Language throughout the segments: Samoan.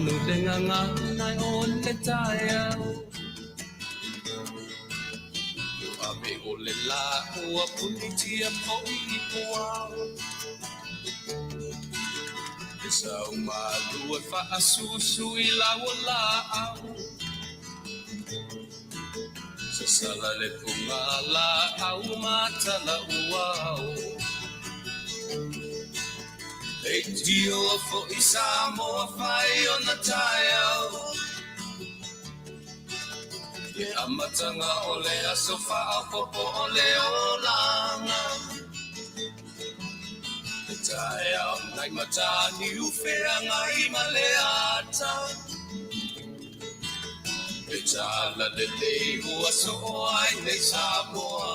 manu le gagana o le taeao. Ave o le lā ua punitia foi i puao. Le sau malu e faasusu i lau o laau. Sasala le puga laau matala uao. Leitio foi Samoa fai ona taeao. Le amataga o le aso faaopoopo o le olaga. Le taeao nai Mataniu Feagai ma le ata. Le tala lelei ua soo ai nei Samoa.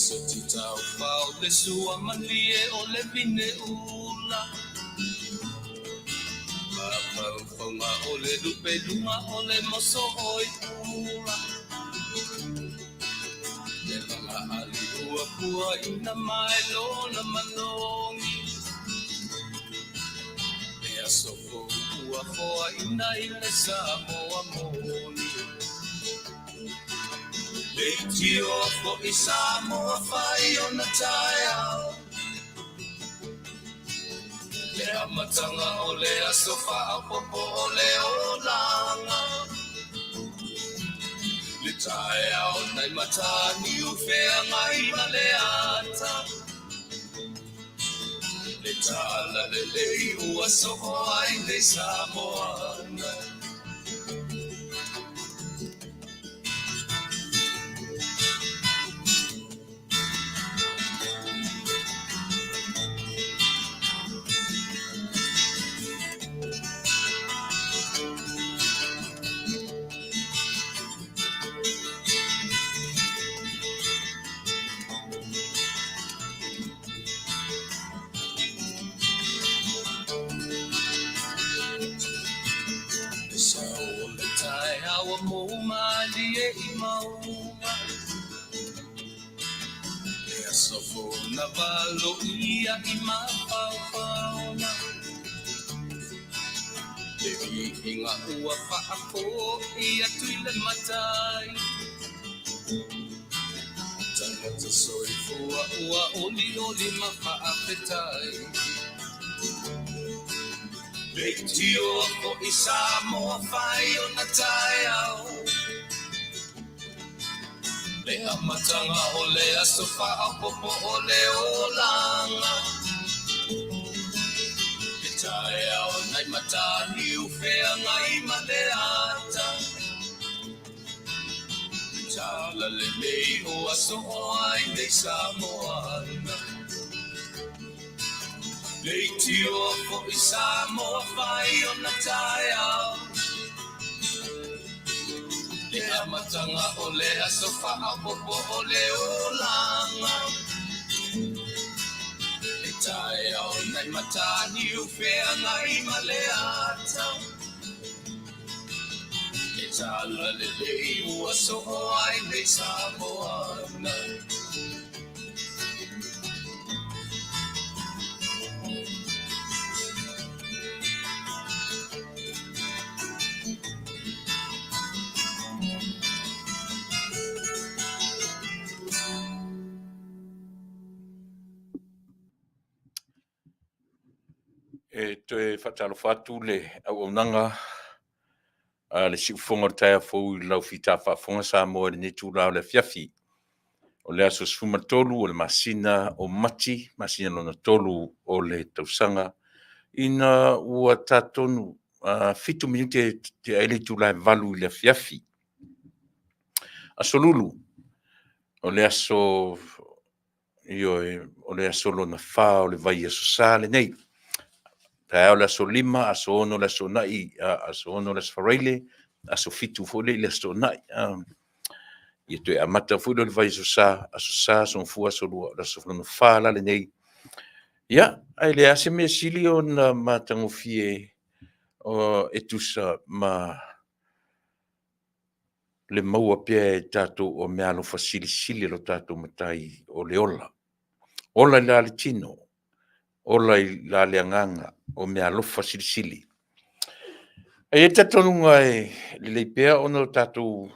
Soti taufao le sua malie o le vine ula. Mafaufauga o le lupeluga o le moso oi ula. Le laga ali ua pua ina mai lona malogi. Le aso fou ua foaina i le Samoa moni. Leitioa foi Samoa fai ona taeao. Le amataga o le aso faaopoopo o le olaga. Le taeao nai Mataniu Feagai ma le ata. Le tala lelei ua soo ai nei Samoa. Le sao o le taeao ua mou malie i mauga. Le aso fou na valoia i mafaufauga. Le viiga ua faafoi atu i le Matai. Tagata soifua ua olioli ma faafetai. Leitioa foi Samoa fai ona taeao. Le amataga o le aso faaopoopo o le olaga. Le taeao nai Mataniu Feagai ma le ata. Le tala lelei ua soo ai nei Samoa. Leitioa foi Samoa fai ona taeao. Le amataga o le aso faaopoopo o le olaga. Le taeao nai Mataniu Feagai ma le ata. Le tala lelei ua soo ai nei Samoa. E toe faatalofa atu le auaunaga a le siufofoga o le taeao fou i lau fita faafofoga Samoa i lenei itula o le afiafi. O le aso 13 o le masina o Mati, masina lona tolu o le tausaga, ina ua ta tonu 7 minute tea ai le itula e 8 i le afiafi. Aso Lulu, o le aso Ioe, o le aso lona 4 o le vaiaso Sa lenei. Taeao le aso 5, aso 6 le aso Toonai, aso 6 le aso Faraile, aso 7 foi le aso Toonai. Ia toe amata foi lea o le vaiaso Sa, aso Sa, aso Gafua, aso Lua, o le aso lona 4 la lenei. Ia, ae leai lava se mea sili ona matagofie e tusa ma le maua pea e tatou o meaalofa silisili a lo tatou Matai o le ola. Ola i la le tino, ola i la le agaga, o meaalofa silisili. E i ai le talitonuga e lelei pea ona o tatou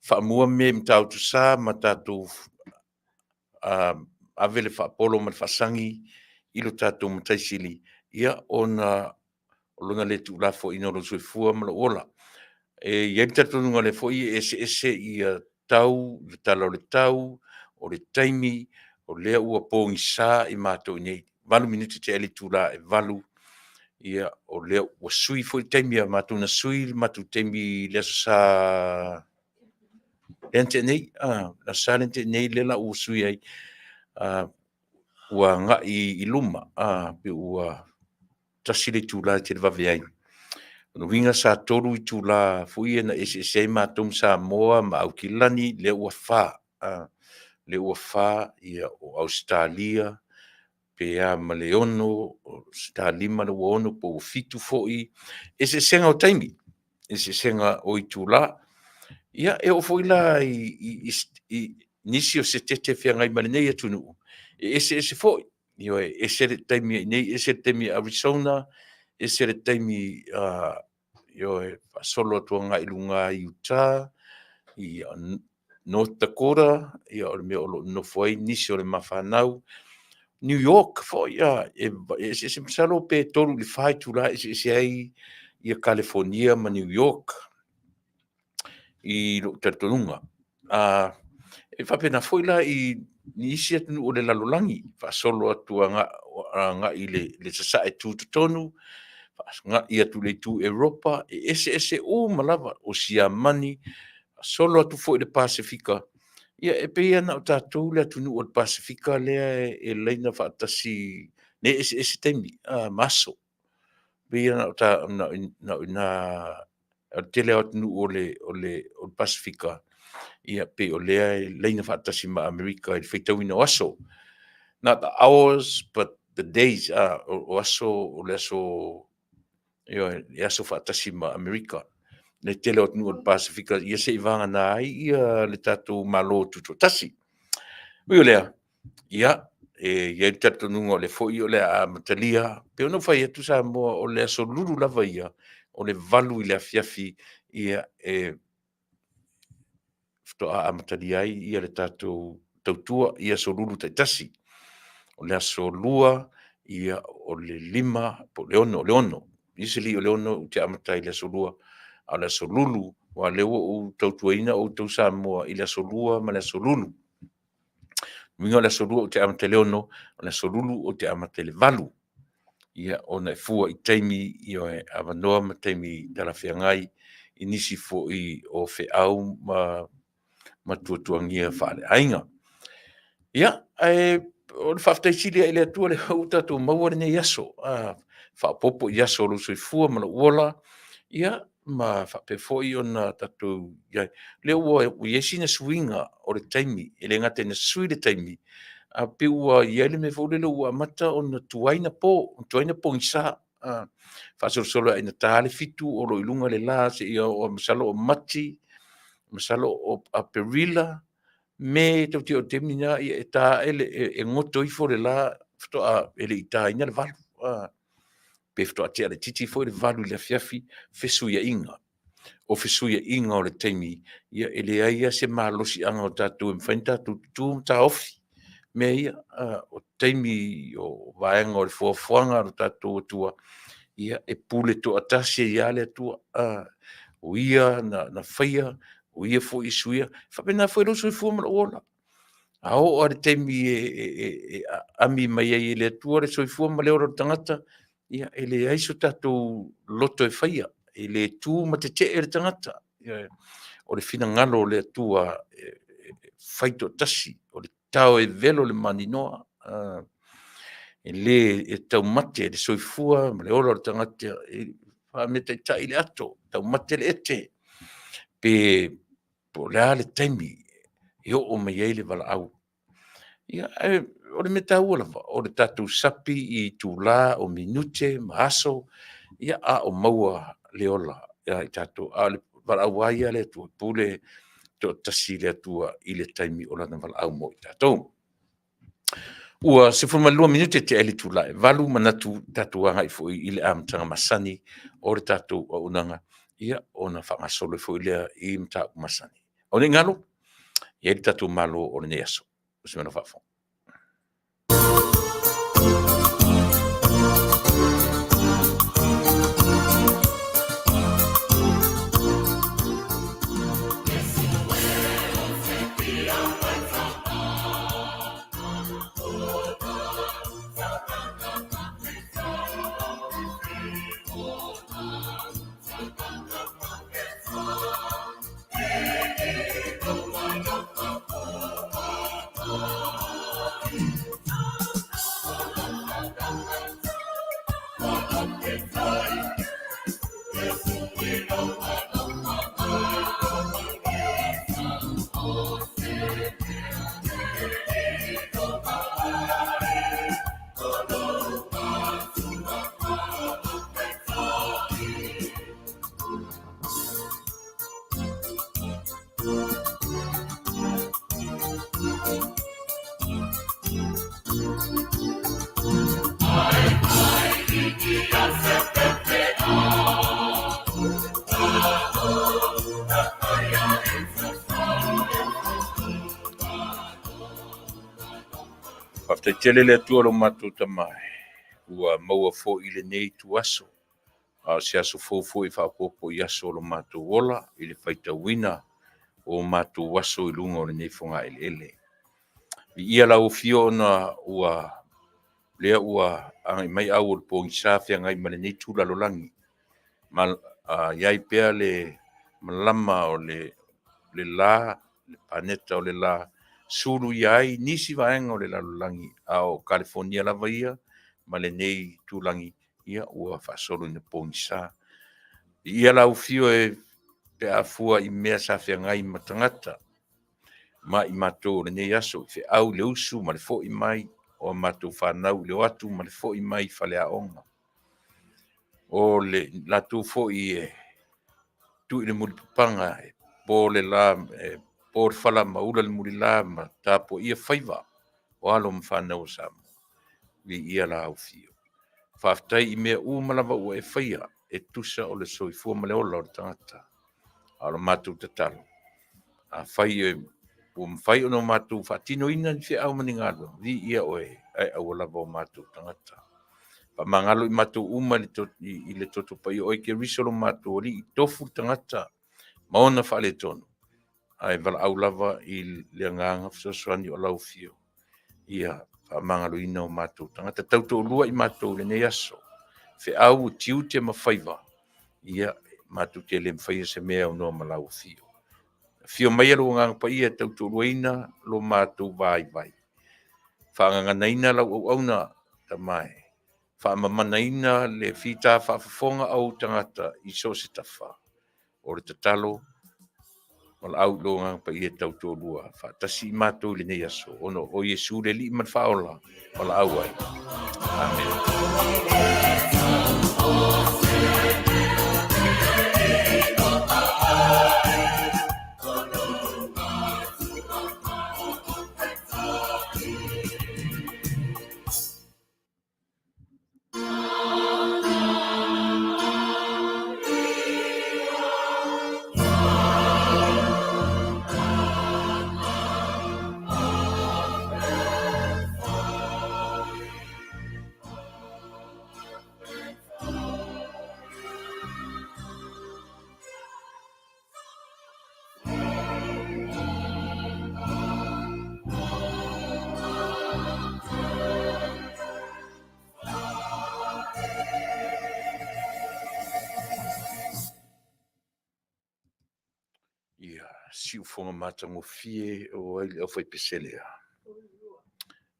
faamua mea i Matautu Sa ma tatou ave le faapolo ma le faasagi i lo tatou Matai Sili, ia ona o Lona le tuulafoaiina o lou soifua ma lou ola. E i ai le talitonuga o lea foi e eseese ia tau, le tala o le tau, o le taimi, o lea ua pogisa i matou i inei, 8 minute tea le itula e 8, ia o lea ua sui foi le taimi a matou, na sui le matou taimi i le Aso Sa lea na tea nei, le Aso Sa lea na tea nei lea la ua sui ai, ua agai i luma, pei ua 1 le itula e televave ai. O lona uiga sa 3 itula foi ia na eseese ai matou ma Samoa ma Aukilani, lea ua 4, lea ua 4 o Ausetalia, pe a ma le 6, o 5 lea ua 6 po ua 7 foi. Eseesega o taimi, eseesega o itula. Ia, e oo foi la i nisi o setete e feagai ma lenei atunuu, e eseese foi. Ioe, e ese le taimi i inei ese le taimi i Arizona, ese le taimi, ioe, faasolo atu agai i luga i Utah, i North Dakota, ia o le mea o lo o nonofo ai nisi o le ma fanau, New York foi, e eseese, masalo pe 3 i le 4 itula e eseese ai ia Kalifonia ma New York i lou talitonuga. E faapena foi la i isi atunuu o le lalolagi, faasolo atu agai i le sasae tutotonu, agai atu i le itu Europa, e eseese uma lava, o Siamani, faasolo atu foi i le Pasefika, ia e pei lava na o tatou le atunuu o le Pasefika lea e laina faatasi, lea e eseese taimi ma aso. E pei lava na o i ina, o le tele lava o atunuu o le Pasefika, ia pei o lea e laina faatasi ma Amerika i le faitauina o aso. Not the hours but the days, o aso, o le aso, ioe, e aso faatasi ma Amerika le tele o atunuu o le Pasefika, ia seivagana ai ia le tatou Malo Tutoatasi. Ui o lea, ia, e i ai le talitonuga o lea foi o le a amatalia, pei ona ou fai atu Samoa, o le Aso Lulu lava ia, o le 8 i le afiafi, ia, e faatoa amatalia ai ia le tatou tautua i Aso Lulu taitasi. O le Aso Lua, ia, o le 5 po o le 6, o le 6. Usually o le 6 ou te amata ai i le Aso Lua, a o le Aso Lulu, aua o lea ua ou tautuaina outou Samoa i le Aso Lua ma le Aso Lulu. O lona uiga o le Aso Lua ou te amata i le 6, o le Aso Lulu ou te amata i le 8. Ia, ona e fua i taimi ioe, avanoa ma taimi talafeagai i nisi foi o feau ma tuatuagia faaleaiga. Ia, ae o le faafetai sili lava i le Atua o lea ua tatou maua lenei aso, faaopoopo i aso o lou soifua ma lou ola, ia, ma faapea foi ona tatou i ai. O lea ua i ai sina suiga o le taimi, e le gata ina sui le taimi, ae pei ua i ai le mea foi lele ua amata ona tuai na po, tuai na pogisa. Faasolosolo ina ta le 7 o lo o i luga le la seia oo masalo o Mati, masalo o Aperila, Me e tatou te oo i le taimi lena, e ta ae e goto ifo le la faatoa e le i taina le 8, pe faatoa tea laitiiti foi le 8 i le afiafi, fesuiaiga. O fesuiaiga o le taimi, ia e leai lava se malosiaga o tatou e mafai ona tatou tutu ma taofi mea ia. O taimi o vaega o le foafoaga a lo tatou Atua, ia e pule toatasi ai lava le Atua. O Ia na faia, o Ia foi e suia. E faapena foi lou soifua ma lou ola. A oo lava i le taimi e aami mai ai e le Atua le soifua ma le ola o le tagata, ia e leai so tatou loto e faia, e le tu ma tetee le tagata. O le finagalo o le Atua e fai toatasi, o le tao e velo le maninoa, e le taumate le soifua ma le ola o le tagata, e faameataitai le ato, taumate le ete, pe po o le a le taimi e oo mai ai le valaau. Ia, ae o le mea taua lava, o le tatou sapi i itula, o minute ma aso, ia, a o maua le ola ia i tatou. A o le valaau lava ia a le Atua, pule toatasi le Atua i le taimi o lana valaau mo i tatou. Ua 12 minute tea i le itula e 8, manatu tatou agai foi i le amataga masani o le tatou auaunaga, ia ona faagasolo foi lea i mataupu masani. Aua ne i galo, e i ai le tatou Malo o lenei aso. O se mea faafofoga. Faafetai tele le Atua lo matou Tama ua maua foi lenei ituaso, a o se aso fou foi e faaopoopo i aso o lo matou ola i le faitauina o matou aso i luga o lenei fogaeleele. Viia lau Afio ona ua lea ua agai mai au o le pogisa feagai ma lenei itu lalolagi, ma i ai pea le malama o le la, le paneta o le la, suluia ai nisi vaega o le lalolagi, a o Kalifonia lava ia ma lenei itulagi, ia ua faasolo ina pogisa. Viia lau Afio e pe a fua i mea sa feagai ma tagata ma i matou o lenei aso, i feau i le usu ma le foi mai o a matou fanau i le o atu ma le foi mai i faleaoga. O le latou foi e tuu i le mulipapaga e po le la, e po le fala ma ula le mulila ma tapuaia faiva o alo ma fanau o Samoa. Viia lau Afio. Faafetai i mea uma lava ua e faia e tusa o le soifua ma le ola o le tagata. A o le matou tatalo, afai ua mafai ona matou faatinoina ni feau ma ni galuega, viia oe, ae aua lava o matou tagata. Faamagalo i matou uma i le toto paia o oe Keriso lo matou Alii, tofu le tagata ma ona faaletonu, ae valaau lava i le agaga fesoasoani o lau Afio, ia faamagaloina o matou tagata. Tautoalua i matou i lenei aso, feau, tiute ma faiva, ia matou te le mafaia se mea e aunoa ma lau Afio. Afio maia lou Agaga Paia e tautoaluaina lo matou vaivai, faagaganaina lau auauna, Tama e, faamamanaina le fita faafofoga a ou tagata i so o se tafa. O le tatalo, valaau i lou Agaga Paia e tautoalua faatasi i matou i lenei aso, ona o Iesu le Alii ma le Faaola, valaau ai. Amene. Ia, siufofoga matagofie o ai le aufaipese lea?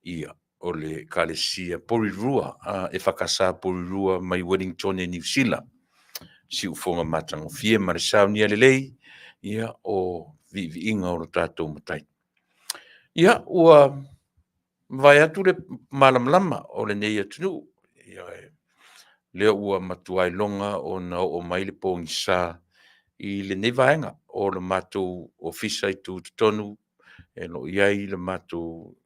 Ia, o le Ekalesia Porirua, EFKS Porirua mai Wellington e Niu Sila. Siufofoga matagofie ma le saunia lelei, ia, o viiviiga o lo tatou Matai. Ia, ua mavae atu le malamalama o lenei atunuu. Ia, lea ua matua iloga ona oo mai le pogisa i lenei vaega o le matou ofisa i tutotonu e lo o i ai le matou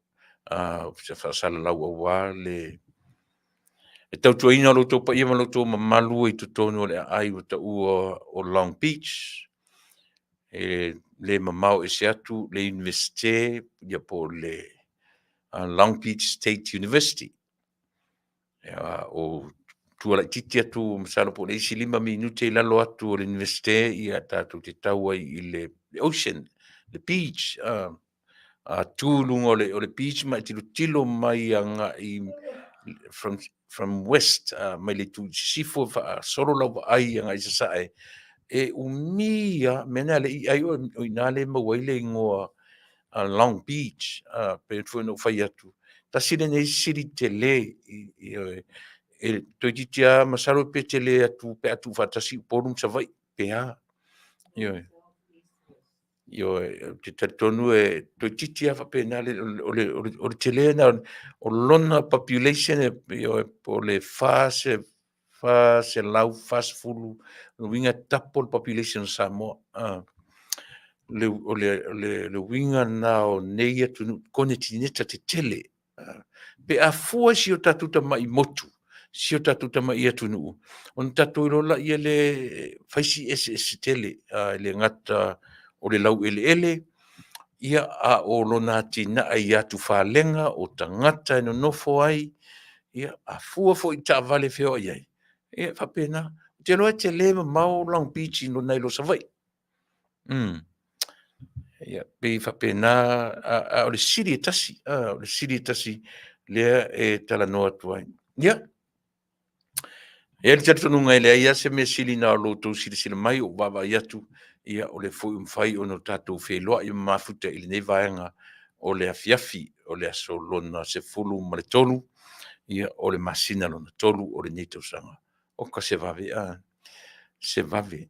ofisa faasalalau aua le tautuaina o lo outou paia ma lo outou mamalu i totonu o le aai ua taua o Long Beach. E le mamao ese atu le Iunivesite ia po o le Long Beach State University. O tua laitiiti atu masalo po o le isi 5 minute i lalo atu o le Iunivesite, ia tatou te tau ai i le ocean, le beach, a tu i luga o le beach ma e tilotilo mai agai from west, mai le itu i sisifo, faasolo lau vaai agai i sasae, e umi lava, mea na e alii ai o i ina lea e maua ai le igoa Long Beach. Pei foi ona ou fai atu, tasi lenei sili tele, e toeitiiti lava masalo pe tele atu pe a tuufaatasi Upolu ma Savaii, pe a. Ioe. Ioe, ou te talitonu e toeitiiti lava faapena o le tele lena o lona population, ioe, po o le 440, lona uiga e double le population o Samoa. O le uiga lena o nei atunuu konetineta tetele. Pe a fua i si o tatou tamai motu, si o tatou tamai atunuu, ona tatou iloa lea e fai si eseese tele, e le gata o le laueleele, ia a o lona atinae i atufalega o tagata e nonofo ai, ia a fua foi i taavale e feoai ai, ia e faapena. Ou te iloa e tele mamao Long Beach nai lo Savaii. Ia, pei e faapena, a o le sili e tasi, o le sili e tasi lea e talanoa atu ai. Ia, e i ai le talitonuga e leai lava se mea sili na o lo outou silasila mai, ou vaavaai atu, ia o lea foi ua mafai ona tatou feiloai ma mafuta i lenei vaega o le afiafi o le aso lona 13, ia, o le masina lona 3 o lenei tausaga. Oka se vave, a, se vave,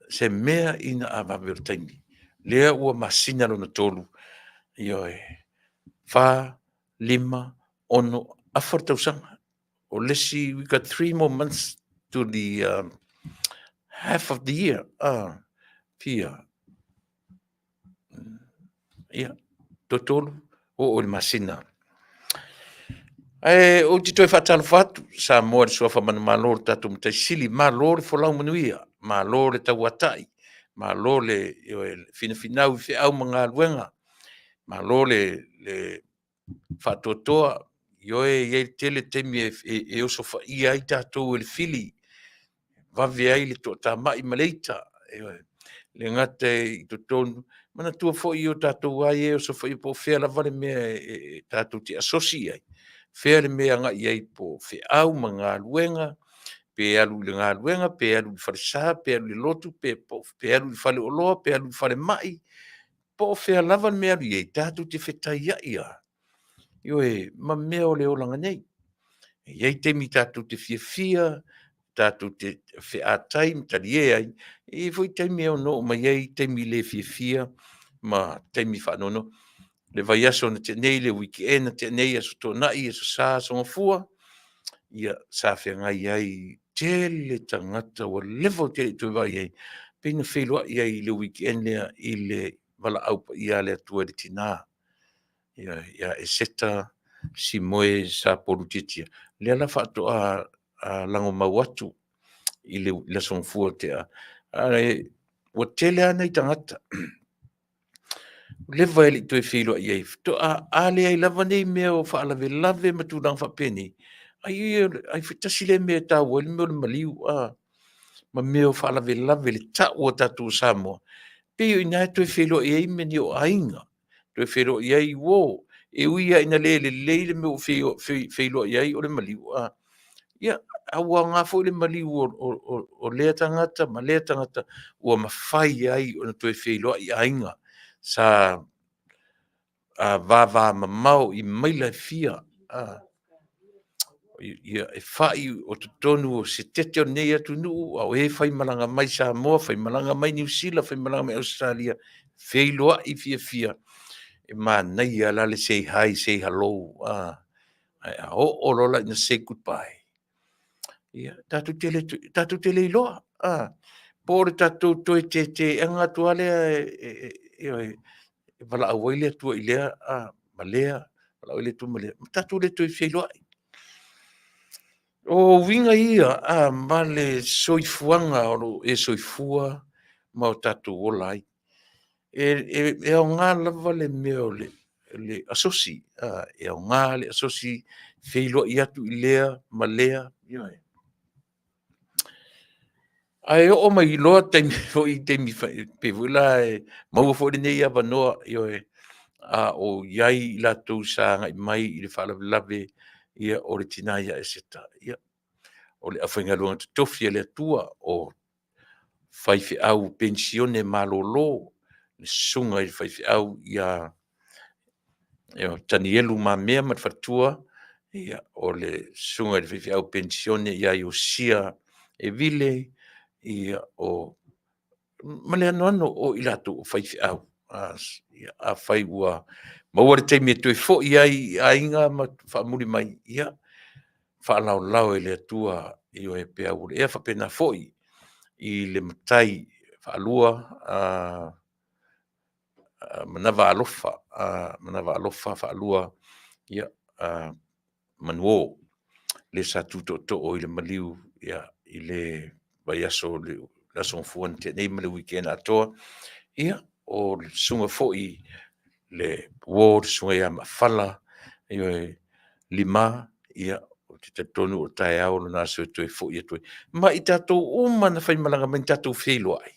se mea ina a vave o le taimi. Lea ua masina lona 3, ioe, 4, 5, 6, afa le tausaga. O le isi, we got 3 more months to the half of the year. Fia. Ia, tolu, oo i le masina. Ae ou te toe faatalofa atu, Samoa i le suafa manumalo o le tatou Matai Sili, malo le folau manuia, malo le tauatai, malo le finafinau i feau ma galuega, malo le faatoatoa. Ioe, e i ai tele taimi e osofaia ai tatou e le fili, vave ai le toatamai ma le ita. Ioe. E le gata i totonu, manatua foi o tatou lava ia e osofaia po o fea lava le mea e tatou te asosi i ai, fea le mea e agai i ai po o feau ma galuega, pe alu i le galuega, pe alu i le falesa, pe alu i le lotu, pe alu i le faleoloa, pe alu i le falemai, po o fea lava le mea e alu i ai, tatou te fetaiai lava, ioe, ma mea o le olaga nei. E i ai taimi tatou te fiafia, tatou te featai ma talie ai, e i ai foi taimi e ono oo mai ai taimi le fiafia ma taimi faanoanoa. Le vaiaso na tea nei, le weekend na tea nei, Aso Toonai, Aso Sa, Aso Gafua, ia sa feagai ai tele tagata ua leva ou te le i toe vaai i ai, pei na feiloai ai i le weekend lea i le valaau paia a le Atua i le tina, ia Eseta Simoe Sapolu Tietia, lea la faatoa lagomau atu i le Aso Gafua ua tea. Ae ua tele lava nai tagata ua leva e le i toe feiloai ai, faatoa a leai lava nei mea o faalavelave ma tulaga faapenei, ai foi tasi lea mea e taua ai le mea o le maliu, ma mea o faalavelave, le tau a tatou o Samoa, pei o i ina e toe feiloai ai mea nei o aiga, toe feiloai ai uo, e ui lava ina le lelei le mea ua feiloai ai o le maliu, ia, a ua aoga foi le maliu o lea tagata ma lea tagata ua mafai ai ona toe feiloai aiga sa vavamamao i maila e fia, ia, e fai o totonu o se tete o lenei atunuu, a o e faimalaga mai Samoa, faimalaga mai Niu Sila, faimalaga mai Ausetalia, feiloai fiafia, e manaia la le say hi, say hello, ae a oo loa la ina say goodbye, ia, tatou te le iloa. Po o le tatou toe teteaga atu lava lea e valaau ai le Atua i lea ma lea, valaau ai le Atua ma lea, ma tatou le toe feiloai. O uiga ia ma le soifuaga o lo o e soifua ma o tatou ola ai. E aoga lava le mea o le asosi, e aoga le asosi, feiloai atu i lea ma lea, ioe. Ae oo mai loa taimi foi i taimi pei foi la e maua foi lenei avanoa, ioe, a o i ai i latou sa agai mai i le faalavelave o le tina ia Eseta. Ia, o le aufaigaluega totofi a le Atua, o faifeau penisione malolo, le susuga i le faifeau ia Tanielu Mamea ma le faletua, ia, o le susuga i le faifeau penisione ia Iosia Evile, ia, ma le anoano o i latou o faifeau. Afai ua maua le taimi e toe foi ai i aiga ma faamuli mai, ia faalaolao e le Atua ioe peau o le ea. Faapena foi i le matai faalua Manava Alofa, Manava Alofa Faalua Manuo, le sa tu tootoo i le maliu i le vaiaso le Aso Gafua na tea nei ma le weekend atoa. Ia, o le susuga foi i le uo le susuga ia Maafala ioe, Lima, ia, ou te talitonu o taeao lona aso e toe foi atu ai, ma i tatou uma na faimalaga mai na tatou feiloai,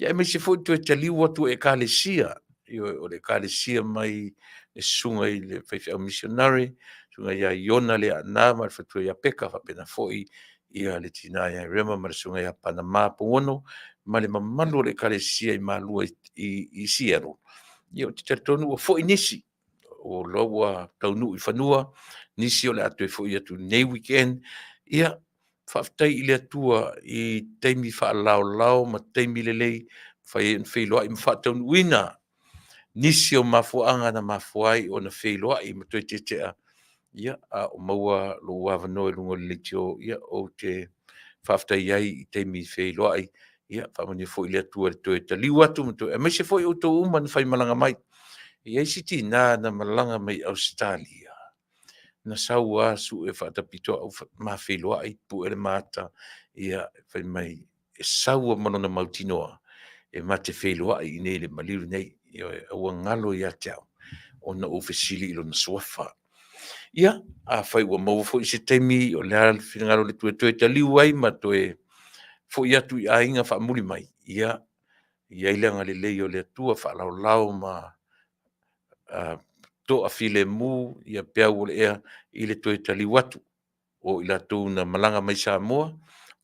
aemaise foi le toe taliu atu o Ekalesia, ioe, o le Ekalesia mai le susuga i le faifeau misionare, le susuga ia Iona Leaana ma le faletua ia Peka, faapena foi le tina ia Rema ma le susuga ia Panama Pouono ma le mamalu o le Ekalesia i Malua i Seattle. Ia ou te talitonu ua foi nisi, o la ua taunuu i fanua nisi o le a toe foi atu i lenei weekend. Ia, faafetai i le Atua i taimi faalaolao ma taimi lelei e mafai ai ona feiloai ma faataunuuina nisi o mafuaaga na mafua ai ona feiloai ma toe tetea, ia, a o maua lou avanoa i luga o le leitio, ia, ou te faafetai ai i taimi feiloai. Ia faamanuia foi le Atua i le toe taliu atu aemaise foi outou uma na faimalaga mai. E i ai si tina na malaga mai Ausetalia, na sau lava sue faatapito au ma feiloai, pue le ma ata, ia, fai mai e sau lava ma lona mautinoa e ma te feiloai i inei i le maliu lenei. Ioe, ae ua galo ia te au ona ou fesili i lona suafa. Ia, afai ua maua foi se taimi o le a le finagalo o le Atua e toe taliu ai ma toe foi atu i aiga faamuli mai, ia i ai le agalelei o le Atua, faalaolao ma toafilemu peau o le ea i le toe taliu atu o i latou na malaga mai Samoa,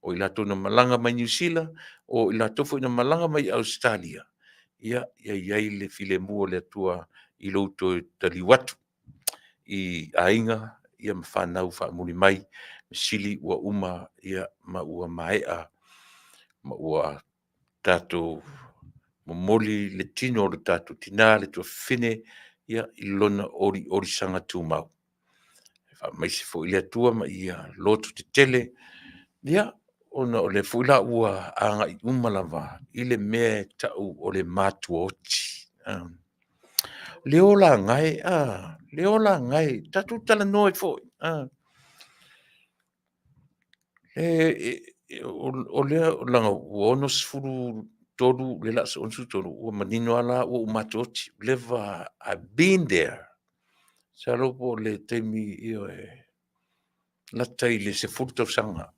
o i latou na malaga mai Niu Sila, o i latou foi na malaga mai Ausetalia, ia i ai le filemu o le Atua i lo outou taliu atu i aiga ma fanau faamuli mai, mea sili ua uma ma ua maea ma ua tatou momoli le tino o le tatou tina le tuafafine i lona oliolisaga tumau. Faamaise foi le Atua ma ia lototetele, ia, ona o lea foi la ua agai uma lava i le mea e tau o le matuaoti. Le ola gae, le ola gae, tatou talanoa ai foi. O lea leaga ua 63, o lea o le a 63, ua manino lava la ua ou matuaoti, ua leva, I've been there. Masalo po o le taimi, ioe, lata i le 10 tausaga,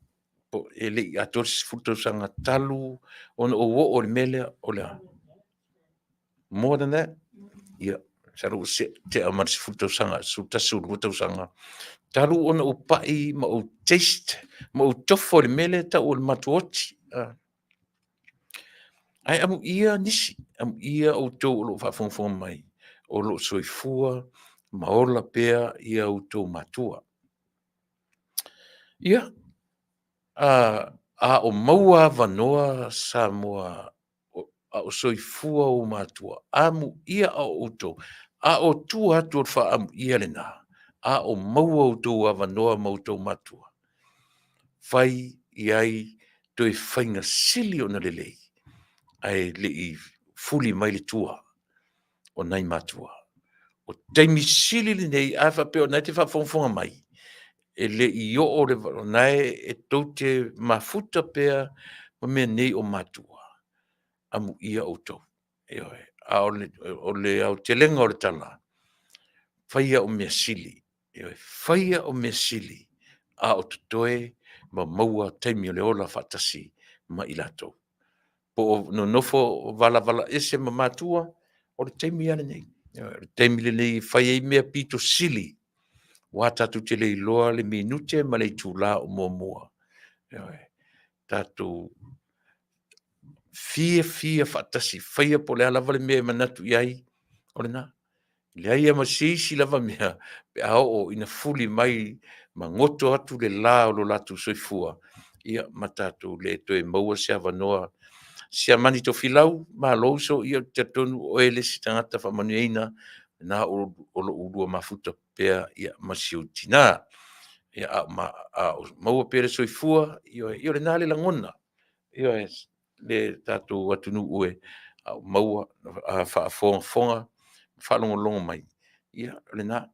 e le i atoa le 10 tausaga talu ona ou oo i le mea lea, o le a? More than that? Ia, masalo ua tea ma le 10 tausaga, 11, 12 tausaga talu ona ou pai ma ou taste ma ou tofo i le mea lea e tau o le matuaoti. Ae amuia nisi, amuia outou o lo o faafogafoga mai o lo o soifua ma ola pea outou matua. Ia, a o maua avanoa Samoa a o soifua ou matua, amuia a outou, a o tua atu o le faaamuia lena, a o maua outou avanoa ma outou matua, fai i ai. toe faiga sili ona lelei, ae le i fuli mai le tua o nai matua. O taimi sili lenei, a faapea o lena e te faafogafoga mai, e le i oo le, o lena e tou te mafuta pea ma mea nei o matua, amuia outou. Ioe. A o le aotelega o le tala, faia o mea sili, ioe, faia o mea sili a o totoe ma maua taimi o le ola faatasi ma i latou. Po o nonofo valavalaese ma matua, o le taimi lava lenei. Ioe, o le taimi lenei e fai ai mea pito sili, aua tatou te le iloa le minute ma le itula o muamua. Ioe, tatou fiafia faatasi, faia po o le a lava le mea e manatu i ai, o lena. E leai lava ma se isi lava mea pe a oo ina fuli mai ma goto atu le la o lo latou soifua, ia ma tatou le toe maua se avanoa. Siamani Tofilau, malo uso, ia ou te talitonu o oe le isi tagata faamanuiaina lena o lo o ulua mafuta pea ma si ou tina. Ia, a o maua pea le soifua, ioe, ia o lena le lagona, ioe, le tatou atunuu e, a o maua, a faafogafoga ma faalogologo mai, ia o lena.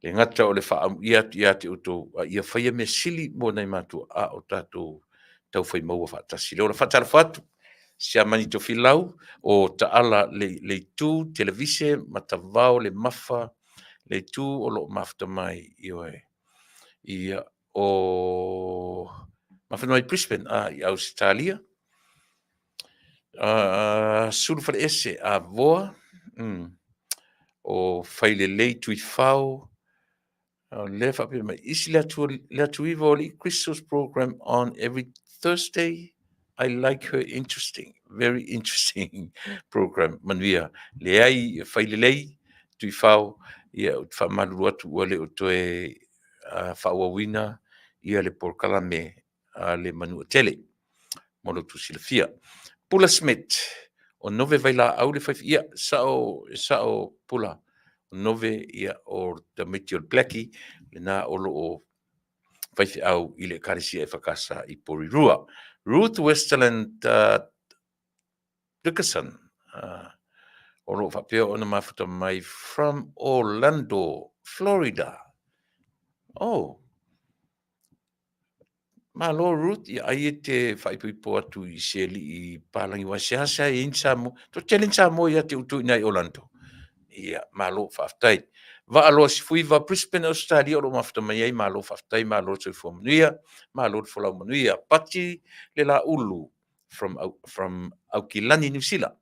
E le gata o le faaamuia atu ia te outou, a ia faia mea sili mo nai matua, a o tatou taufai maua faatasi le ola. Faatalofa atu, Siamani Tofilau, o Taala Leitu, Televise ma Tavao Lemafa Leitu o lo o mafuta mai, ioe, ia, o mafuta mai Brisbane, i Ausetalia. Sulufaleese Avoa, o Failelei Tuifao, o lea e faapea mai, is le Atuiva o Alii Crystal's program on every Thursday? I like her interesting, very interesting program. Manuia. Leai, Failelei Tuifao, ia, ou te faamalulu atu ua le o toe faaauauina ia le polokalame a le Manuatele mo lo outou silafia. Pula Smith, o Nove Vailaau le fai, ia, sao, sao Pula, o Nove, ia, o tamaiti o le Blackie, lena o lo o faifeau i le Ekalesia EFKS i Porirua. Ruth Westerland Dickerson, o lo o faapea ona mafuta mai from Orlando, Florida. Oh, Malo Ruth, ia ai e te faaipoipo atu i se alii palagi aua e seasea i ai ni Samoa. Toatele ni Samoa ia te outou i ina i Orlando. Ia, malo faafetai. Vaaloa Sifuiva, Brisbane, Australia o lo o mafuta mai ai, malo faafetai, malo le soifua manuia, malo le folau manuia. Pati Lelaulu from Aukilani, Niu Sila.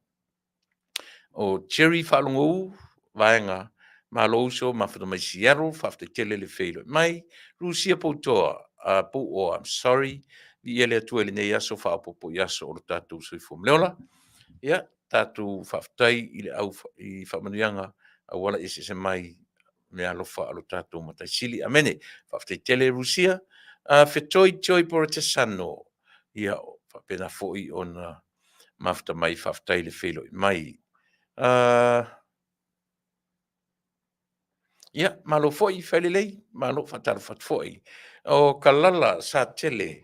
O Jerry Faalogou, vaega Malo uso, mafuta mai Seattle, faafetai tele le feiloai mai. Rusia Poutoa, Pouoa, I'm sorry, viia le Atua i lenei aso faaopoopo i aso o lo tatou soifua ma le ola. Ia, tatou faafetai i le au i faamanuiaga auala eseese mai meaalofa a lo tatou Matai Sili. Amene. Faafetai tele Rusia. Fetoi Joy Borotesano, ia, faapena foi ona mafuta mai, faafetai le feiloai mai. Ia, malo foi Failelei, malo faatalofa atu foi. O Kalala Satele,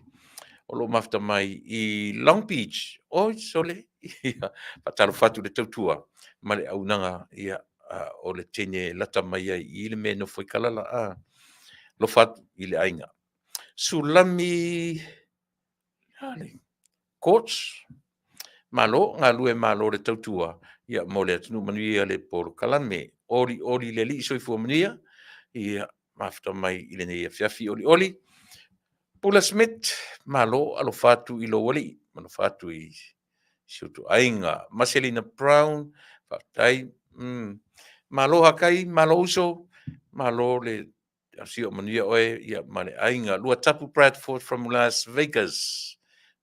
o lo o mafuta mai i Long Beach. Oi, sole, ia, faatalofa atu i le tautua ma le auaunaga, ia, o le teine e lata mai ai i le mea e nofo ai Kalala, alofa atu i le aiga. Sulami Coach, malo, galue malo le tautua, ia, mo le atunuu manuia le polokalame. Oli oli le alii soifua manuia, ia, mafuta mai i lenei afiafi oli oli. Pula Smith, malo, alofa atu i lou alii, alofa atu i si outou aiga. Maselina Brown, faafetai. Malo Hakai, malo uso, malo le sio manuia oe ia ma le aiga. Luatapu Bradford from Las Vegas.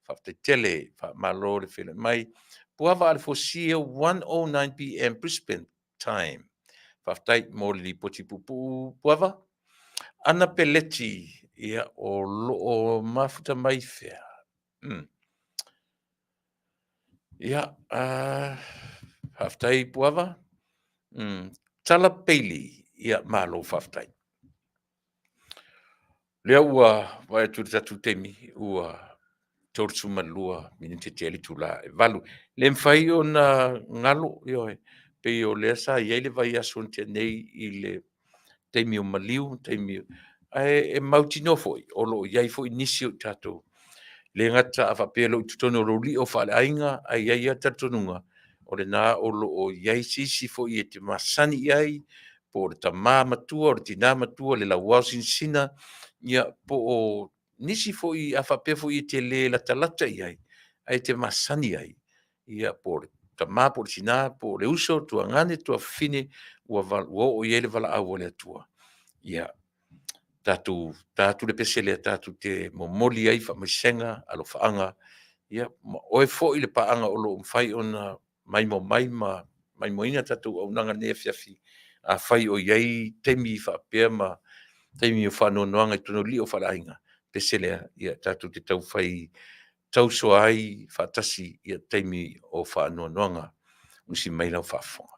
Faafetai tele, faamalo le feiloai mai. Puava Alefosia, 1:09 p.m. Brisbane time. Faafetai mo le lipoti puupuu Puava. Ana Peleti, ia, o lo o mafuta mai fea. Ia, faafetai Puava. Tala Bailey, ia, malo faafetai. Lea ua vaai atu i le tatou taimi, ua 32 minute tea le itula e 8. Le mafai ona galo, ioe, pei o lea sa i ai le vaiaso na tea nei i le taimi o maliu, taimi ae e mautinoa foi o lo o i ai foi nisi o i tatou le gata a faapea o lo o i totonu o lou lio faaleaiga, ae i ai lava talitonuga o lena o lo o i ai se isi foi e te masani i ai, po o le tama matua, o le tina matua, le lauao sinasina, ia po o nisi foi a faapea foi e te le latalata i ai, ae te masani ai, ia po o le tama po o le tina po o le uso, tuagane, tuafafine ua oo i ai le valaau a le Atua. Ia tatou ta atu le pese lea tatou te momoli ai faamaisega, alofaaga, ia ma oe foi le paaga o lo o mafai ona maimoa mai ma maimoaina tatou auaunaga i lenei afiafi. Afai o i ai taimi faapea ma taimi o faanoanoaga i totonu o lio faaleaiga, pese lea, ia tatou te taufai tausoa ai faatasi i taimi o faanoanoaga. Usi mai lau faafofoga.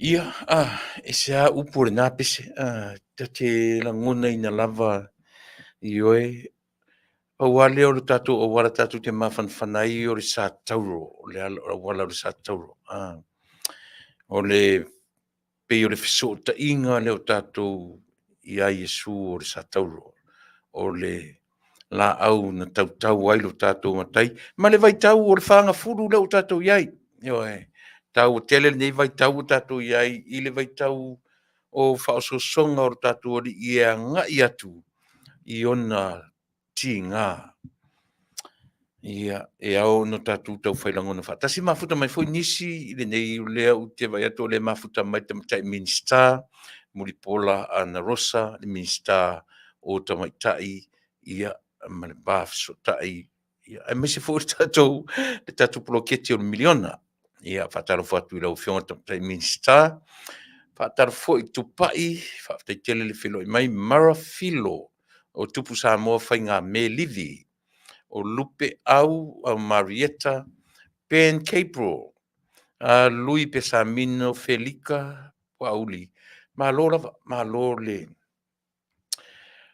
Ia, a, e se a upu o lena pese, a, ta te lagonaina lava, ioe, pau lava lea o le tatou auala tatou te mafanafana ai o le sa tauro, o le auala o le sa tauro. A, o le pei o le fesootaiga lea o tatou ia Iesu o le sa tauro, o le laau na tautau ai lo tatou matai, ma le vaitau o le fagafulu lea ua tatou i ai. Ioe, taua tele lenei vaitau ua tatou i ai i le vaitau o faaosoosoga o lo tatou Alii e agai atu i ona tiga. Ia, e ao ona tatou taufai lagona faatasi. Mafuta mai foi nisi i lenei, o lea ou te vaai atu o lea e mafuta mai le Tamaitai Minisita Mulipola Anarosa, le Minisita o Tamaitai ia, ma le Va Fesootai, ia, aemaise foi le tatou poloketi o le miliona. Ia, faatalofa atu i lau Afioga i le Tamaitai Minisita. Faatalofa foi i Tupai, faafetai tele le feiloai mai, Mara Filo o Tupu Samoa Faigamē Livi, o Lupeau Marieta, Ben Gabriel, Lui Pesamino Felika Poauli. Malo lava, malo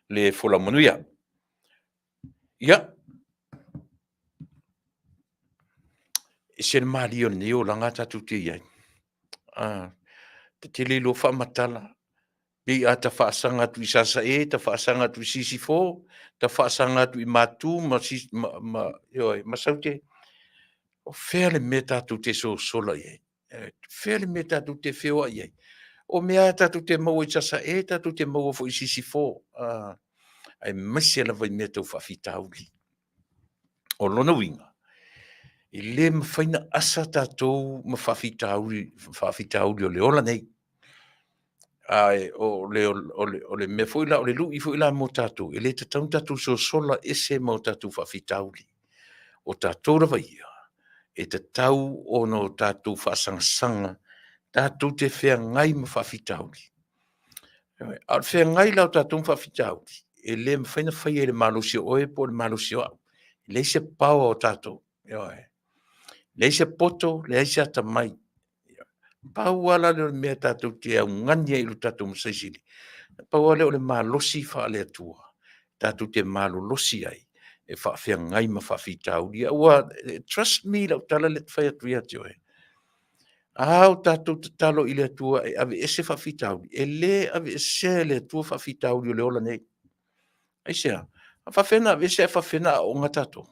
le folau manuia. Ia, e ese le malie o lenei olaga tatou te i ai. Ta te le iloa faamatala, pei a ta faasaga atu i Sasae, ta faasaga atu i Sisifo, ta faasaga atu i Matu ma, ioe, ma Saute, o fea le mea tatou te sosola i ai? O fea le mea tatou te feoai ai? O mea lava tatou te maua i Sasae, tatou te maua foi i Sisifo, aemaise lava i mea tau faafitauli. O lona uiga, e le mafai ona asa tatou ma faafitauli, faafitauli o le ola nei. Ae o le mea foi la, o le lui foi la mo tatou, e le tatau ona tatou sosola ese ma o tatou faafitauli. O tatou lava ia, e tatau ona o tatou faasagasaga tatou te feagai ma faafitauli. A o le feagai la o tatou ma faafitauli, e le mafai ona faia i le malosi o oe po o le malosi o au. E leai se power o tatou, ioe. Leai se poto, leai se atamai. Pau lava la lea o le mea tatou te augani ai i lo tatou Matai Sili, pau lava lea o le malosi faale-Atua tatou te malolosi ai e faafeagai ma faafitauli. Aua, trust me i lau tala lea ou te fai atu ia te oe, a o tatou tatalo i le Atua e aveese faafitauli, e le aveesea e le Atua faafitauli o le ola nei. Aisea? A faapefea ona aveese ae faapefea ona aooga tatou?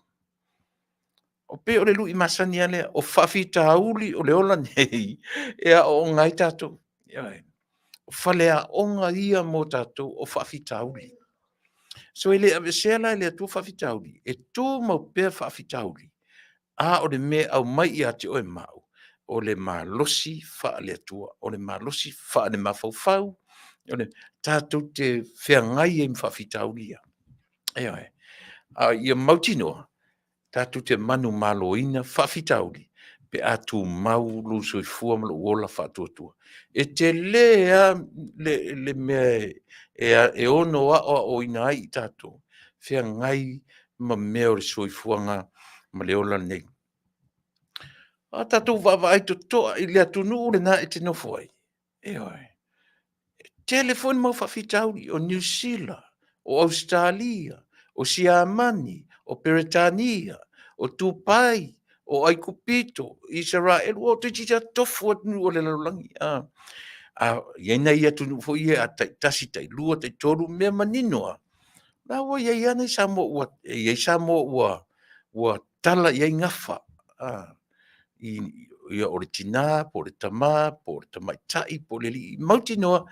O pei o le lui masani lava lea, o faafitauli o le ola nei e aooga ai tatou. Ioe. O faleaoga ia mo tatou o faafitauli. So e le aveesea la e le Atua faafitauli, e tumau pea faafitauli, a o le mea e aumai ia te oe ma au, o le malosi faale-Atua, o le malosi faale-mafaufau, o le tatou te feagai ai ma faafitauli ia. Ioe. A ia mautinoa, tatou te manumaloina faafitauli pe a tumau lou soifua ma lou ola faatuatua. E tele lava le mea e ono aoaoina ai i tatou, feagai ma mea o le soifuaga ma le ola lenei. A tatou vaavaai totoa i le atunuu lena e te nofo ai, ioe, e tele foi le mau faafitauli, o Niu Sila, o Ausetalia, o Siamani, o Peretania, o Tupai, o Aikupito, Isaraelu, o toeitiiti lava tofu atunuu o le lalolagi. A, a i ai nai atunuu foi ia a taitasi, tailua, taitolu, mea manino lava, la ua i ai lava nai Samoa ua, e i ai Samoa ua, ua tala i ai gafa, a, ia o le tina, po o le tama, po o le tamaitai, po o le alii, mautinoa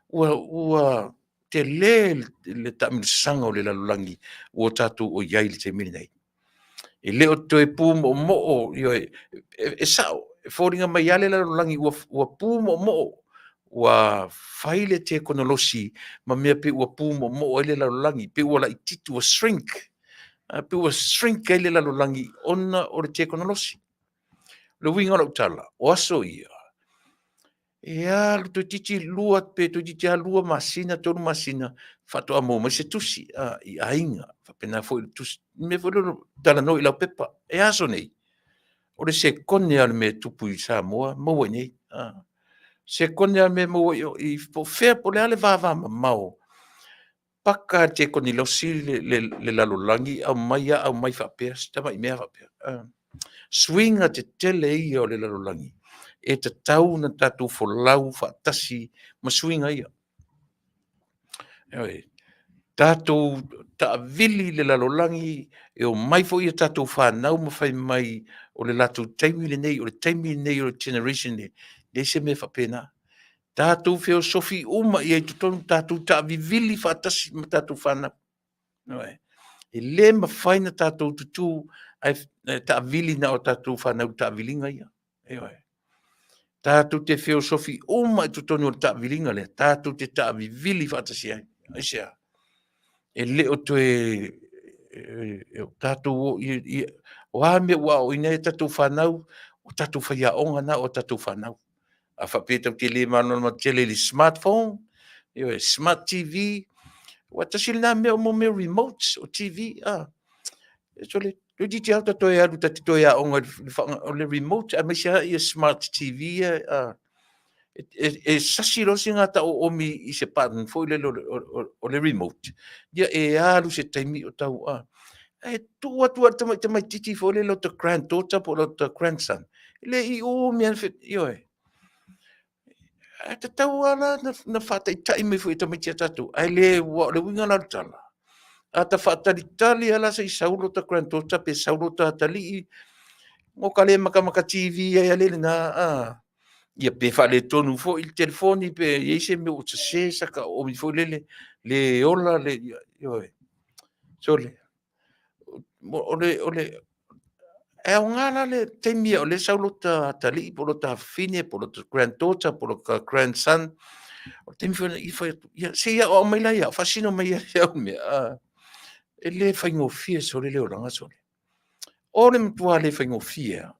ua, ua tele le taamilosaga o le lalolagi ua tatou o i ai i le taimi lenei. E le o toe pumoomoo, ioe, e sao, e foliga mai lava le lalolagi ua, ua pumoomoo, ua fai le tekonolosi ma mea pei ua pumoomoo ai le lalolagi, pei ua laitiiti, ua shrink, pei ua shrink ai le lalolagi ona o le tekonolosi. O le uiga o lau tala, o aso ia, e alu toeitiiti lua pe toeitiiti lava lua masina, tolu masina faatoa maua mai se tusi a, i aiga, faapena foi le tusi, mea foi lele talanoa i laupepa. E a aso nei? O le sekone lava o le mea e tupu i Samoa, maua i inei. Sekone a mea maua i o i po o fea po o le a le vavamamao paka le tekonilosi le lalolagi aumai a aumai faapea si tamai mea faapea. Suiga tetele ia o le lalolagi e tatau ona tatou folau faatasi ma suiga ia. Ioe. Tatou taavili le lalolagi, e omai foi a tatou fanau ma fai mai o le latou taimi lenei, o le taimi lenei o le generation lenei, e leai se mea faapena. Tatou feosofi uma i ai i totonu, tatou taavivili faatasi ma tatou fanau. Ioe. E le mafai ona tatou tutu ae taavili na o tatou fanau i taaviliga ia. Ioe. Tatou te feosofi uma i totonu o le taaviliga lea, tatou te taavivili faatasi ai. Aisea? E le o toe tatou o a mea ua aoaoina ai a tatou fanau, o tatou faiaoga na o tatou fanau. A faapea tatou te le malamalama tele i le smartphone, ioe, smart TV, aua tasi lena mea o mea o remotes o TV, a. Sole, toeitiiti lava ta toe alu ta te toe aoga i le remote aemaise lava ia smart TV ia, a. E sasi loa sina ta oomi i se button foi lele o le remote, ia e alu se taimi o tau, a. Ae tuu atu lava i le tamaitiiti foi lele o lota granddaughter po o lota grandson, e le i umi lava ona, ioe. Ae tatau lava la ona faataitai mai foi e tamaiti a tatou, ae le, aua o le uiga la o le tala, a ta faatalitali lava la se i sau lota granddaughter pe sau lota atalii, ua ta le matamata TV ai lava i lena, a? Ia pe faaletonu foi le telefoni pe i ai se mea ua sese sata oomi foi lele, le ola le, ioe. Sole, e aoga la le taimi o lea e sau lota atalii po o lota afafine po o lota granddaughter po o lota grandson, o le taimi foi lea e fai atu, ia se i aoao mai la ia au, faasino mai ia te au mea, a. E le faigofie sole le olaga sole. O le matua le faigofie lava.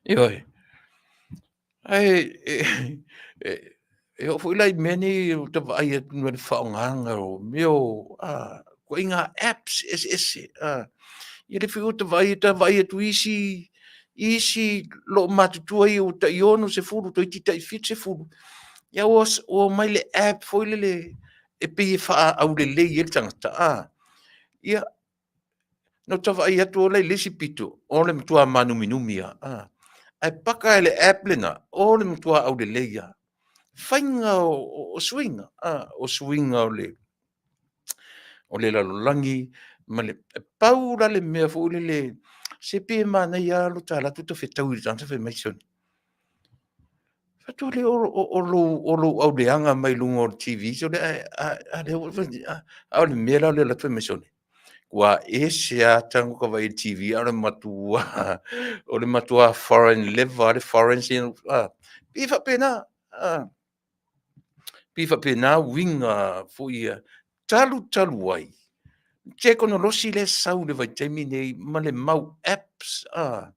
Ioe. Ae e oo foi la i mea nei ou te vaai atu i le faaaogaina o mea o ituaiga apps eseese. Ia lea foi ou te vaai atu i isi loomatutua ia ua tai 60 toeitiiti tai 70, ia ua omai i le app foi lele e pei e faaaulelei ai le tagata. Ia, na ou vaai atu la i le isi pito, o le matua mānuminumi lava. Ae paka i le app lena, o le matua aulelei lava. Faiga o suiga, o suiga o le lalolagi ma le... Pau la le mea foi lele, se pei e manaia lava lo ta alu atu ta fetaui i le tagata fai mai, sole, fai atu alii o lou auleaga mai luga o le TV, sole, a lea ua a o le mea la o le alu atu fai mai, sole, ua ese lava tago ta vaai i le TV, a o le matua foreign leva le foreign scene, a, pei e faapena, a, pei e faapena uiga foi ia, talu talu ai, tekonolosi lea e sau i le vaitaimi nei ma le mau apps, a,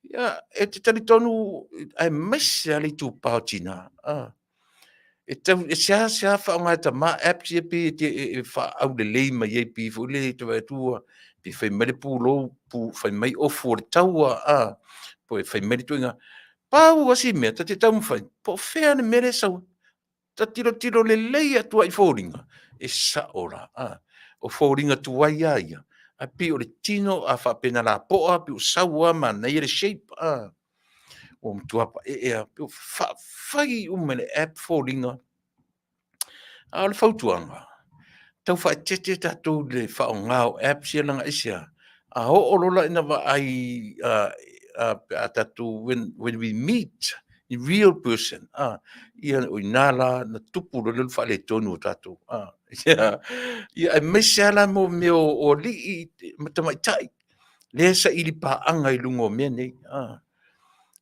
ia, e te talitonu aemaise lava le itupa o tina, a, e tau, e seasea faaaoga e tama apps ia pei e faaaulelei mai ai pei foi lele e vaai atu ua pei fai mai le pulou, fai mai ofu o le taua, a, po o fai mai le ituaiga. Pau lava si mea, ta te taumafai, po o fea le mea lea e sau ai. Ta tilotilo lelei atu lava i foliga, e sao la, a, o foliga tuai lava ia, ae pei o le tino a faapea na lapoa pei ua sau lava manaia le shape, a, ua matua paee lava, pei ua faafai uma e le app foliga. A o le fautuaga, tau faaeteete tatou i le faaaoga o apps ia leaga aisea? A oo loa la ina vaai pe a tatou, when we meet in real person, ia o i ina la na tupu loa le faaletonu o tatou. Ia aemaise lava la mo mea o alii ma tamaitai lea e saili paaga i luga o mea nei.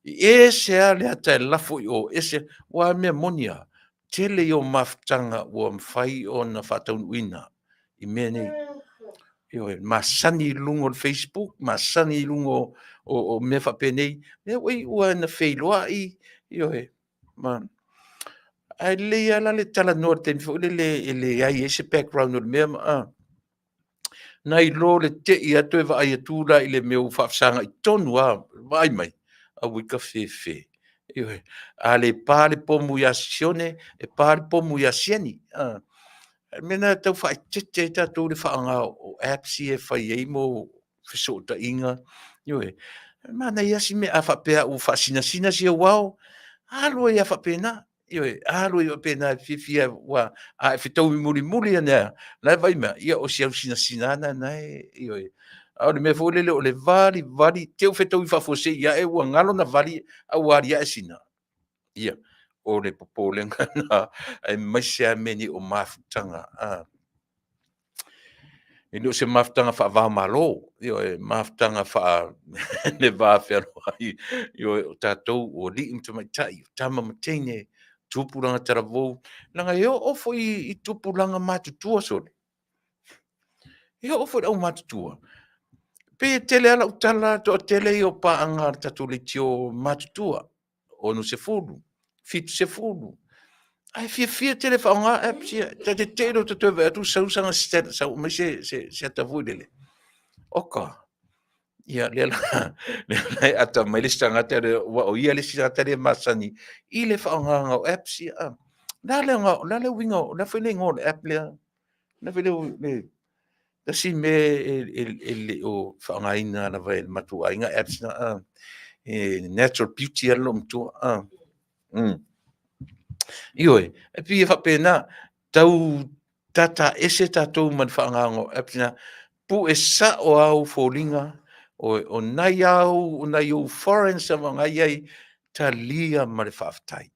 E ese lava le ata e lafo i o, ese, aua o le mea moni lava, tele ia o mafutaga ua mafai ona faataunuuina i mea nei. Ioe, masani i luga o le Facebook, masani i luga o mea faapenei, lea ua iu lava ina feiloai, ioe, ma ae lelei lava la le talanoa i le taimi foi lele e leai ai se background o le mea ma nai lo le te i atu e vaai atu la i le mea ua faafesagai tonu lava, vaai mai, auika fefe. Ioe. A le pa le pomu ia Sione, e pa le pomu ia Sieni. Le mea lena e tau faaeteete ai tatou i le faaaoga o apps ia e fai ai mo fesootaiga. Ioe. E manaia lava si mea, a faapea ua faasinasina si ou ao, alu ai lava faapena. Ioe, alu ai faapena e fiafia ai, a e fetaui mulimuli ane lava, la e vaai mai, ia o si au sinasina lava lena e, ioe. A o le mea foi lele o le vali vali, te i ua fetaui faafuasei ae ua galo ona vali a ua aliae sina. Ia, o le popolega lena, aemaise lava mea nei o mafutaga, e le o se mafutaga faava-o-Malo, ioe, mafutaga faa le vafealoai, ioe, o tatou o alii ma tamaitai, o tama ma teine, tupulaga talavou, leaga e oo foi i tupulaga matutua sole, e oo foi i le aumatutua, pei e tele lava lau tala, o le toatele ia o paaga a le tatou leitio matutua, 60, 70, ae fiafia tele e faaaoga apps ia. Ta te te i loa ua ta toe vaai atu ua sau sana status, sau mai se ata foi lele, oka, ia lea la e ata mai le isi tagata lea, aua o ia le isi tagata lea e masani i le faaaogaina o apps ia. O le a le uiga, o le a foi le igoa o le app lea? O le a foi le tasi mea e le o faaaogaina lava e le matou aiga apps na, e natural beauty le loomatua. Ioe, e pei e faapena, tau tata ese tatou ma le faaaogaina o apps na, pue sao lava ou foliga, o nai ou foreign na e i ai, talia ma le faafetai.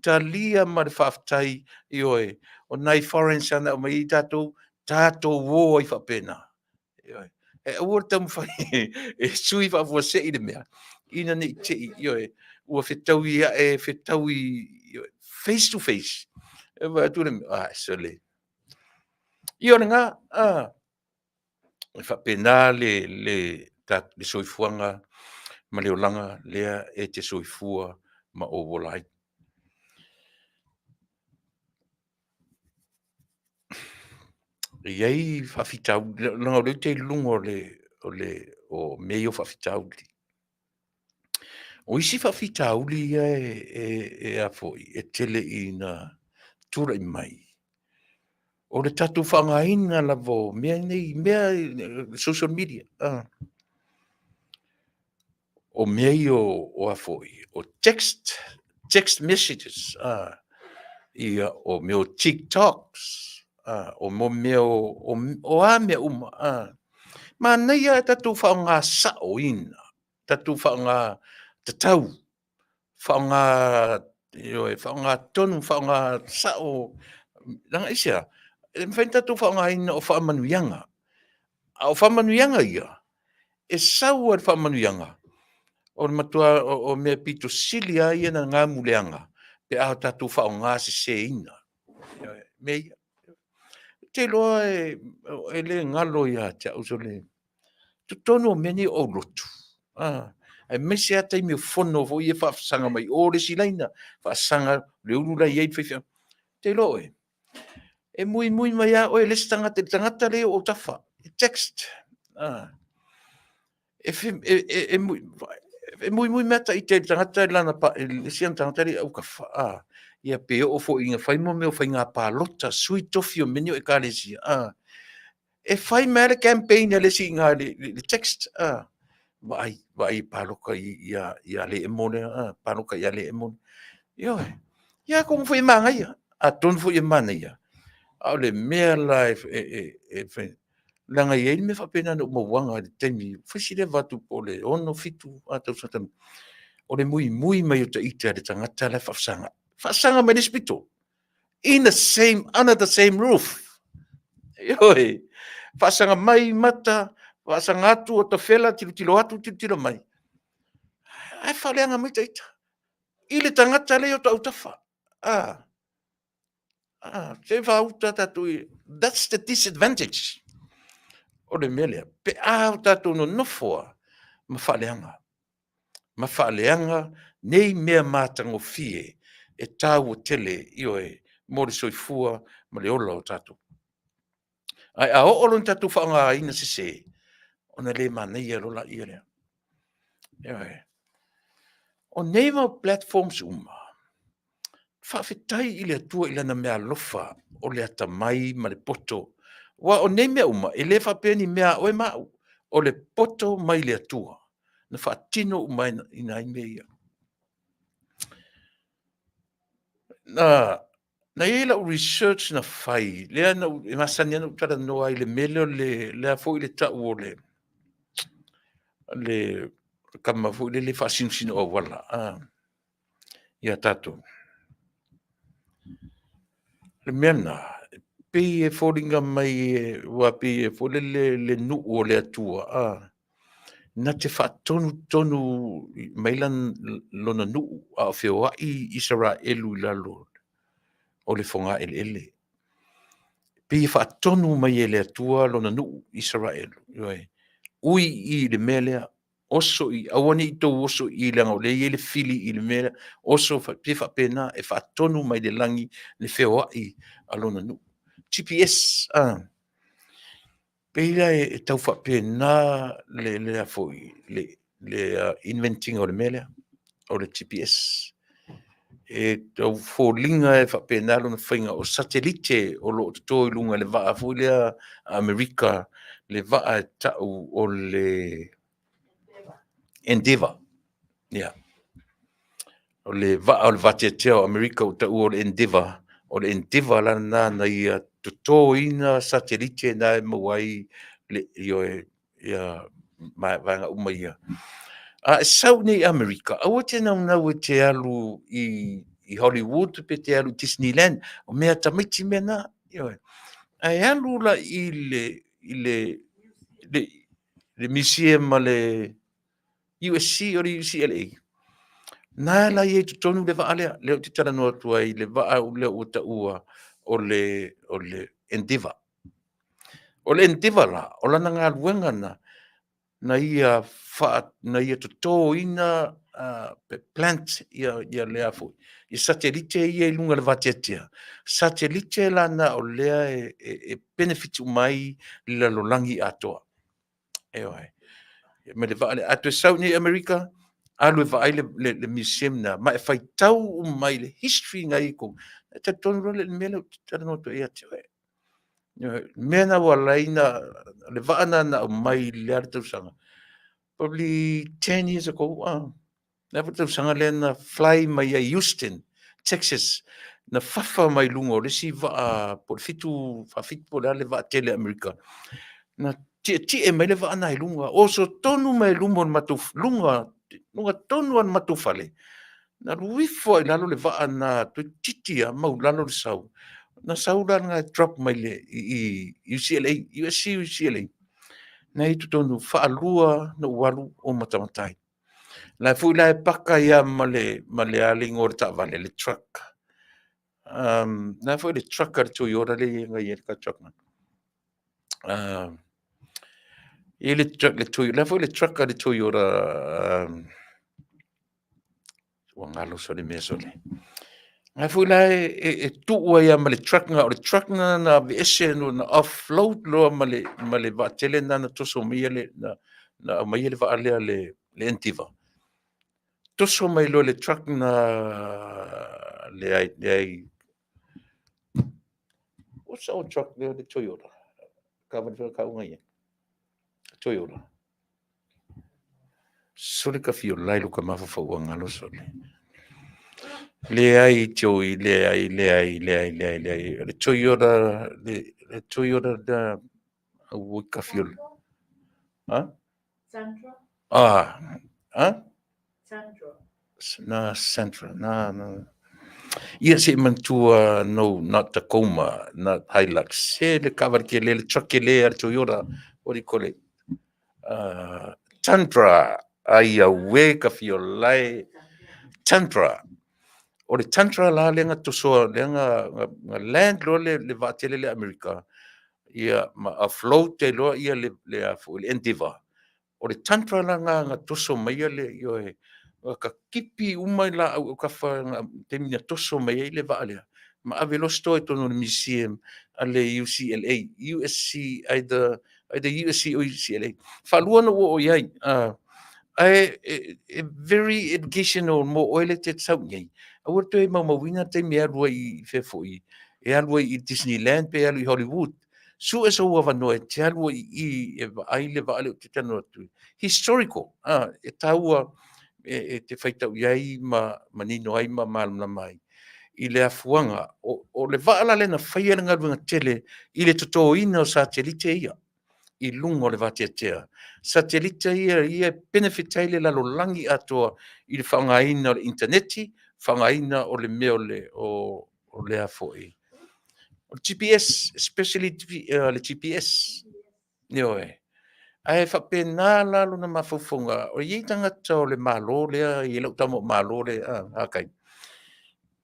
Talia ma le faafetai, ioe, o nai foreign na aumai ai tatou, tatou o ai faapena. Ioe. E aua le taumafai e sui faafuasei le mea, ina ne i te i, ioe, ua fetaui ae fetaui, ioe, face to face, e vaai atu le mea, a, sole! Ia o lena, e faapena le soifuaga ma le olaga lea e te soifua ma ou ola ai. E i ai faafitauli, leaga o lea ou te i luga o mea ia o faafitauli. O isi faafitauli ia e tele ina tulai mai, o le tatou faaaogaina lava o mea nei, social media, o mea ia o text, text messages, ia o mea o TikToks, o mea o a mea uma. Manaia ae tatou faaaoga saoina, tatou faaaoga tatau, faaaoga, ioe, faaaoga tonu, faaaoga sao. Leaga aisea? E mafai ona tatou faaaogaina o faamanuiaga, a o faamanuiaga ia, e sau lava i le faamanuiaga, o le matua o mea aupito sili lava ia ona gamu leaga pe a tatou faaaogaseseina mea ia. Ou te iloa e le galo ia te au sole, totonu o mea nei o aulotu, aemaise lava taimi o fono foi ia e faasaga mai o le isi laina, faasaga le ulu la e i ai le faifeau. Ou te iloa oe, e muimui mai lava oe i le isi tagata, i le tagata lea e i ou autafa, e text. E muimui mai lava ita i le tagata i le isi ana tagata lea e i autafa, ia pe oo foi ina fai mea o faiga palota, sui tofi o mea nei o ekalesia, e fai mai lava le campaign a le isi i ina i le text, vaai, vaai e palota ia Emo lea, palota ia Emo. Ioe, ia atonu foi e manaia, atonu foi e manaia, a o le mea la e fai, leaga e i ai le mea faapena na ou mauaina i le taimi, fai si leva atu po o le 6, 7 tausaga talu ai, o le muimui mai o ita i le tagata la e faafesagai, faasaga mai le isi pito, in the same, under the same roof. Ioe, faasaga mai mata, faasaga atu o tafela, tilotilo atu tilotilo mai, ae faaleaga mai ita i le tagata lea e i o autafa. Se i faauta tatou i, that's the disadvantage. O le mea lea, pe a o tatou nonofo lava ma faaleaga, ma faaleaga nei mea matagofie e taua tele, ioe, mo le soifua ma le ola o tatou. Ae a oo loa ina tatou faaaogaina sese, ona le manaia loa lea. Ioe. O nei mau platforms uma, faafetai i le Atua i Lana meaalofa o le atamai ma le poto. Aua o nei mea uma, e le faapea ni mea a oe ma au, o le poto mai le Atua na faatino uma ai mea ia. Na i ai lau research na fai, lea na ou, e masani lava ona ou talanoa ai i le mea lea o le, lea foi le tau o le tama foi lele e faasinosino auala ia tatou. O le mea lena, e pei e foliga mai aua e pei foi lele le nuu o le Atua, na te faatonutonu mai lona nuu a o feoai Isaraelu i lalo o le fogaeleele. E pei e faatonu mai e le Atua lona nuu Isaraelu, ioe, ui i le mea lea, oso i i, aua ne i tou oso i i leaga o lea e i ai le fili i le mea lea, oso, pei e faapena, e faatonu mai le lagi le feoai a lona nuu. GPS, pei la e tau faapena le invent ina o le mea lea, o le GPS. E tau foliga e faapena lona faiga, o satelite o lo o toto i luga i le vaa foi lea a Amerika, le vaa e tau o le Endeavour. Ia. O le vaa o le vateatea o Amerika ua taua o le Endeavour, o le Endeavour la lena na ia totoina satelite na e maua ai le, ioe, ia vaega uma ia. A e sau i inei i Amerika, aua e te naunau e te alu i Hollywood pe te alu i Disneyland, o mea a tamaiti mea na. Ioe. Ae alu la i le museum a le USC o le UCLA, na la e i ai i totonu le vaa lea, lea ou te talanoa atu ai i le vaa lea ua taua o le Endeavour. O le Endeavour la, o lana galuega lena, na ia totoina pe plant ia lea foi, i satelite ia i luga o le vateatea, satelite la na o lea e benefit uma ai le lalolagi atoa. Ioe. Ma le vaa lea, a toe sau i Amerika, alu e vaai le museum lena, ma e faitau uma mai le history na i ai i totonu, e talitonu loa lea i le mea lea ou te talanoa atu ai ia te oe. Ioe. O le mea lena ua ala ai ona, le vaa lena na aumai i le a le tausaga? Probably 10 years ago, o le a foi le tausaga lea na fly mai ai i Houston, Texas, na fafa mai luga o le isi vaa po o le 747 po o le a le vaa tele a Amerika, na tietie mai le vaa lena i luga, oso tonu mai luma o le matou, luga, luga tonu lava o le matou fale, na alu ifo lava i lalo le vaa lena toeitiiti lava maulalo le sau, na sau la lena e drop mai i UCLA, USC or UCLA, na i ai i totonu, faalua ona ou alu ou matamata ai. O la foi la e paka ai lava ma le, ma le a le igoa o le taavale, le truck. La foi le truck a le Toyota lea na i ai le truck. E le truck le Toyota, la foi le truck a le Toyota ua galo sole mea sole. Ngai foi la e tuu ai lava ma le truck na, o le truck na na aveese no na offload loa ma le vaatele na na toso mai le na, na aumai le vaa lea le Endeavour. Toso mai loa le truck na le ai le ai What's our truck there, the Toyota? Ka wale ka unga ia. Toyota. Sole ka fio lai lo ka mafafau ua ngalo sole. Leai Joey, leai, leai, leai, leai, leai. Le Toyota, le Toyota da ua ka fio. Ha? Sentra. Ah, ha? Sentra. Na Sentra, na, na. Ia se i manatua, no, not Tacoma, not Hilux. Se le kaavale tele, le truck tele a le Toyota, what do you call it? Tundra, ai auē ka fia lae. Tundra. O le Tundra la lea na tosoa, lea na, na, na land loa le vaatele lea a Amerika, ia ma afloat ai loa ia le, a foi, le Endeavour. O le Tundra la na na toso maia le, ioe, na tatipi uma i laau autafa na taimi na toso mai ai le vaa lea, ma ave loa store i totonu o le museum a le UCLA, USC, either USC or UCLA. Faalua ona ou oo i ai, Ae e very educational mo oe lea e te sau i inei, aua le toe maumauina le taimi e alu ai i fea foi, e alu ai i Disneyland pe alu i Hollywood. Sue sou avanoa e te alu ai i i e vaai le vaa lea ou te talanoa atu ai. Historical, e taua e te faitau i ai ma manino ai ma malamalama ai i le afuaga. O le vaa la lea na faia le galuega tele i le totoina o satelite ia i luga o le vateatea. Satelite ia ia e benefit ai le lalolagi atoa i le faaaogaina o le initaneti, faaaogaina o le mea o le, o le a foi, o le GPS, especially le GPS. Ioe. Ae faapena la lona mafaufauga, o i ai tagata o le Malo lea, i lau tama o Malo lea, a kai.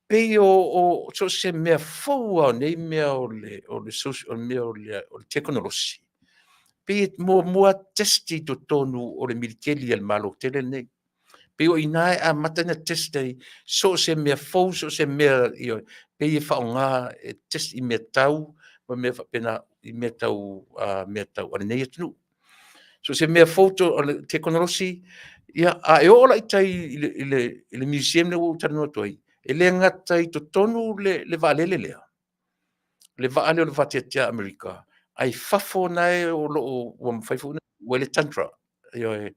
Pei o so o se mea fou lava o nei mea o le o le mea o le tekonolosi, pei e muamua test i totonu o le militeli a le Malo tele lenei. Pei o i ina e amata ona test ai so o se mea fou, so o se mea, ioe, pei e faaaoga e test i mea tau ma mea faapena, i mea tau mea tau a lenei atunuu. So o se mea fou o le tekonolosi, ia, a e oo la i tai i le museum lea ua ou talanoa atu ai, e le gata i totonu le vaalele lea, le vaa lea o le vateatea a Amerika, ae i fafo na e o lo o ua mafai foi ona tuuina le Tundra, ioe,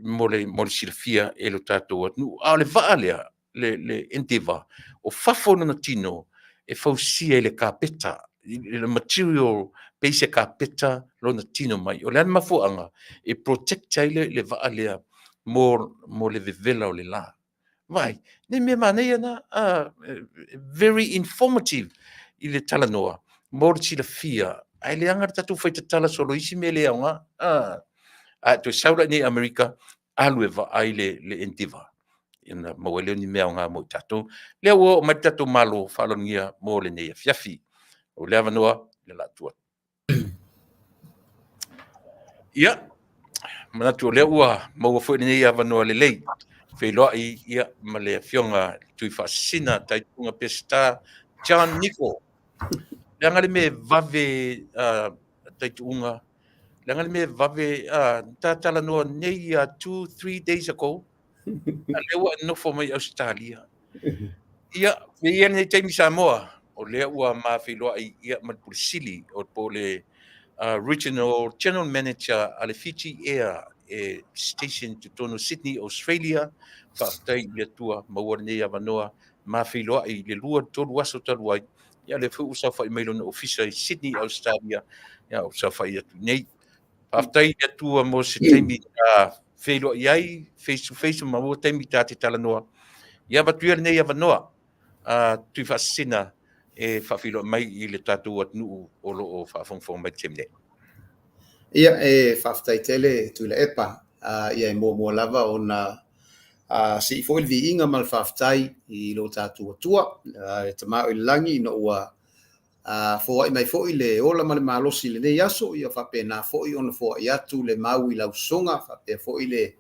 mo le silafia e lo tatou atunuu. A o le vaa lea, le Endeavour, o fafo o lona tino e fausia i le kapeta, i le material pei se kapeta lona tino mai. O le a le mafuaaga? E protect ai le vaa lea mo le vevela o le la. Vaai, nei mea manaia na, very informative i le talanoa mo le silafia, ae leaga le tatou faitatala solo i isi mea le aoga. A toe sau la i inei i Amerika, alu e vaai le Endeavour, ona maua ai lea o ni mea aoga mo i tatou. Lea ua oo mai le tatou Malo faaaloalogia mo lenei afiafi. O le avanoa, le la atu atu. Ia, manatu o lea ua maua foi lenei avanoa lelei, feiloai ia, ma le Afioga Tuifaasisina Taituga Peseta John Niko. Leaga le mea e vave Taituga, leaga le mea e vave, ta talanoa nei 2, 3 days ago, a lea ua e nofo mai Ausetalia. Ia, e i ai lenei taimi Samoa, o lea ua ma feiloai ia, ma le Pule Sili, o po o le Regional General Manager a le Fiji Air e station i totonu o Sydney, Australia. Faafetai i le Atua maua lenei avanoa ma feiloai i le 2 3 aso talu ai. Ia, lea foi ua saofai mai lona ofisa i Sydney, Australia. Ia, ua saofai atu nei. Faafetai i le Atua mo se taimi ta feiloai ai face to face ma maua taimi ta te talanoa. Ia, avatu ia lenei avanoa Tuifaasisina e faafeiloai mai i le tatou atunuu o lo o faafogafoga mai i le taimi nei. Ia, e faafetai tele Tuilaepa. Ia e muamua lava ona sii foi le viiga ma le faafetai i lo tatou Atua, e Tama oi le lagi, ina ua foai mai foi le ola ma le malosi i lenei aso, ia faapena foi ona foai atu le mau i lau sosoga, faapea foi le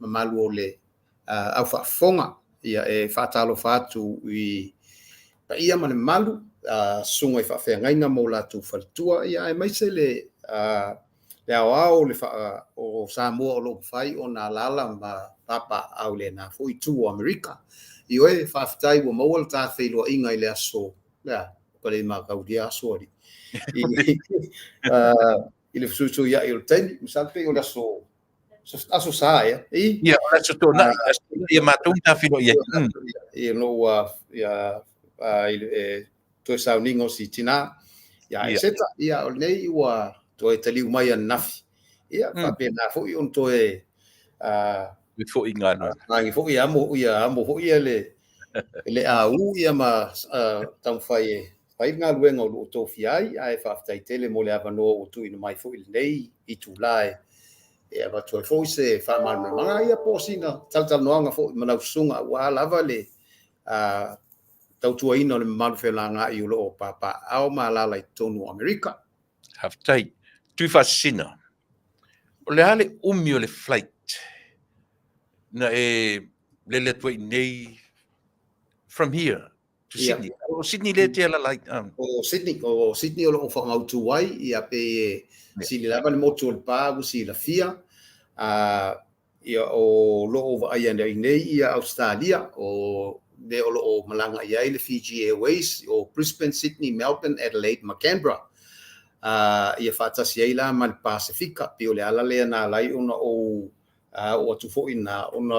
mamalu o le au faafofoga. Ia e faatalofa atu i paia ma le mamalu, susuga i faafeagaiga ma o latou faletua, ia aemaise le aoao o Samoa o lo o mafai ona alaala ma papaaao i lena foi itu o Amerika. Ioe, faafetai ua maua le ta feiloaiga i le aso, lea, ua le mataulia aso alii, i le fesuisuiai o le taimi, masalo pei o le aso aso sa ea. I? Ia, o le aso Toonai, aso Toonai ia matou na feiloai ai. Ia, no ua, ia, i le toe sauniga o si tina, ia, et cetera. Ia, o lenei ua toe taliu mai ananafi. Ia, faapena foi ona toe foi i galuega. Magi foi amo, ia, amo foi ia le au, ia ma taumafai e fai le galuega o lo o tofia ai, ae faafetai tele mo le avanoa ua tuuina mai foi i lenei itula e avatu ai foi se faamalamalamaga, ia po o sina talatalanoaga foi ma lau susuga aua lava le tautuaina o le mamalu feulagai o lo o papaaao ma alaala i totonu o Amerika. Faafetai. Tuifaasisina, o le a le umi o le flight na e lele atu ai i inei from here to Sydney? O Sydney lea e te alaala ai? O Sydney, o Sydney o lo o faamautu ai, ia pe e sili lava le motu o le pa ua silafia. Ia, o lo o vaaia nei nei ia Ausetalia, o mea o lo o malaga i ai le Fiji Airways, o Brisbane, Sydney, Melbourne, Adelaide ma Canberra. Ia faatasi ai la ma le Pasefika. Pei o le ala lea na ala ai ona ou oo atu foi i ina, ona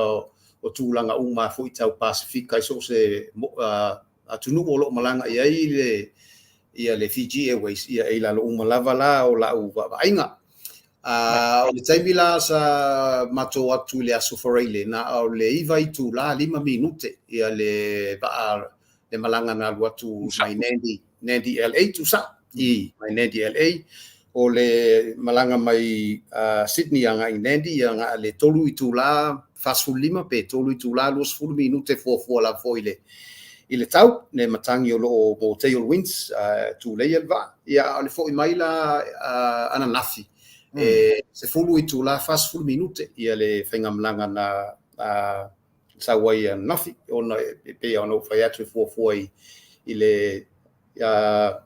o tulaga uma foi tau Pasefika i so o se atunuu o lo o malaga i ai le ia le Fiji Airways, ia e i lalo uma lava la o lau vaavaaiga. O le taimi la sa matou atu i le Aso Faraile, na o le 9 itula 5 minute ia le vaa le malaga na alu atu mai Nadi, Nadi LA, tusa i mai Nadi LA, o le malaga mai Sydney agai i Nadi, ia na le 3 itula 45 pe 3 itula 20 minute, fuafua lava foi i le tau, le matagi o lo o mo tailwinds, tuleia le vaa. Ia, a o le foi mai la ananafi, e 10 itula 40 minute ia le faigamalaga na sau ai ananafi, ona e pei ona ou fai atu e fuafua i le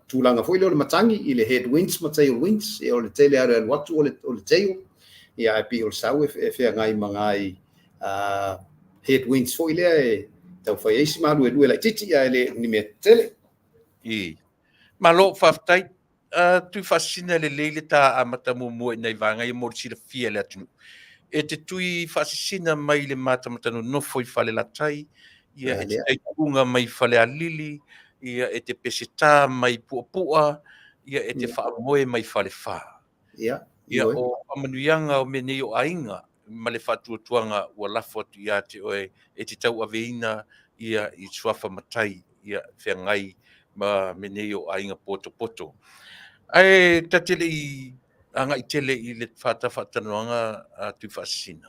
tulaga foi lea o le matagi i le headwinds ma tailwinds. Ia, o le tele lava o le alu atu o le tail, ia ae pei o le sau e feagai ma nai headwinds foi lea e taufai ai si maluelue laitiiti, ae le o ni mea tetele. I. Malo, faafetai. Tuifaasisina lelei le ta amata muamua i nai vaega ia mo le silafia e le atunuu. E te tui faasisina mai le matamata nonofo i Falelatai, ia e te taituga mai Falealili, ia e te pesetā mai Puapua, ia e te faamoe mai Falefa. Ia, o faamanuiaga o mea nei o aiga ma le faatuatuaga ua lafo atu ia te oe e te tauaveina ia i suafa matai, ia feagai ma mea nei o aiga potopoto. Ae ta te le i agai tele i le faatafaatalanoaga a Tuifaasisina,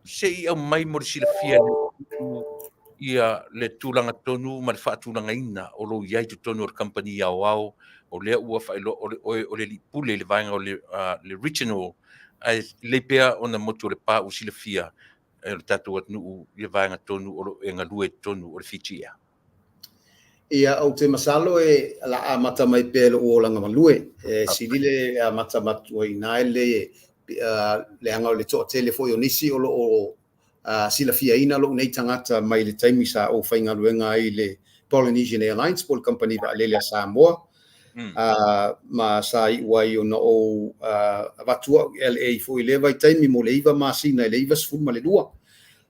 se i aumai mo le silafia ia le tulaga tonu ma le faatulagaina o lo o i ai totonu o le kamupani aoao, o lea ua faailoa o le oe o le alii pule i le vaega o le regional, ae lelei pea ona motu o le pa ua silafia e le tatou atunuu ia vaega tonu o lo o e galue i totonu o le Fiji Air. Ia, ou te masalo e la amata mai pea i lou olaga malue. E sili le amata atu ai i ina e lelei, leaga o le toatele foi o nisi o lo o silafiaina lou nei tagata mai le taimi sa ou faigaluega ai i le Polynesian Airlines po o le kamupani vaalele a Samoa, ma sa iu ai ona ou avatu au i LA foi i lea vaitaimi mo le 9 masina i le 92,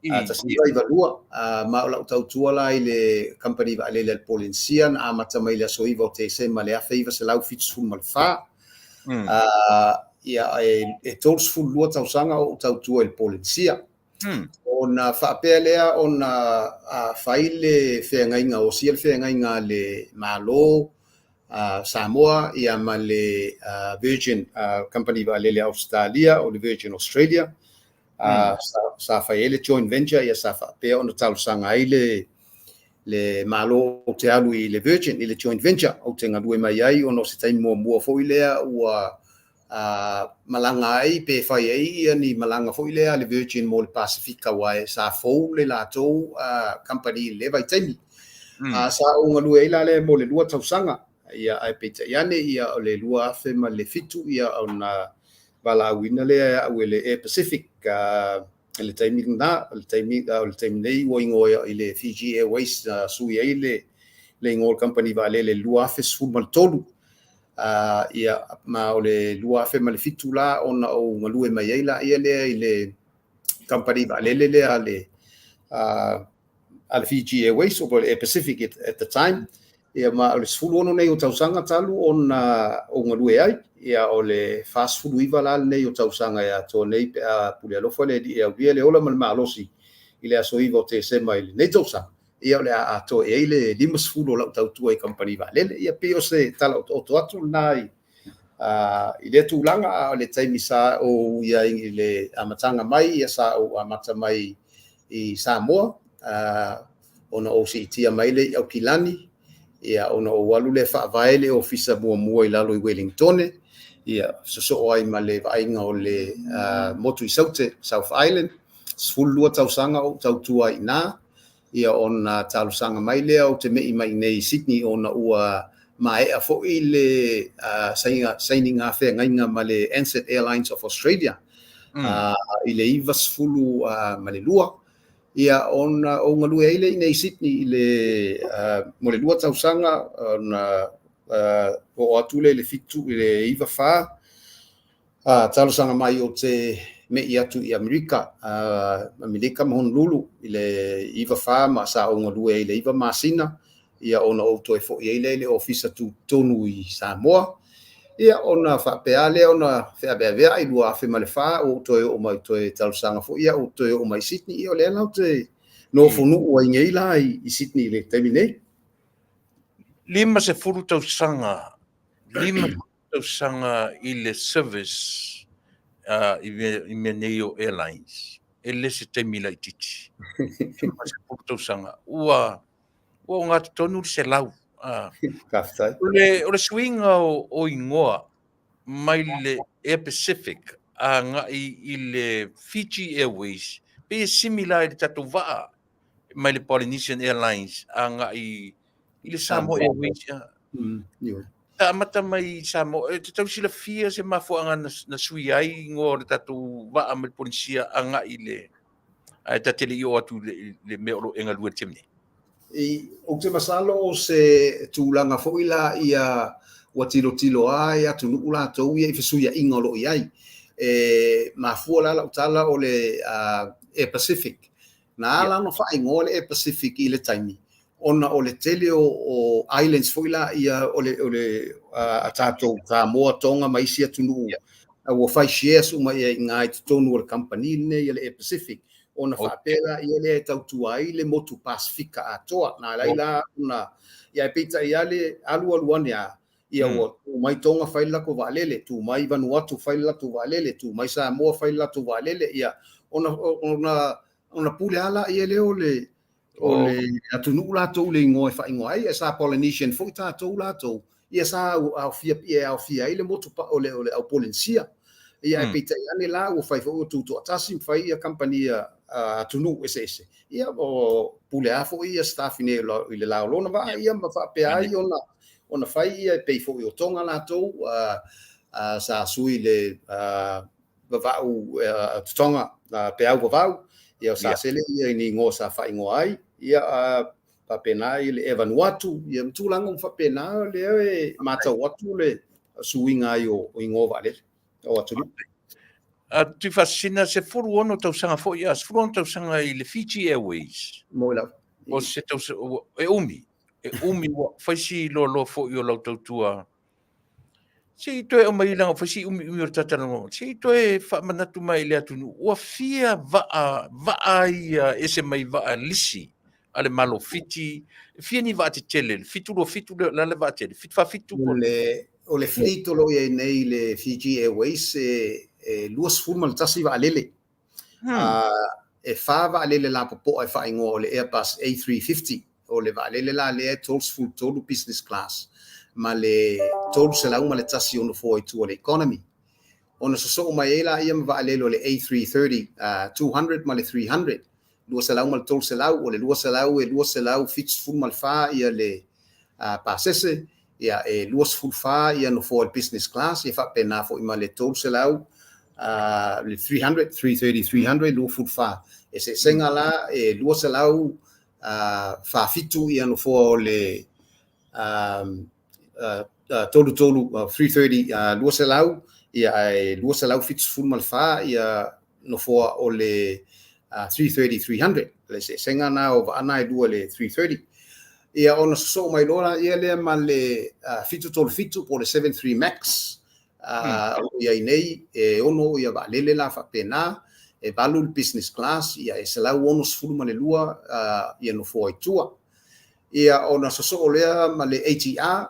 1992, ma o lau tautua la i le kamupani vaalele a le Polenisia na amata mai i le aso 9 o Tesema i le 1974. Ia, e 32 tausaga o ou tautua i le Polenisia. Ona faapea lea ona fai le feagaiga, osia le feagaiga a le Malo Samoa ia ma le Virgin Company vaalele a Ausetalia o le Virgin Australia. Sa fai ai le joint venture, ia sa faapea ona talosaga ai le Malo ou te alu i le Virgin i le joint venture ou te galue mai ai, ona o se taimi muamua foi lea ua malaga ai pe fai ai ia ni malaga foi lea a le Virgin mo le Pasefika, aua e sa fou le latou company i le vaitaimi. Sa ou galue ai la lea mo le 2 tausaga, ia ae peitai ane ia o le 2007 ia ona valaauina lea e au e le Air Pacific i le taimi lena, o le taimi o le taimi nei ua igoa i le Fiji Airways, na sui ai le igoa o le kamupani vaalele i le 2013. Ia, ma o le 2007 la ona ou galue mai ai laia lea i le kamupani vaalele lea a le Fiji Airways po o le Air Pacific at the time. Ia, ma o le 16 nei o tausaga talu ona ou galue ai. Ia, o le 49 la lenei o tausaga e atoa nei pe a pule alofa le Alii e aulia le ola ma le malosi i le aso 9 o Tesema i lenei tausaga. Ia, o le a atoa i ai le 50 o lau tautua i kamupani vaalele. Ia, pei o se tala otooto atu lena i lea tulaga. A o le taimi sa ou i ai i le amataga mai, ia sa ou amata mai i Samoa, ona ou siitia mai lea i Aukilani, ia ona ou alu lea faavae le ofisa muamua i lalo i Wellingtone, ia sosoo ai ma le vaaiga o le motu i Saute, South Island. 12 tausaga ou tautua ai i ina, ia ona talosaga mai lea ou te mei mai nei i Sydney, ona ua maea foi le sainiga feagaiga ma le Ansett Airlines of Australia. I le 92, ia ona ou galue ai lea i inei i Sydney i le mo le 2 tausaga, ona oo atu lea i le 7 i le 94, talosaga mai ou te me'i atu i Amerika, Amerika ma Honolulu i le 94, ma sa ou galue ai i le 9 masina, ia ona ou toe foi ai lea i le ofisa tutotonu i Samoa. Ia ona faapea lea ona feaveaveai 2004, ua ou toe oo mai, toe talosaga foi au ou toe oo mai i Sydney. Ia o lea la ou te nofonuu ai nei la i Sydney i le taimi nei. 50 tausaga, 50 tausaga i le service i mea nei o airlines. E le se taimi laitiiti. 50 tausaga. Ua ogatotonu le 100. Faafetai. O le suiga o igoa mai le Air Pacific agai i le Fiji Airways, pei e similar i le tatou vaa mai le Polynesian Airlines agai i le Samoa Airways. Sa amata mai i Samoa, e te tau silafia se mafuaaga na sui ai igoa o le tatou vaa mai le Polynesia agai i le, ae ta te le i oo atu i le mea o lo o e galue i le taimi nei? Ou te masalo o se tulaga foi la ia ua tilotilo lava i atunuu latou ia i fesuiaiga o lo o i ai. E mafua la lau tala o le Air Pacific. Na ala ona faaigoa le Air Pacific i le taimi, ona o le tele o islands foi la ia o le a tatou Samoa, Tonga ma isi atunuu ua fai shares uma i ina i totonu o le kamupani lenei a le Air Pacific, ona faapea la ia lea e tautua ai le motu Pasifika atoa. Na ala ai la ona ia, peitai lava le alu alu ane a ia ua tu mai Tonga fai le latou vaalele, tu mai Vanuatu fai le latou vaalele, tu mai Samoa fai le latou vaalele, ia ona pule lava la ia lea o le atunuu latou le igoa e faaigoa ai. Sa Polynesian foi tatou latou, ia sa aofia, ia aofia ai le motu o le au Polynesia. Ia ae peitai ane la ua fai foi ua tutoatasi ma fai ia kamupani atunuu eseese. Ia o pule lava foi ia staff i le la o lona vaa, ia ma faapea ai ona fai ia e pei foi o Tonga latou sa sui le vavau Tonga peau vavau, ia sa sele ia i ni igoa sa faaigoa ai, ia faapena i le Air Vanuatu, ia ma tulaga uma faapena lea e matau atu le suiga ai o igoa vaalele o atunuu. Tuifaasisina, 16 tausaga foi, 16 tausaga i le Fiji Airways. Mo lava. O se tausaga, e umi ua fai si loaloa foi o lau tautua. Se i toe aumai leaga fai si umiumi o le talatalanoaga. Se i toe faamanatu mai i le atunuu, ua fia vaa ia ese mai vaa lisi a le Malo Fiti, e fia ni vaa tetele, le 727 le la le vaa tele, 747. O le fleet o lo o i ai nei le Fiji Airways e 21 vaalele. E 4 vaalele lapopoa e faaigoa o le Airbus A350. O le vaalele la lea e 33 business class ma le 301 o nofoa i tua o le economy. Ona sosoo mai ai la ia ma vaalele o le A330, 200 ma le 300, 200 ma le 300, o le 200 e 274 ia le pasese, ia e 24 ia nofoa i le business class, ia faapena foi ma le 300, le 300, 330, 300, 24. Eseesega la e 247 ia nofoa o le 33, 330, 200, ia ae 274 ia nofoa o le 330, 300. Le eseesega na o vaa na e lua le 330. Ia ona sosoo mai loa la ia lea ma le 737 po o le 73 Max, o lo o i ai nei, e 6 ia vaalele la faapena, e 8 le business class, ia e 162 ia nofoa i tua. Ia ona sosoo lea ma le ATR,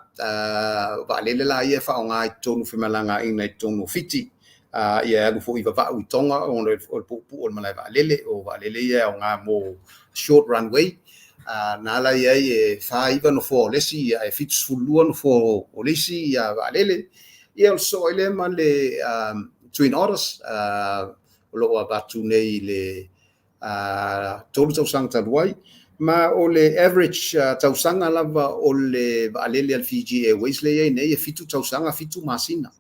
vaalele la ia e faaaoga i totonu femalagaaiga i totonu o Fiti. Ia e alu foi vavau i Tonga, ona o le puupuu o le malae vaalele, o vaalele ia e aoga mo short runway. Na ala i ai e 49 nofoa o le isi, ia e 72 nofoa o le isi ia vaalele. Ia ona sosoo ai lea ma le Twin Otters, o lo o avatu nei i le 3 tausaga talu ai. Ma o le average tausaga lava o le vaalele a le Fiji Airways lea e i ai nei e 7 tausaga 7 masina.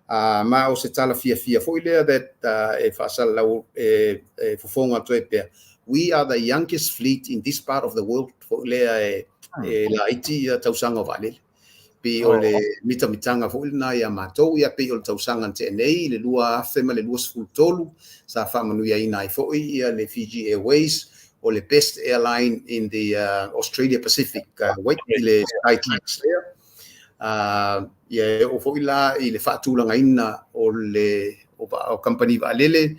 Ma o se tala fiafia foi lea that e faasalalau e fofoga atu ai pea, we are the youngest fleet in this part of the world foi lea e laiti ia tausaga o vaalele. Pei o le mitamitaga foi lena ia matou, ia pei o le tausaga na tea nei i le 2023 sa faamanuiaina ai foi ia le Fiji Airways o le best airline in the Australia Pacific wait i le Skytrax lea. Ia e oo foi la i le faatulagaina o le o kamupani vaalele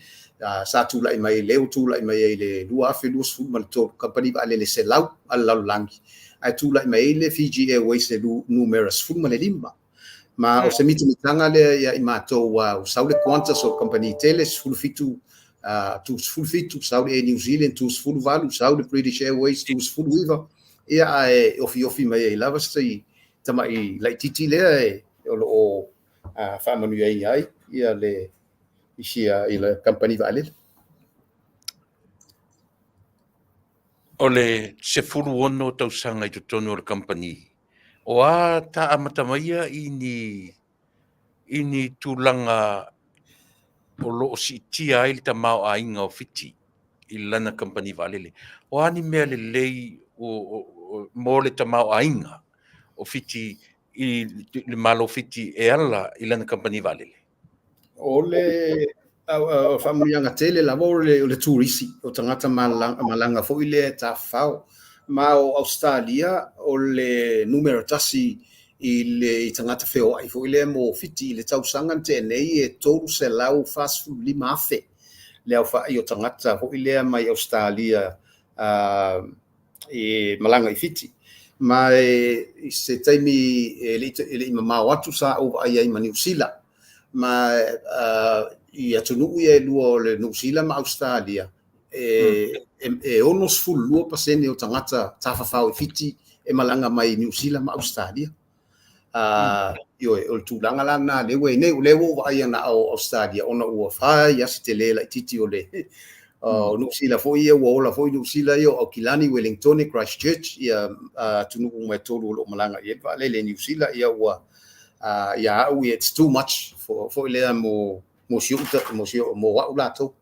sa tulai mai lea ua tulai mai ai i le 2023 kamupani vaalele 100 a le lalolagi, ae tulai mai ai le Fiji Airways i le numera 15. Ma o se mitamitaga lea ia i matou, ua sau le Qantas o le kamupani tele 17, tu 17, sau le Air New Zealand tu 18, sau le British Airways tu 19, ia ae ofiofi mai ai lava se tamai laitiiti lea e o lo o faamanuiaina ai ia le isi i le kamupani vaalele. O le 16 tausaga i totonu o le kamupani, o a ta amata maia i ni tulaga o lo o siitia ai le tamaoaiga o Fiti i lana kamupani vaalele? O a ni mea lelei mo le tamaoaiga o Fiti i le Malo Fiti e ala i lana kamupani vaalele? O le faamanuiaga tele lava o le turisi, o tagata malaga foi lea e tafafao. Ma o Ausetalia o le numera 1 i le tagata feoai foi lea mo Fiti i le tausaga na tea nei e 345,000 le aofai o tagata foi lea mai Ausetalia e malaga i Fiti. Ma i se taimi e le i mamao atu sa ou vaai ai ma Niu Sila. Ma i atunuu ia e lua o le Niu Sila ma Ausetalia, e 62% o tagata tafafao i Fiti e malaga mai Niu Sila ma Ausetalia. Ioe, o le tulaga la lena lea ua i ai nei, o lea ua ou vaai na o Ausetalia ona ua fai lava se tele laitiiti o le Niu Sila foi ia, ua ola foi Niu Sila ia, o Aukilani, Wellingtone, Christchurch, ia atunuu uma e tolu o lo o malaga i ai le vaalele Niu Sila, ia ua ia au ia it's too much foi lea mo si ou mo au latou.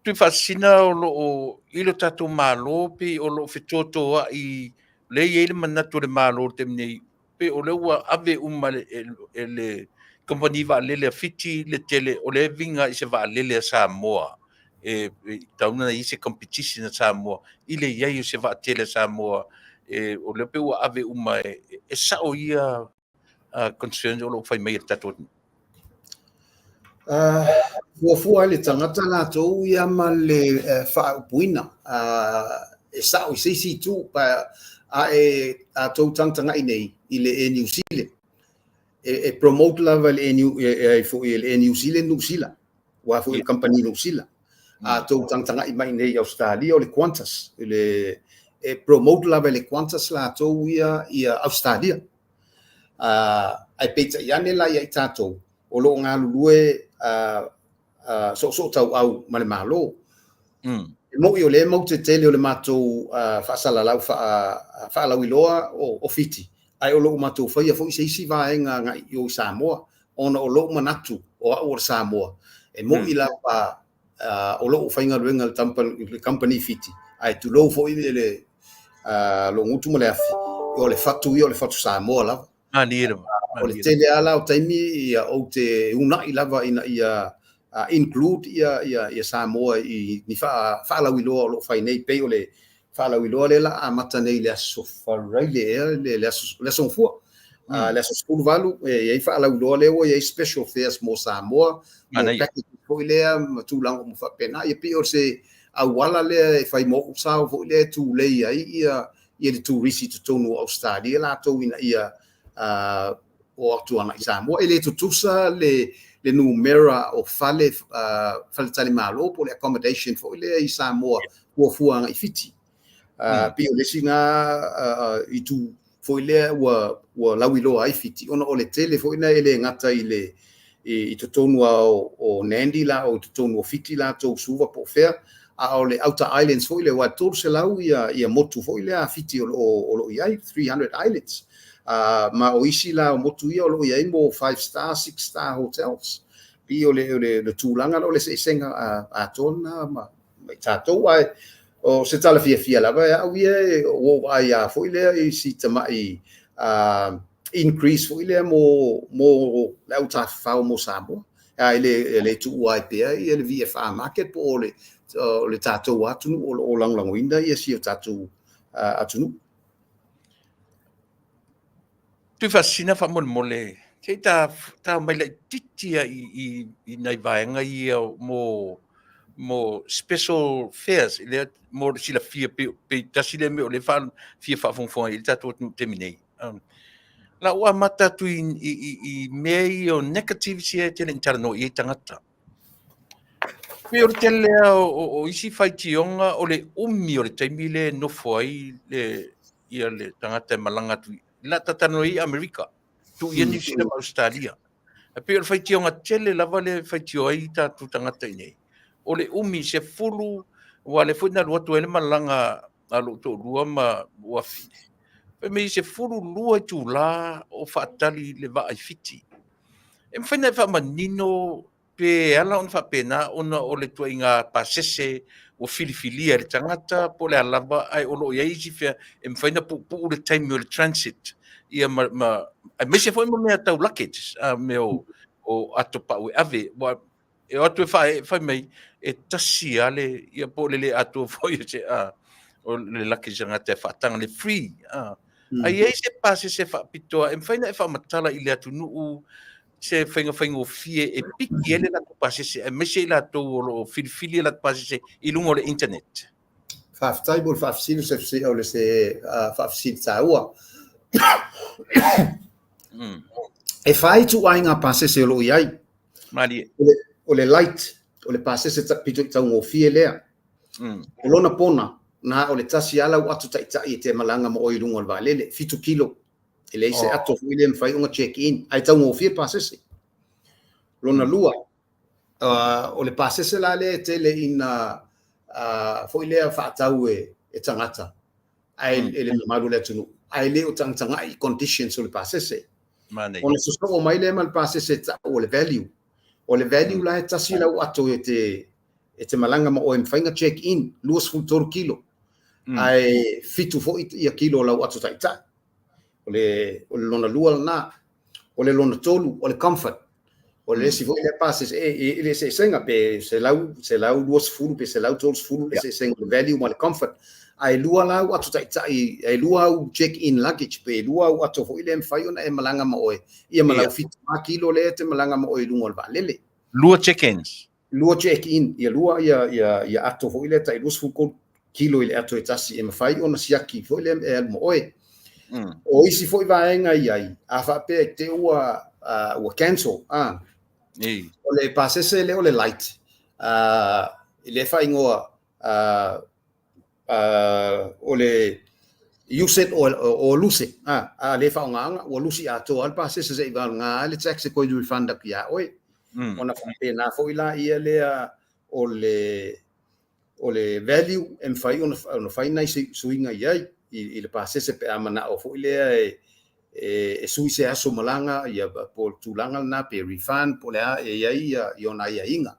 Tuifaasisina o lo o i lo tatou Malo pe o lo o fetotoai lea e i ai le manatu o le Malo i le taimi nei, pe o lea ua ave uma e le kamupani vaalele a Fiti le tele o lea e viga i se vaalele a Samoa, e tatau ona i ai se competition a Samoa i le i ai o se vaatele a Samoa, o lea pe ua ave uma e sao ia concerns o lo o fai mai e le tatou atunuu. Fuafua ai le tagata latou ia ma le faaupuina e sao i se isi itu, a e a tou tagatagai nei i le Air New Zealand, e promote lava le Air New, e foi le Air New Zealand New Zealand, ua foi le kamupani New Zealand. A tou tagatagai mai nei i Australia o le Qantas, e promote lava le Qantas latou ia ia Australia. Ae peitai ane la ia i tatou o lo o galulue soosoo tauau ma le Malo. E moi o lea mau te tele o le matou faasalalau faalauiloa o Fiti, ae o lou matou faia foi se isi vaega agai i o i Samoa, ona o lou manatu o au o le Samoa, e moi lava o lou faigaluega le kamupani Fiti, ae tulou foi le lou gutu ma le afi, o le fatu ia o le fatu Samoa lava. O le tele lava la o taimi ia ou te unai lava ina ia include ia Samoa i ni faalauiloa o lo o fai nei, pei o le faalauiloa lea la amata nei i le aso Faraile ea, le aso Gafua. Le aso 18 e i ai faalauiloa lea ua i ai special fares mo Samoa, mo package foi lea ma tulaga uma faapena. Ia pei o se auala lea e fai mo ou sao foi lea e tulei ai ia le turisi i totonu o Ausetalia latou ina ia o atu agai i Samoa. E le tutusa le numera o fale faletalimalo po o le accommodation foi lea i Samoa fuafua agai i Fiti. Pei o le isi na itu foi lea ua lauiloa ai Fiti, ona o le tele foi na e le gata i le i totonu o Nandi la o i totonu o Fiti latou Suva po o fea, a o le Outer Islands foi lea, ua 300 ia motu foi lea a Fiti o lo o i ai, 300 Islands. Ma o isi la o motu ia o lo o i ai mo five star, six star hotels. Pei o le, o le, le tulaga la o le eseesega atoa lena ma, ma i tatou. Ae o se tala fiafia lava e au ia e ua ou vaai lava foi lea i si tamai increase foi lea mo, mo le au tafafao mo Samoa. Ae le, e le tuua ai pea ia le VFR market po o le, o le tatou atunuu o lo o lagolagoina ia si o tatou atunuu. Tuifaasisina faamolemole, se i ta, ta mai laitiiti lava i, i, i nai vaega ia mo, mo special fares, lea mo le silafia pe, pe tasi lea mea o lea fa, fia faafogafoga i le tatou atunuu i le taimi nei. Um, la ua amata atu i, i, i, i mea ia o negatives ia e tele ina talanoa i ai tagata. Pei o le tele lea o, o, o isi faitioga o le umi o le taimi lea e nofo ai le, ia le tagata e malaga atu i la talanoa i Amerika, tuu ia Niu Sila ma Ausetalia. Ae pei o le faitioga tele lava lea e faitio ai tatou tagata i inei, o le umi 10, aua o lea foi na alu atu ai le malaga a lou toalua ma afafine, fai mai e 12 itula o faatali le vaa i Fiti. E mafai ona e faamanino pe ala ona faapena ona o le ituaiga pasese ua filifilia e le tagata po o le a lava, ae o lo o i ai isi fea e mafai ona puupuu le taimi o le transit, ia ma, ma aemaise foi ma mea tau luggage, a mea o, o ato pau e ave, ua e o atu e faaee fai mai e tasi lava le, ia po o le le atoa foi o se a, o le luggage tagata e faataga le free, a. Ae i ai se pasese faapitoa e mafai ona e faamatala i le atunuu se faiga faigofie e piki ai le latou pasese, aemaise i latou o lo o filifili a latou pasese i luga o le internet? Faafetai mo le faafesili, o se, o le se faafesili taua. E fai ituaiga pasese o lo o i ai. Malie. O le light, o le pasese pito i taugofie lea. O lona pona, na o le tasi lava lau ato taitai e te malaga ma oe i luga o le vaalele, 7 kilo. E leai se ato foi lea e mafai ona check in, ae taugofie le pasese. Lona lua, o le pasese la lea e tele ina foi lea faatau e tagata, ae e le mamalu o le atunuu, ae le o tagatagai i conditions o le pasese. Ona sosoo mai lea ma le pasese e tau o le value. O le value la e tasi lau ato e te e te malaga ma oe e mafai ona check in 23 kilo, ae 7 foi ia kilo o lau ato taitai. O le, o le lona lua lena. O le lona tolu, o le comfort. O le isi foi lea pasese, e, e, le eseesega pe 100, 120 pe 130 le eseesega o le value ma le comfort. Ae lua la au ato taitai, e lua au check in luggage, pe lua au ato foi lea e mafai ona e malaga ma oe, ia ma lau 74 kilo lea e te malaga ma oe i luga o le vaalele. Lua check-ins. Lua check in, ia lua ia, ia, ia ato foi lea tai 23 kilo i le ato e tasi e mafai ona siaki foi lea e alu ma oe. O isi foi vaega i ai, a faapea i te ua, ua cancel, o le pasese lea o le light, i le faaigoa, o le use it or, or lose it, a le faaaogaina, ua lusi atoa le pasese seia vagana le tax e toe refund atu iā oe. Ona faapena foi la ia lea o le o le value e mafai ona, ona fai nai suiga i ai i, i le pasese pe a manao foi lea e e, e sui se aso malaga ia po o le tulaga lena pe refund po o le a e i ai ia, i ona aiaiga.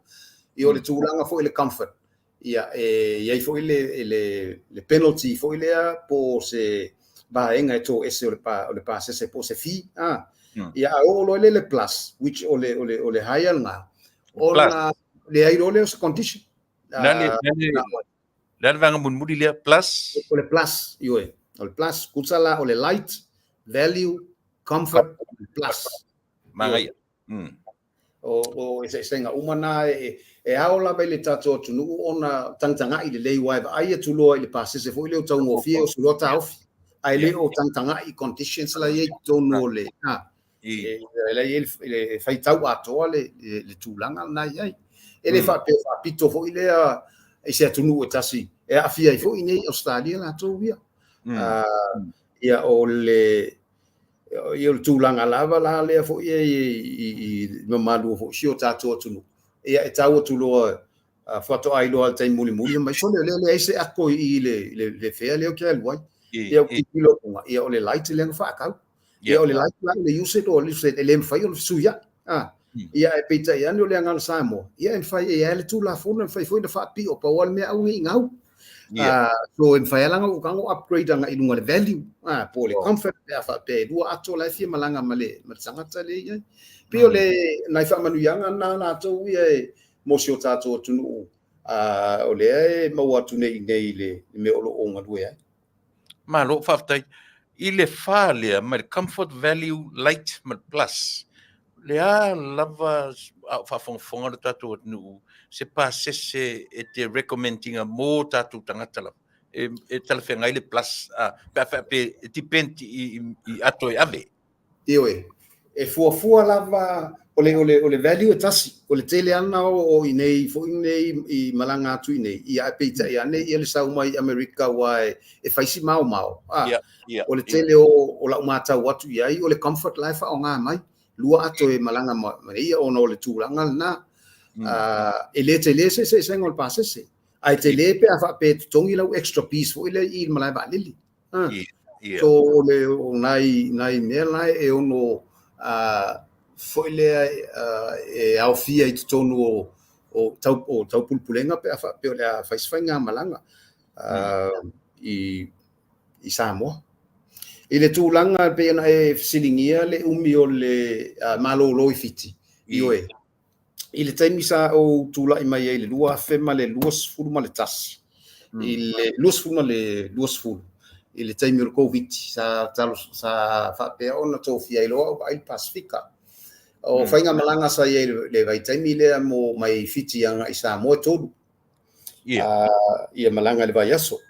I o le tulaga foi le comfort ia e i ai foi le, le, le penalty foi lea po o se vaega e toese o le, pa, o le pasese po o se fee. Ah. Ia a oo loa le le plus, which o le, o le, o le higher lena, ona leai loa lea o se condition. Le a le vaega mulimuli lea, plus? O le plus, ioe. O le plus, tusa la o le light, value, comfort, plus. Manaia. O eseesega uma na e, e ao lava i le tatou atunuu ona tagatagai lelei, aua e vaai atu loa i le pasese foi lea o taugofie o suloa taofi, ae le o tagatagai i conditions la e i ai i totonu o le, e la e i ai le faitau atoa le, le tulaga lena e i ai. E le faapea faapito foi lea i se atunuu e tasi e aafia ai foi nei Ausetalia latou ia. Ia o le ia o le tulaga lava la lea foi e i mamalu foi si o tatou atunuu. Ia e tau atu loa faatoa iloa i le taimi mulimuli mai sole o lea leai se ato i le, le, le fea lea ou te alu ai. Ia ou tilotilo atu, ia o le light lea na faatau. Ia, o le Light la, o le usage o le usage e le mafai ona fesuiai. Ia, ae peitai ane o le agaga Samoa, ia e mafai, e i ai le Tulafono e mafai foi ona faapio, pau lava le mea aua ne i gau. So e mafai lava la ona ou tago upgrade agai i luga o le value, po o le comfort pe a faapea e lua ato la e fia malaga ma le tagata lea e i ai. Pei o le nai faamanuiaga na latou ia e mo si o tatou atunuu, o lea e maua atu nei i inei i le mea o lo o galue ai. Malo, faafetai. I le fa lea mai le comfort value light ma le plus, le a lava a o faafogafoga lo tatou atunuu se pasese e te recommend ina mo tatou tagata lava e talafeagai le plus, pe a faapea e depend i ato e ave? Ioe, e fuafua lava, o le, o le, o le value e tasi, o le tele ana o i nei foi nei i malaga atu i nei, ia ae peitai ane ia le sau mai Amerika aua e fai si maomao. O le tele o lau matau atu i ai, o le comfort la e faaaoga mai, lua ato e malaga ma ia ona o le tulaga lena. E le tele se eseesega o le pasese, ae tele pe a faapea e totogi lau extra piece foi lea i le malae vaalele. So o le o nai nai mea la e ono foi lea e aofia i totonu o tau o taupulepulega pe a faapea o le a fai se faigamalaga i Samoa. I le tulaga e pei ona e fesiligia le umi o le malolo i Fiti, ioe, i le taimi sa ou tulai mai ai i le 2021, i le 2020, i le taimi o le Covid, sa sa faapea ona tofia ai loa au vaai le Pasefika. O faigamalaga sa i ai i le vaitaimi lea mo mai Fiti agai i Samoa e tolu. Ia malaga i le vaiaso.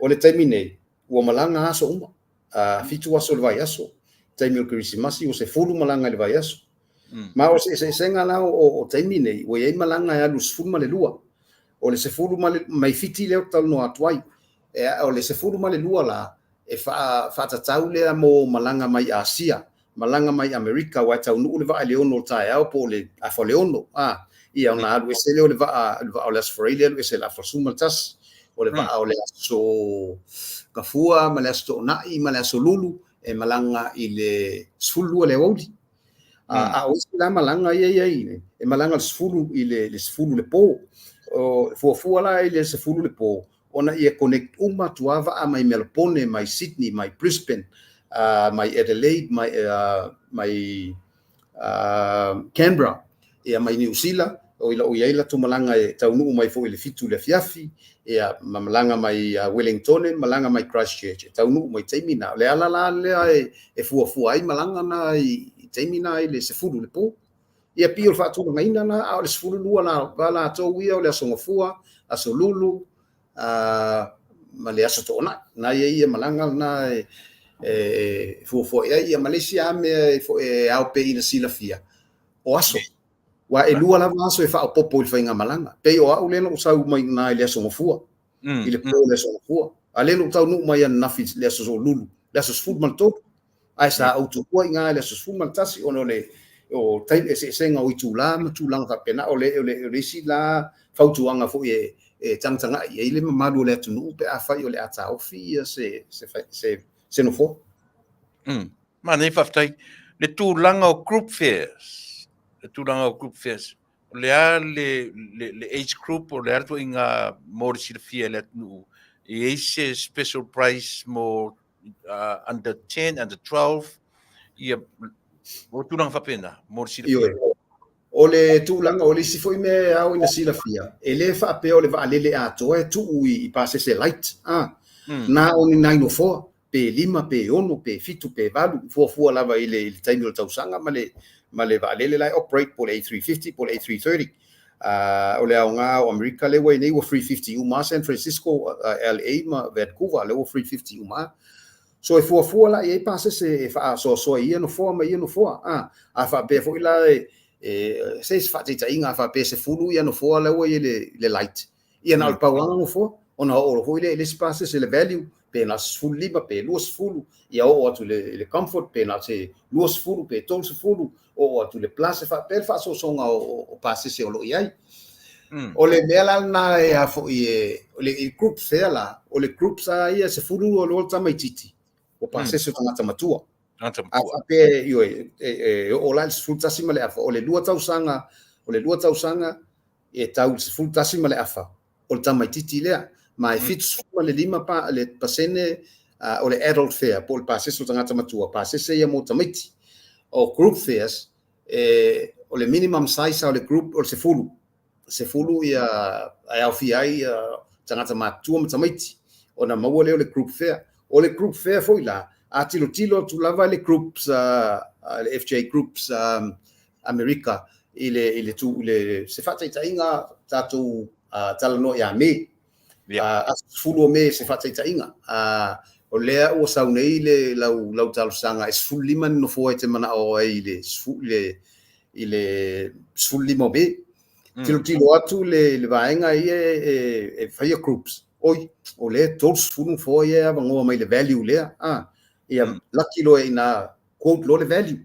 O le taimi nei, ua malaga aso uma. 7 aso i le vaiaso. Taimi o le Kerisimasi ua 10 malaga i le vaiaso. Ma o se eseesega la o taimi nei, ua i ai malaga e alu i le 12. O le 10 ma le, mai Fiti lea ou te talanoa atu ai. O le 12 la, e faatatau lea mo malaga mai Asia, malaga mai Amerika, aua e taunuu le vaa i le 6 o le taeao po o le afa o le 6, ia ona alu ese lea o le vaa, le vaa o le Aso Faraile alu ese i le afa o le 11, o le vaa o le Aso Gafua ma le Aso Toonai ma le Aso Lulu e malaga i le 12 i le aoauli. A o isi la malaga ia i ai, e malaga i le 10 i le 10 i le po. O fuafua la i le 10 i le po, ona ia connect uma atu lava vaa mai Melbourne, mai Sydney, mai Brisbane, mai Adelaide, mai Canberra, ia mai Niu Sila, o lo o i ai latou malaga e taunuu mai foi i le 7 i le afiafi, ia ma malaga mai Wellingtone, malaga mai Christchurch, e taunuu mai taimi na. O le ala la lea e fuafua ai malaga na i taimi na i le 10 i le po. Ia pei o le faatulagaina la, a o le 12 la va latou ia o le Aso Gafua, Aso Lulu, ma le Aso Toonai. Na ia ia malaga na e fuafua i ai. Ia ma le isi lava mea e ao pea ina silafia, o aso. Aua e lua lava aso e faaopoopo i le faigamalaga. Pei o au lea na ou sau mai i ina i le Aso Gafua, i le po o le Aso Gafua. A lea na ou taunuu mai ananafi i le Aso Lulu, le aso 13. Ae sa ou tuua i ina i le aso 11 ona o le o taimi eseesega o itula ma tulaga faapena. O le, o le, o le isi la fautuaga foi e tagatagai i ai le mamalu o le atunuu pe afai o le a taofi ia se nofoa. Manaia, faafetai. Le tulaga o group fares, le tulaga o group fares, o le a le age group, o le a le ituaiga mo le silafia e le atunuu, e i ai se special price mo under 10, under 12, ia, o tulaga faapena, mo le silafia. Ioe. O le tulaga, o le isi foi mea e ao ina silafia, e le faapea o le vaalele atoa e tuu i pasese light, na o ni nai nofoa, pe 5, pe 6, pe 7, pe 8, fuafua lava i le taimi o le tausaga ma le vaalele la e operate po o le A350 po o le A330. O le aoga o Amerika lea ua i ai nei ua 350 uma San Francisco, LA ma Vancouver, lea ua 350 uma. So e fuafua la i ai pasese e faasoasoa i ia nofoa ma ia nofoa. A faapea foi la se se faataitaiga, a faapea e 10 ia nofoa lea ua i ai le light, ia na o le pau lava nofoa, ona oo foi lea i le isi pasese le value, pe na o se 15 pe 20, ia oo atu i le comfort pe na o se 20 pe 30, oo atu i le plus, e faapea le faasoasoaga o pasese o lo o i ai. O le mea la lena e a foi e, o le group fare la, o le groups lava ia 12 tamaitiiti, o pasese o tagata matua. Tagata A matua. faapea, ioe, e oo la i le 11.5, o le 2 tausaga, o le 2 tausaga e tau i le 11.5, o le tamaitiiti lea, ma e 75 pa, le pasene o le adult fare, po o le pasese o tagata matua, pasese ia mo tamaiti. O group fares, e, o le minimum size o le group o le 10, 10 ia e aofia ai ia tagata matutua ma tamaiti, ona maua lea o le group fare. O le group fare foi la, a tilotilo atu lava le groups, le FJ groups Amerika i le, i le, tu, i le se faataitaiga tatou talanoa ia Me, aso 10 o Me se faataitaiga. O lea ua sau nei le lau, lau talosaga e 15 ni nofoa e te manao ai i le, i le, i le 15 o Me. Tilotilo atu le, le vaega ia e, e faia groups. Oi, o lea 30 nofoa ia e avanoa mai le value lea. Ia, laki loa ina quote loa le value.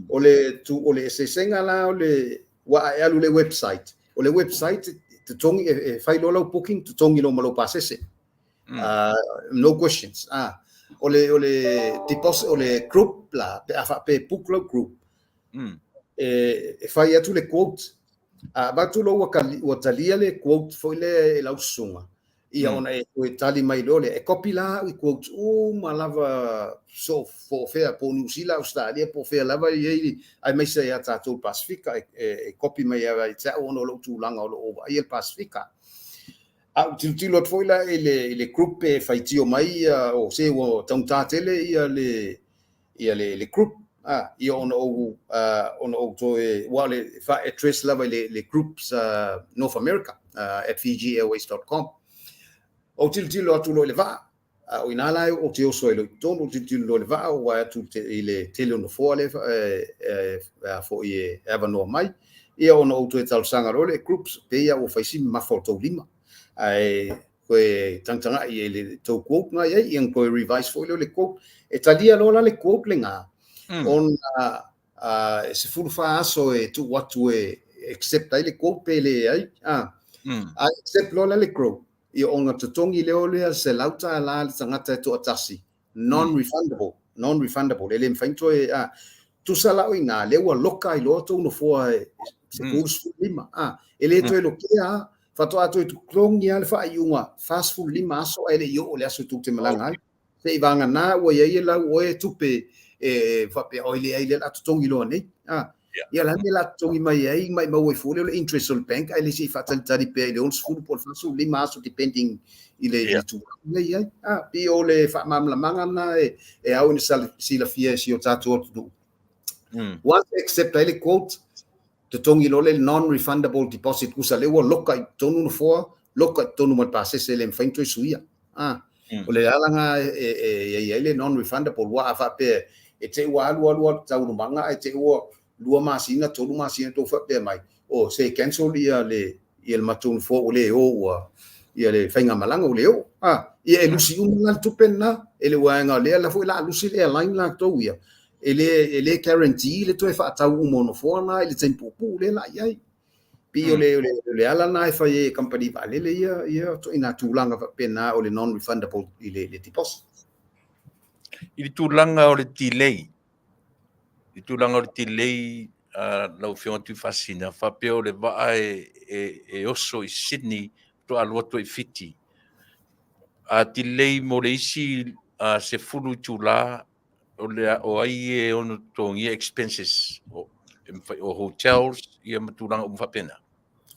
O le, tu, o le eseesega la o le, ua a e alu i le website. O le website, totogi, e, e fai loa lau booking, totogi loa ma lou pasese. No questions. O le, o le deposit, o le group la, pe a faapea e book lau group, e, e fai atu le quote. A avatu loa ua, ua talia le quote foi lea e lau susuga, ia ona e toe tali mai loa lea, e copy la au i quotes uma lava so po o fea, po o Niu Sila, Ausetalia, po o fea lava e i ai, aemaise ia tatou i le Pasefika, e, e, e copy mai ia ia te au ona o lou tulaga o lo o vaaia le Pasefika. A ou tilotilo atu foi la i le, i le group e faitio mai ia, o se ua taugata tele ia le, ia le, le group, a, ia ona ou, ona ou toe, ua o le faa-address lava i le, le groups North America, at fjiairways.com. Ou tilotilo atu loa i le vaa, a o ina la ou te oso ai loa i totonu, ou tilotilo loa i le vaa, ou vaai atu i le tele o nofoa lea e, e, a foi e avanoa mai. Ia ona ou toe talosaga loa lea i groups, pei lava ua fai si mamafa o le tou lima. Ae toe tagatagai i le tou quote na i ai, ia ona toe revise foi lea o le quote. E talia loa la le quote lena, ona e 14 aso e tuu atu e accept ai le quote pe leai. A accept loa la le quote, ia ona totogi lea o le $100 le tagata e toatasi, non refundable, non refundable, e le mafai ona toe, a, tusa la o i ina, lea ua loka ai loa tou nofoa e 15, a, e le toe lokea lava, faatoa toe totogi lava le faaiuga 45 aso ae le i oo i le aso tou te malaga ai. Se i vagana ua i ai e lau oe tupe e faapea, oi leai, lea o le a totogi loa nei, a. Ia o le a le mea o le a totogi mai ai, maumau ai fua lea o le interest o le bank ae le se i faatalitali pea i le 60 po o le 45 aso depending i le, i le tulaga lea e i ai. A, pei o le faamalamalamaga lena e, e ao ina silafia e si o tatou atunuu. Once accept ai le quote, totogi loa le non-refundable deposit, tusa lea ua loka i totonu nofoa, loka i totonu ma le pasese e le mafai ona toe suia. A, o le ala lena e, e, e i ai le non-refundable, aua a faapea e te i ua alu alu alu taualumaga ae te i ua 2 masina, 3 masina tou faapea mai, oh, se cancel ia le, ia le matou nofoa ua le o, ua, ia le faigamalaga ua le oo. A, ia e lusi uma la le tupe lena, e le vaega o lea la foi la lusi le airline latou ia, e le, e le guarantee le toe faatau uma o nofoa na i le taimi puupuu lea la i ai. Pei o le, o le, o le ala lena e fai ai e kamupani vaalele ia, ia ituaiga tulaga faapena o le non refundable i le, le deposit. I le tulaga o le delay, i le tulaga o le delay a lau Afioga Tuifaasisina, faapea o le vaa e, e, e oso i Sydney faatoa alu atu ai i Fiti. A delay mo le isi 10 itula, o le o ai e ono totogia expenses o, e mafai, o hotels ia ma tulaga uma faapena.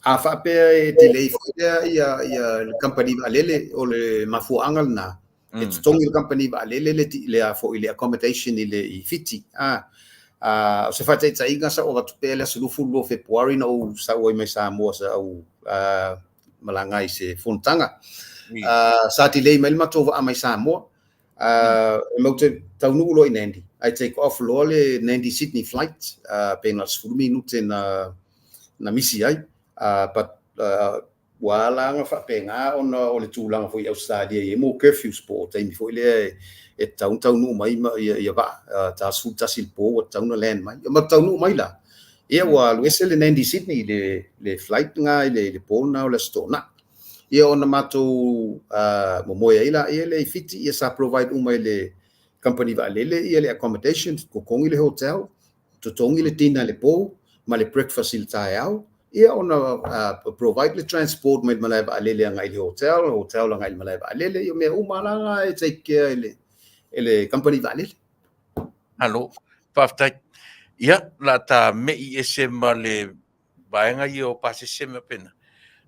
A faapea e delay foi lea ia, ia le kamupani vaalele, o le mafuaaga lena, e totogi le kamupani vaalele le, le a foi le accommodation i le i Fiti. A, a, o se faataitaiga sa ou avatu pea le aso 22 o Fepuari na ou sau ai mai Samoa sa ou malaga ai i se fonotaga. Sa delay mai le matou vaa mai Samoa. E matou te taunuu loa i Nandi, ae take off loa le Nandi Sydney flight, pe na o le 10 minute na, na misi ai. But ua ala ona faapena ona o le tulaga foi i Ausetalia e i ai mo curfews po o taimi foi lea e tatau ona taunuu mai ia, ia vaa, ta 11 i le po ua tatau ona land mai. Ia ma taunuu mai la, ia ua alu ese le Nandi Sydney le, le flight lena i le, i le po lena o le Aso Toonai. Ia ona matou momoe ai laia lea i Fiti, ia sa provide uma e le kamupani vaalele ia le accommodation, totogi le hotel, totogi le dinner i le po ma le breakfast i le taeao, ia ona provide le transport mai le malae vaalele agai i le hotel, hotel agai i le malae vaalele, ia o mea uma lava la e take care e le e le kamupani vaalele. Malo, faafetai. Ia, o le a ta me'i ese ma le vaega ia o pasese ma pena.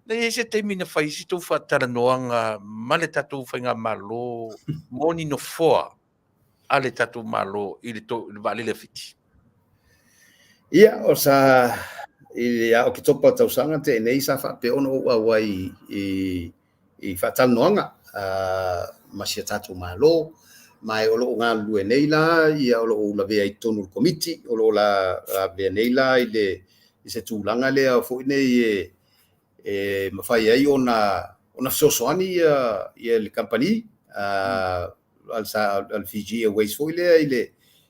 Na i ai se taimi na fai ai se tou faatalanoaga ma le tatou faigamalo mo ni nofoa a le tatou Malo i le, to, le vaalele a Fiti? Ia, o sa i le ia Oketopa tausaga tea nei sa faapea ona ou auai i, i faatalanoaga ma si a tatou Malo, ma o lo o galulue nei la, ia o lo o lavea i totonu o le Komiti, o lo o lavea nei la i le i se tulaga lea foi nei e e mafai ai ona ona fesoasoani ia ia le kamupani a le Fiji Airways foi lea i le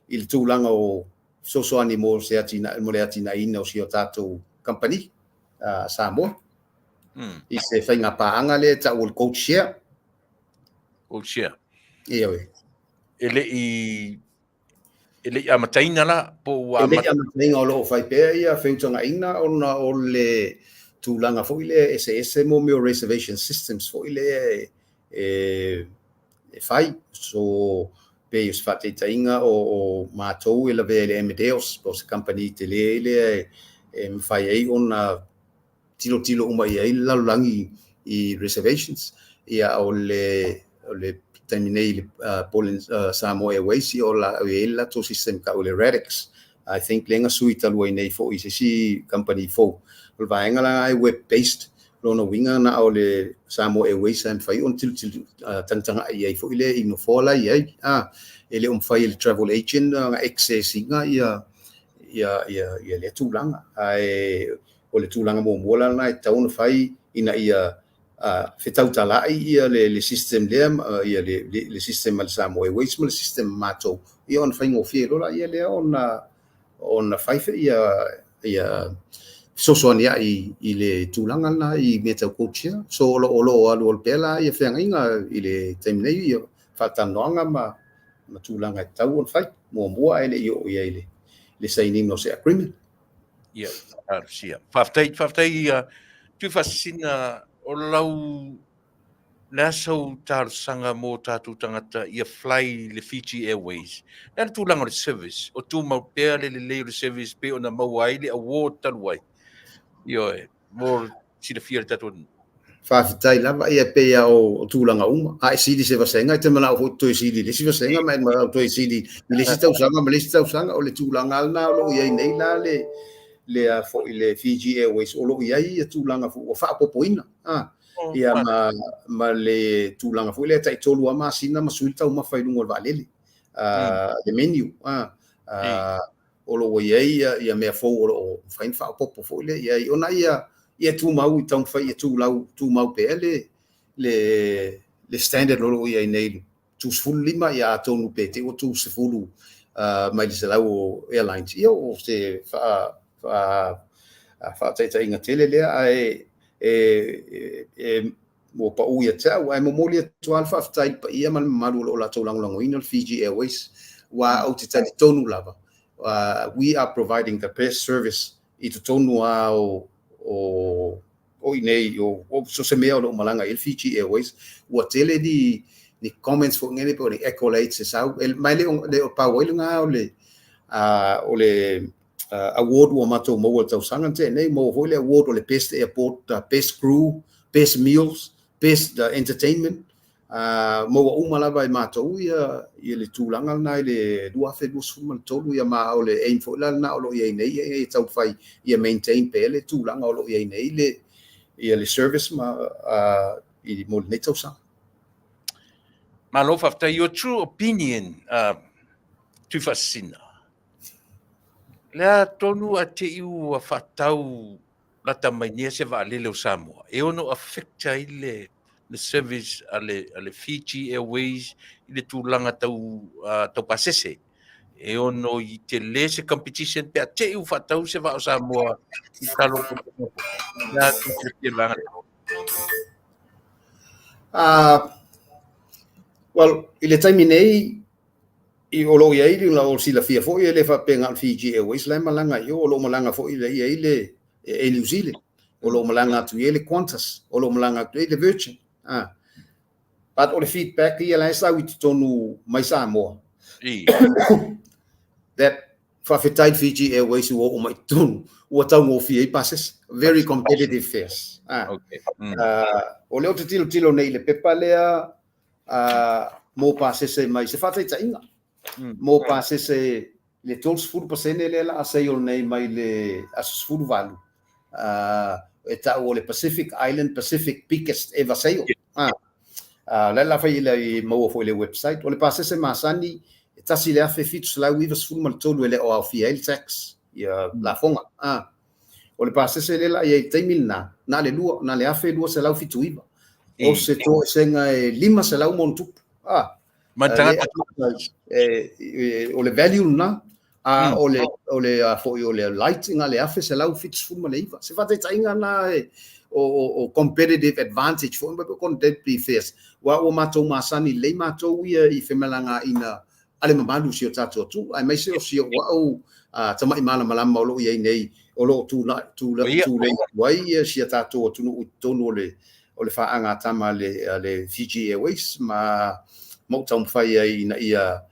i le tulaga o fesoasoani mo se atinae mo le atinaeina o si o tatou kamupani a Samoa i se faiga paaga lea e tau o le code share. Code share. Ioe. E le i e le i amataina la po ua E le i amataina, o lo o fai pea ia feutagaiga ona o le tulaga foi lea e eseese mo mea o reservation systems foi lea e e e fai. So pei o se faataitaiga o, o matou e lavea i le Amadeus, po o se kamupani tele lea e, e mafai ai ona tilotilo uma i ai le lalolagi i reservations. Ia o le o le taimi nei le Samoa Airways, ia o la o i ai le latou system tau o le Radix. I think lea na sui talu ai nei foi i se isi kamupani fou. O le vaega la e web based, lona uiga na o le Samoa Airways e mafai ona tilotilo tagatagai i ai foi lea i nofoa la i ai. E le o mafai e le travel agent ona access ina ia ia ia ia lea tulaga. Ae o le tulaga muamua la lena e tatau ona fai ina ia fetautalai ia le, le system lea, ia le, le, le system a le Samoa Airways ma le system a matou, ia ona faigofie loa lea lea ona ona fai ia ia fesoasoani ai i le tulaga lena i mea tau code share. So o lo o lo o alualu pea la ia feagaiga i le taimi nei, ia faatalanoaga ma ma tulaga e tatau ona fai muamua ae le i oo i ai le le sainiga o se agreement. Ia, talosia. Faafetai, faafetai ia Tuifaasisina o lau le a sau talosaga mo tatou tagata ia fly le Fiji Airways. Le a le tulaga o le service, o tumau pea le lelei o le service pei ona maua ai le award talu ai. Ioe, mo silafia le tatou Faafetai lava, ia pei lava o tulaga uma. A e sili se vasega, e te manao foi toe sili i le isi vasega, ma e manao toe sili i le isi tausaga ma le isi tausaga. O le tulaga lena o lo o i ai nei la le, le a foi le Fiji Airways, o lo o i ai ia tulaga foi ua faaopoopoina. Ah, ia ma, ma le tulaga foi lea tai 3 lava masina ma sui le taumafa i luga o le vaalele. Le menu. Ah, o lo o ua i ai ia, ia mea fou o lo o mafai ona faaopoopo foi lea i ai, ona ia, ia tumau i taumafai ia tulau, tumau pea le, le, le standard o lo o i ai nei, le 35, ia atonu pe te i ua 30 mai le 100 o airlines. Ia o se faa, faa, faataitaiga tele lea, ae e, e, e ua pau ia te au, ae momoli atu lava le faafetai i le paia ma le mamalu o lo o latou lagolagoina le Fiji Airways, aua ou te talitonu lava, we are providing the best service i totonu lava o, o, o i inei, o, o so se mea o lo o malaga i ai le Fiji Airways. Ua tele ni, ni comments foi nei po o ni accolades e sau, e, ma e le o, le o pau ai lena o le, o le award ua matou maua i le tausaga na tea nei, maua foi le award o le best airport, best crew, best meals, best entertainment, maua uma lava e matou ia, ia le tulaga lena i le 2023, ia ma o le aim foi la lena o lo o i ai nei, ia, ia taumafai ia maintain pea le tulaga o lo o i ai nei le, ia le service ma, i, mo lenei tausaga. Malo faafetai. Your true opinion, Tuifaasisina. Le a tonu a te i ua faatau lata mai nei se vaalele o Samoa e ono affect ai le le service a le a le Fiji Airways i le tulaga tau tau pasese e ono i tele se competition pe a te i ua faatau se vaa o Samoa i lalo o le a tonu le vaega lea. Well, i le taimi nei, I o lo o i ai le o silafia foi e le faapea na o le Fiji Airways la e malaga i o, o lo o malaga foi i ai le Air New Zealand, o lo o malaga atu i ai le Qantas, o lo o malaga atu i ai le Virgin. Ah. But o le feedback ia la e sau i totonu mai Samoa. That faafetai Fiji Airways ua oo mai i totonu, ua taugofie ai pasese. Very competitive fares. Ah. Okay. O lea ou te tilotilo nei i le pepa lea mo pasese mai se faataitaiga mo pasese le 30% lea la a sale nei mai le aso 18 e tau o le Pacific Island Pacific Biggest Ever Sale. La la fai le maua foi le website o le pasese masani e 1,793 e le o aofia ai le tax ia lafoga. O le pasese lea la i ai i le taimi lena, na le lua, na le 1,279. O se toesega e 500 ma ona tupu. Ma tagata o le value lena, a o le o le a foi o le light na le 1,179. Se faataitaiga na e o competitive advantage foi ma competitive fares. Ua ua matou masani lelei matou ia i femalagaaiga a le mamalu o si o tatou atunuu, aemaise o si ou au tamai malamalama o lo o i ai nei, o lo o tulei atu ai si a tatou atunuu i totonu o le faagatama a le Fiji Airways ma ou taumafai ai ina ia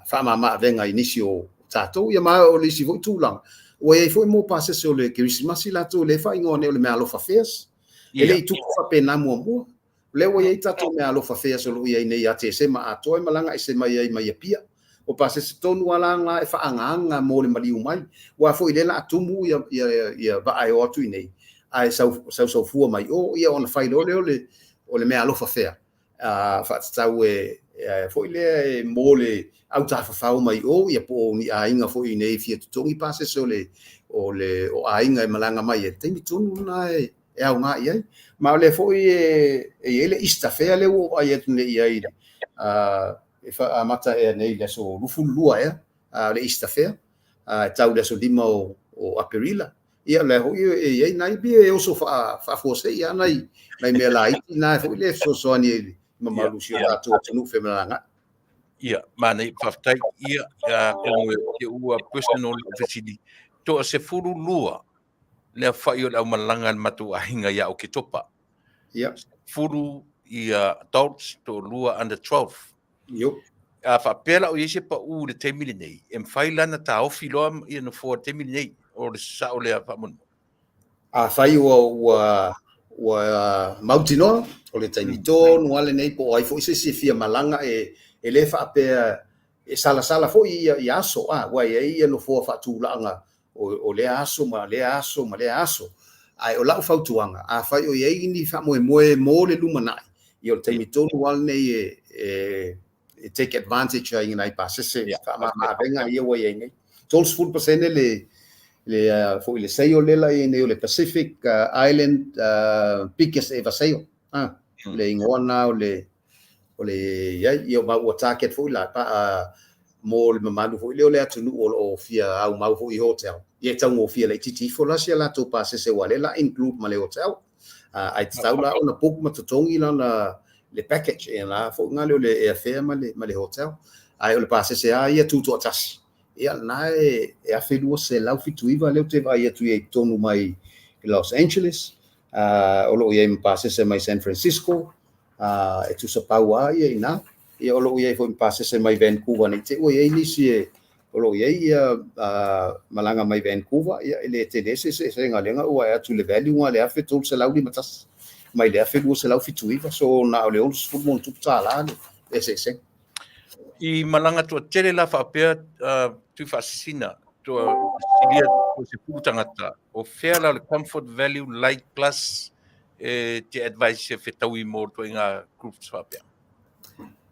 faamama avega i nisi o tatou. Ia ma o le isi foi tulaga, ua i ai foi mo pasese o le Kerisimasi latou lea e faaigoa nei o le Meaalofa Fares. E le i tupu faapena muamua. O lea ua i ai tatou meaalofa fares o lo o i ai nei ia Tesema atoa e malaga ese mai ai mai Apia. O pasese tonu lava la na e faaagaaga mo le maliu mai. Aua foi lea o le a tumu ia vaa e o atu i nei, ae sausaufua mai o, ia ona fai loa lea o le meaalofa fare faatatau e foi lea e mo le autafafao mai o, ia po o ni aiga foi i nei e fia totogi pasese o aiga e malaga mai ai, taimi tonu lena e e aoga i ai. Ma o lea foi e i ai le Easter Fair lea ua ou vaai atu nei i ai, e amata ea nei i le aso 22 ea, le Easter Fair, e tau i le aso 5 o Aperila. Ia o lea foi e i ai nai pei e oso faafuasei lava nai mea laiti na foi lea e fesoasoani ai i le mamalu o si o tatou atunuu femalagaai. Ia, manaia, faafetai. Ia, atonu e ua personal lau fesili, toa 12 le aofai o le aumalaga a le matou aiga ia Oketopa. 10 ia adults, toalua under 12. A faapea la o i ai se pau i le taimi lenei, e mafai la ona taofi loa ia nofoa i le taimi lenei, o le sao lea faamolemole? Afai ua mautinoa, o le taimi tonu lava lenei, po o ai foi se isi e fia malaga, e le faapea e salasala foi ia aso, aua e i ai ia nofoa faatulaga o lea aso ma lea aso ma lea aso. Ae o lau fautuaga, afai o i ai ni faamoemoe mo le lumanai, ia o le taimi tonu lava lenei e take advantage ai i nai pasese faamama-avega ia ua i ai nei. 30% le foi le sale lea la i ai nei o le Pacific Island Biggest Ever Sale. Le igoa na o le o le i ai, ia ma ua target foi la pa mo le mamalu foi lea o le atunuu o lo o fia aumau foi i hotel. Ia e taugofie laitiiti ifo la si a latou pasese aua lea la include ma le hotel. Ae tatau la ona book ma totogi lana le package e la foi ngale o le airfare ma le hotel. Ae o le pasese lava ia tutoatasi. Ia lena e 1,279 lea ou te vaai atu i ai i totonu mai Los Angeles. O lo o i ai ma pasese mai San Francisco, e tusa pau lava ia i ina. Ia o lo o i ai foi ma pasese mai Vancouver nei te i ua i ai nisi e o lo o i ai ia malaga mai Vancouver, ia e le tele se eseesega lea na ou vaai atu i le value na o le 1,351 mai le 1,279, so na o le 60 ma ona tupu tala le eseesega. I malaga toatele la faapea Tuifaasisina, toa silia toa 10 tagata, o fea la o le comfort value light plus e te advise e fetaui mo ituaiga groups faapea?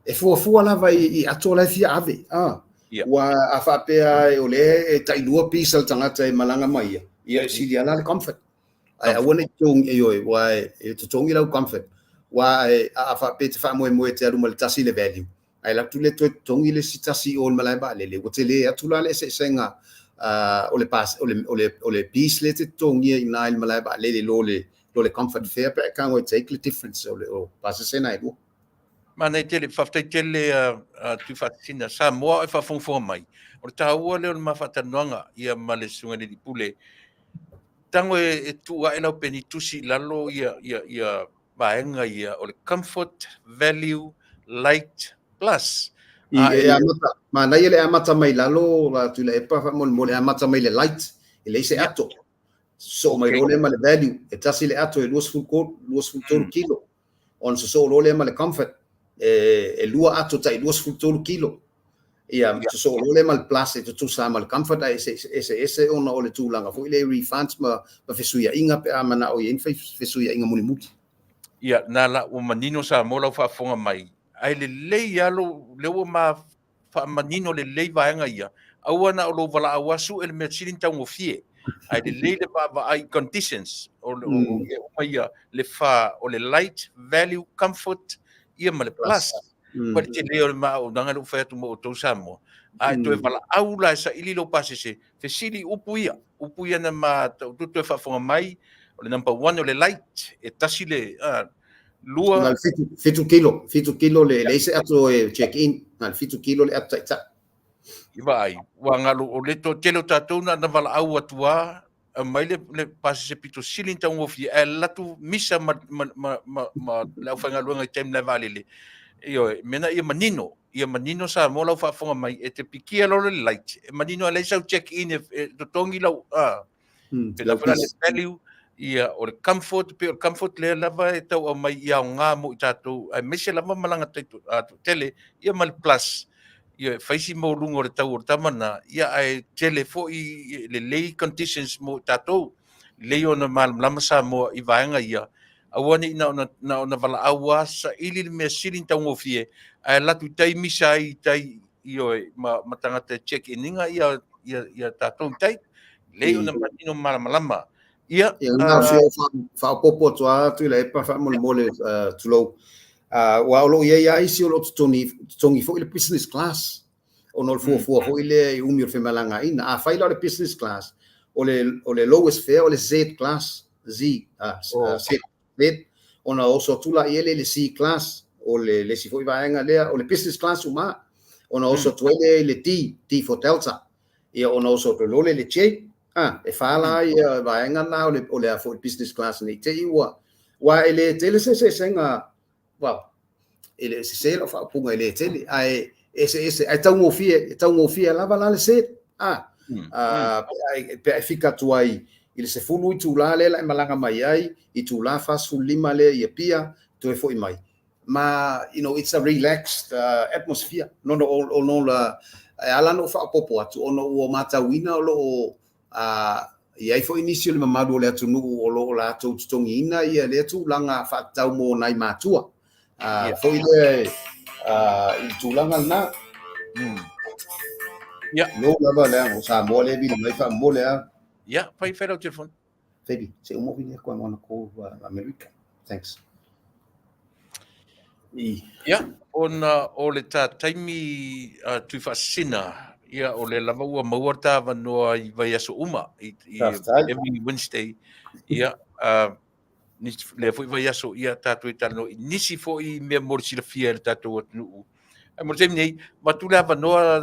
E fuafua lava i ato la e fia ave. Ua a faapea o lea e tailua pisa le tagata e malaga mai ia, ia e sili lava la le comfort. Ae aua ne i totogi, ioe, aua e totogi lau comfort. Aua a faapea e te faamoemoe e te alu ma le tasi le value, ae alu atu lea toe totogi le isi tasi i o i le malae vaalele, ua tele atu la le eseesega o le o le piece lea e te totogia i ina i le malae vaalele i lo le comfort fare pe a e tago e take le difference o pasese na e lua. Manaia tele, faafetai tele a Tuifaasisina, Samoa e faafogafoga mai. O le taua lea o le ma faatalanoaga ia ma le Susuga i le Alii Pule. Tago e tuu ae lau peni tusi i lalo ia vaega ia o le comfort, value, light, plus. I, e amata, manaia le amata mai lalo, Tuilaepa, faamolemole, amata mai le light, e leai se ato. Sosoo mai loa lea ma le value, e tasi le ato e 23, 23 kilo. Ona sosoo loa lea ma le comfort, e lua ato tai 23 kilo. Ia, sosoo loa lea ma le plus e tutusa ma le comfort, ae eseese ona o le tulaga foi lea i refunds ma fesuiaiga pe a manao i ai ni fesuiaiga mulimuli. Ia, na la ua manino Samoa lau faafofoga mai, ae lelei lava lou, lea ua ma faamanino lelei vaega ia, aua na o lou valaau lava sue le mea sili ona taugofie, ae lelei le vaavaai i conditions o mea uma ia, le fa o le light, value, comfort, ia ma le plus. Ma le tele o le ma auaunaga lea ua fai atu mo outou Samoa. A e toe valaau la e saili lou pasese, fesili i upu ia, upu ia na ma tau toe faafofoga mai, o le number one o le light, e tasi le, lua. Na o le 7 kilo, 7 kilo le leai se ato e check in, na o le 7 kilo le ato taitai. I vaai, ua galo o le toatele o tatou na na valaau atu lava, aumai le pasese pito sili ona taugofie, ae alu atu misa ma, ma, ma, ma, ma le aufaigaluega i taimi la e vaalele. Ioe, mea na ia manino, ia manino Samoa lau faafofoga mai, e te pikia loa le light, e manino e leai sau check in e totogi lau, Pēlā foi la le value, ia, o le comfort, pei o le comfort lea lava e tau aumai i aoga mo i tatou, aemaise lava malaga toatele, ia ma le plus, ia, e fai si maualuga o le tau o le tama lena, ia, ae tele foi lelei conditions mo i tatou, lelei ona malamalama Samoa i vaega ia, aua ne i na ona, na ona valaau lava saili le mea sili ona taugofie, ae alu atu i tai misa ai i tai ioe, ma tagata e check in ina ia, ia, ia tatou i tai. Lelei ona manino malamalama. Ia, Ia, na o se faaopoopo atu lava Tuilaepa faamolemole, tulou. Aua o lo o i ai lava isi o lo o totogi foi le business class, ona o le fuafua foi lea i umi o le femalagaaiga. Afai la o le business class, o le lowest fare o le Z class, Z, Z, Z, ona oso atu laia lea i le C class, o le isi foi vaega lea, o le business class uma lava, ona oso atu ai lea i le D, D for Delta, ia ona oso atu loa lea i le J, e fa la ia vaega na o le a foi business class ne i te i ua, aua e le tele se eseesega, well, e le sese lau faaupuga e le tele, ae eseese, ae taugofie, e taugofie lava la le Z, pe a e fika atu ai i le 10 itula lea la e malaga mai ai, itula 45 lea i Apia, toe foi mai. Ma, you know, it's a relaxed atmosphere. No, no, o, no, la, e ala ona ou faaopoopo atu, ona ua matauina o lo o i ai foi nisi o le mamalu o le atunuu o lo o latou totogiina ia lea tulaga faatatau mo nai matua. Foi lea i le tulaga lena. Lou lava lea, o Samoa lea e vili mai faamomole lava. Ia, fai fai lau telefoni. Baby, se uma vili aku, I wanna call America. Thanks. Ia, ona o le ta taimi Tuifaasisina, ia, o lea lava ua maua le ta avanoa i vaiaso uma, i every Wednesday, ia, lea foi vaiaso, ia, tatou e talanoa i nisi foi mea mo le silafia e le tatou atunuu. Ae mo le taimi nei, avatu le avanoa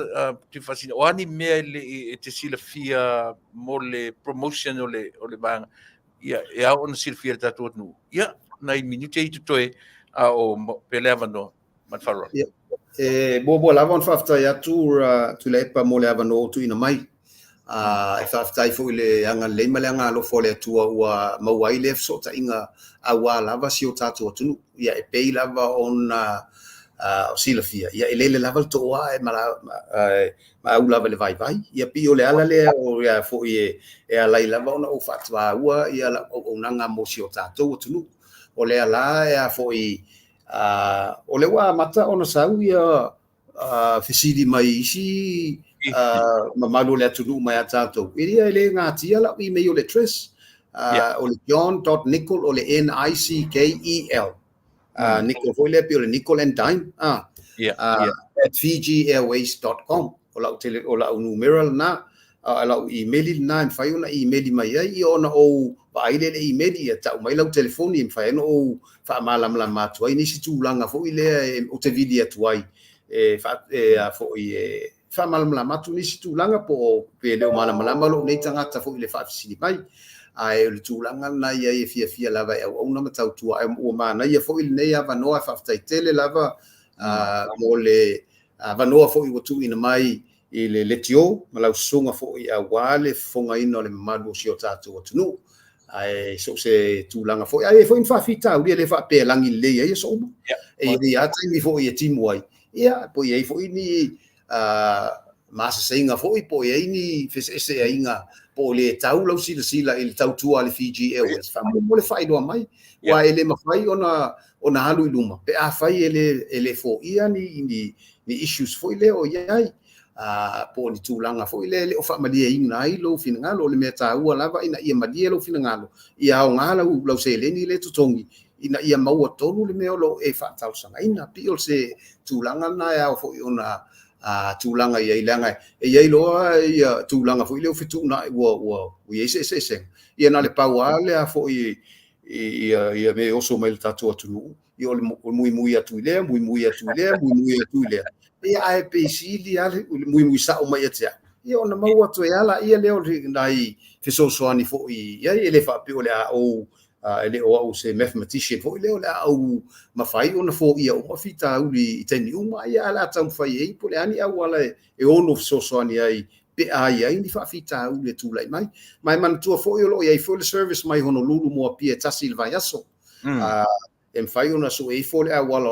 Tuifaasisina, o a ni mea e te silafia mo le promotion o le vaega, ia, e ao ona silafia e le tatou atunuu. Ia, nai minute i totoe, a o pea le avanoa. Ma le faaaloalo. Ia, e muamua lava ona faafetai atu Tuilaepa mo le avanoa ua tuuina mai. E faafetai foi i le agalelei ma le agaalofa o le Atua ua maua ai lea fesootaiga aua lava si o tatou atunuu. Ia, e pei lava ona silafia, ia e lele lava le toa ae maau lava i le vaivai. Ia pei o le ala lea o ia foi e ala ai lava ona ou faataua ia lau auaunaga mo si o tatou atunuu. O lea la e a foi, o lea ua amata ona sau ia fesili mai isi mamalu o le atunuu mai a tatou. Ia e le gatia lau email address, o le john.nickel, o le N-I-C-K-E-L. Nickel foi lea pei o le nickel and dime, @fijiairways.com. O lau tele, o lau numera lena. A o lau imeli lena e mafai ona imeli mai ai, ia ona ou vaai lea i le imeli, ia tau mai lau telefoni e mafai ai ona ou faamalamalama atu ai nisi tulaga foi lea ou te vili atu ai e a foi e faamalamalama atu nisi tulaga po o pe le o malamalama lou nei tagata foi i le faafesili mai. Ae o le tulaga lena i ai e fiafia lava e auauna ma tautua. Ae ua manaia foi lenei avanoa, faafetai tele lava mo le avanoa foi ua tuuina mai i le leitio ma lau susuga foi aua le fofogaina o le mamalu o si o tatou atunuu. Ae so o se tulaga foi, ae i ai foi ni faafitauli e le faapea e lagi lelei ai aso uma. E i ai lava taimi foi e timu ai, ia, po o i ai foi ni masasaiga foi, po o i ai ni feseeseaiga, po o le tau lau silasila i le tautua a le Fiji Airways. Faamolemole faailoa mai, aua e le mafai ona alu i luma pe afai e le foia ni issues foi lea o i ai, po o ni tulaga foi lea e le o faamalieina ai lou finagalo. O le mea taua lava ina ia malie lou finagalo, ia aoga lau seleni lea e totogi, ina ia maua tonu le mea o lo o e faatalosagaina. Pei o se tulaga lena e ao foi ona tulaga i ai, leaga e i ai loa ia tulaga foi lea ua fetuunai, ua i ai se eseesega. Ia na o le pau lava lea foi ia mea e oso mai le tatou atunuu, ia o le muimui atu i lea, muimui atu i lea, muimui atu i lea. Ia ae pei sili lava le muimui sao mai ia te au, ia ona maua atu ai lava laia lea o nai fesoasoani foi i ai. E le faapea o le a ou, e le o au se mathematician foi lea o le a ou mafai ona foia uma faafitauli i taimi uma, ia ae o le a taumafai ai po o le a ni auala e ono fesoasoani ai pe a i ai ni faafitauli e tulai mai. Ma e manatua foi o lo o i ai foi le service mai Honolulu mo Apia e tasi i le vaiaso. E mafai ona sue ifo le auala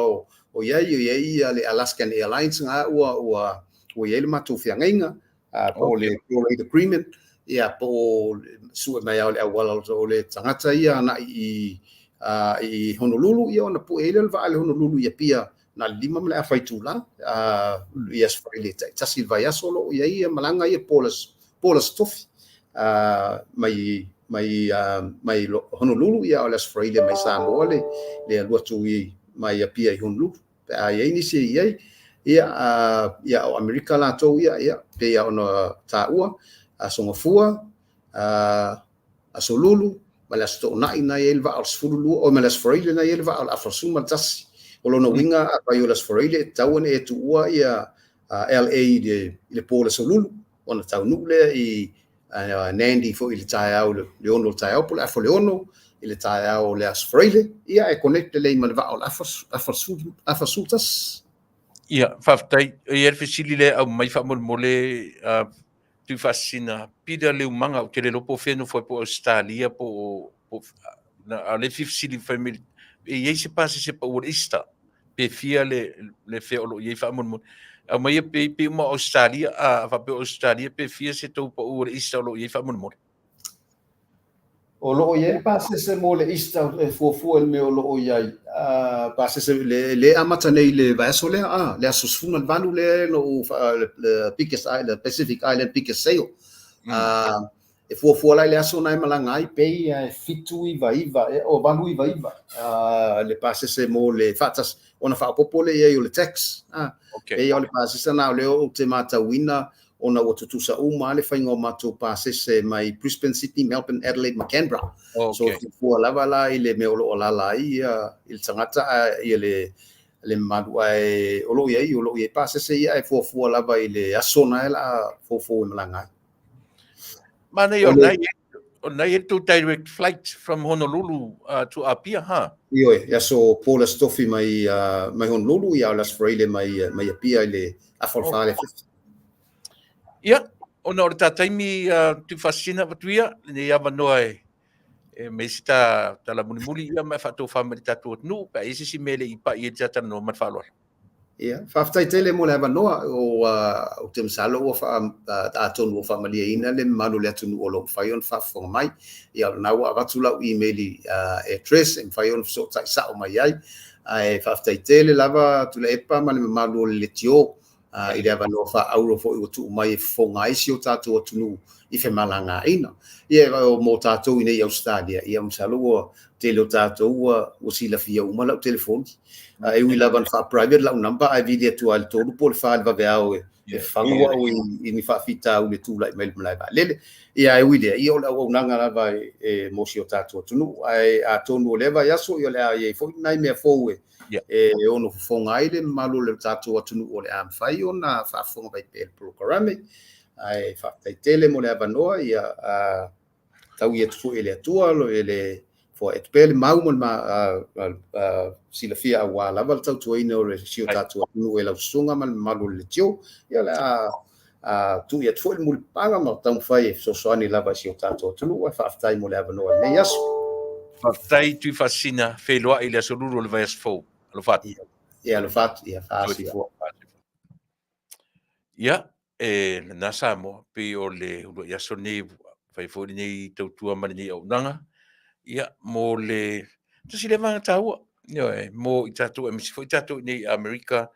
o i ai, o i ai le Alaskan Airlines na ua i ai le matou feagaiga, po o le Rate Agreement, ia po o sue mai lava o le auala o le tagata ia agai i Honolulu, ia ona pue ai lea o le vaa i le Honolulu i Apia na o le 5 ma le afa itula, i Aso Faraile taitasi i le vaiaso o lo o i ai malaga ia po o le Aso Tofi mai Honolulu, ia o le Aso Faraile mai Samoa le alu atu mai Apia i Honolulu. Pe a i ai nisi e i ai, ia o Amerika latou ia, ia pei ona taua, Aso Gafua, Aso Lulu, ma le Aso Toonai na i ai le vaa o le 12, oi ma le Aso Faraile na i ai le vaa o le afa 11. O lona uiga, afai o le Aso Faraile, e tatau ona e tuua ia LA i le po o le Aso Lulu, ona taunuu lea i Nandi foi i le taeao le 6 o le taeao po o le afa o le 6 i le taeao o le Aso Faraile, ia e connect lelei ma le vaa o le afa 11. Ia, faafetai. E i ai le fesili lea e aumai faamolemole Tuifaasisina Peter Leumaga, ou te le iloa po o fea e nofo ai, po o Ausetalia po o a o lea e fia fesili fai mai e i ai se pasese pau o le Easter pe fia le fea o lo o i ai faamolemole. Aumaia pe pei uma o Ausetalia, a faapea o Ausetalia pe fia se tou pau o le Easter o lo o i ai faamolemole. O lo o i ai le pasese mo le Easter e fuafua i le mea o lo o i ai. Pasese le amata nei i le vaiaso lea, le aso 18 lea na ou le biggest island, Pacific Island biggest sale. E fuafua la i le aso na e malaga ai, pei e 799 ea, o 899 le pasese mo le faatasi, ona faaopoopo lea i ai o le tax. Pei o le pasese na o lea ou te matauina ona ua tutusa uma lava le faiga o matou pasese mai Brisbane, Sydney, Melbourne, Adelaide ma Canberra. So e fuafua lava la i le mea o lo o alaala ai ia le tagata ia le mamalu, ae o lo o i ai, o lo o i ai pasese ia, ae fuafua lava i le aso na e la foufou e malaga ai. Manaia o lena o lena e i ai le tou direct flight from Honolulu to Apia, ha? Ioe, e aso po le Aso Tofi mai Honolulu, ia o le Aso Faraile mai Apia i le afa o le 4 le afiafi. Ia, ona o le ta taimi Tuifaasisina Matuia, lenei avanoa e mai se ta tala mulimuli ia ma e faatofa mai le tatou atunuu pe a i ai se isi mea e le i pai i ai le ta talanoa ma le faaaloalo. Ia, faafetai tele mo le avanoa. Ou te masalo ua atonu ua faamalieina le mamalu o le atunuu o lo o mafai ona faafofoga mai. Ia, o lena ua avatu lau email address e mafai ona fesootai sao mai ai. Ae faafetai tele lava Tuilaepa ma le mamalu o le leitio i le avanoa faaauro foi ua tuu mai e fofoga ai si o tatou atunuu. i femalagaaiga. Ia mo tatou i inei i Ausetalia, ia masalo ua tele o tatou ua silafia uma lau telefoni. E ui lava ina faa-private lau number, ae vili atu lava i le 3 po o le 4 i le vaveao e fagu au i ni faafitauli e tulai mai i le malae vaalele. Ia ae ui i lea, ia o le auaunaga lava e mo si o tatou atunuu. Ae atonu o lea vaiaso, ia o le a i ai foi nai mea fou e ono fofoga ai le mamalu o le tatou atunuu o le a mafai ona faafofoga mai pea i le polokalame. Ae faafetai tele mo le avanoa, ia taui atu foi e le Atua e le foai atu pea le mau ma le silafia aua lava le tautuaina o si o tatou atunuu e lau susuga ma le mamalu o le leitio. Ia o le a tui atu foi le mulipapaga ma taumafai e fesoasoani lava i si o tatou atunuu. Ae faafetai mo le avanoa i lenei aso. Faafetai Tuifaasisina, feiloai i le aso Lulu o le vaiaso fou. Alofa atu. Ia alofa atu, ia faasi. Ia, e lena Samoa, pei o le uluai aso lenei, fai foi lenei tautua ma lenei auaunaga, ia, mo le tasi lea vaega taua, ioe, mo i tatou, aemaise foi tatou i inei i Amerika,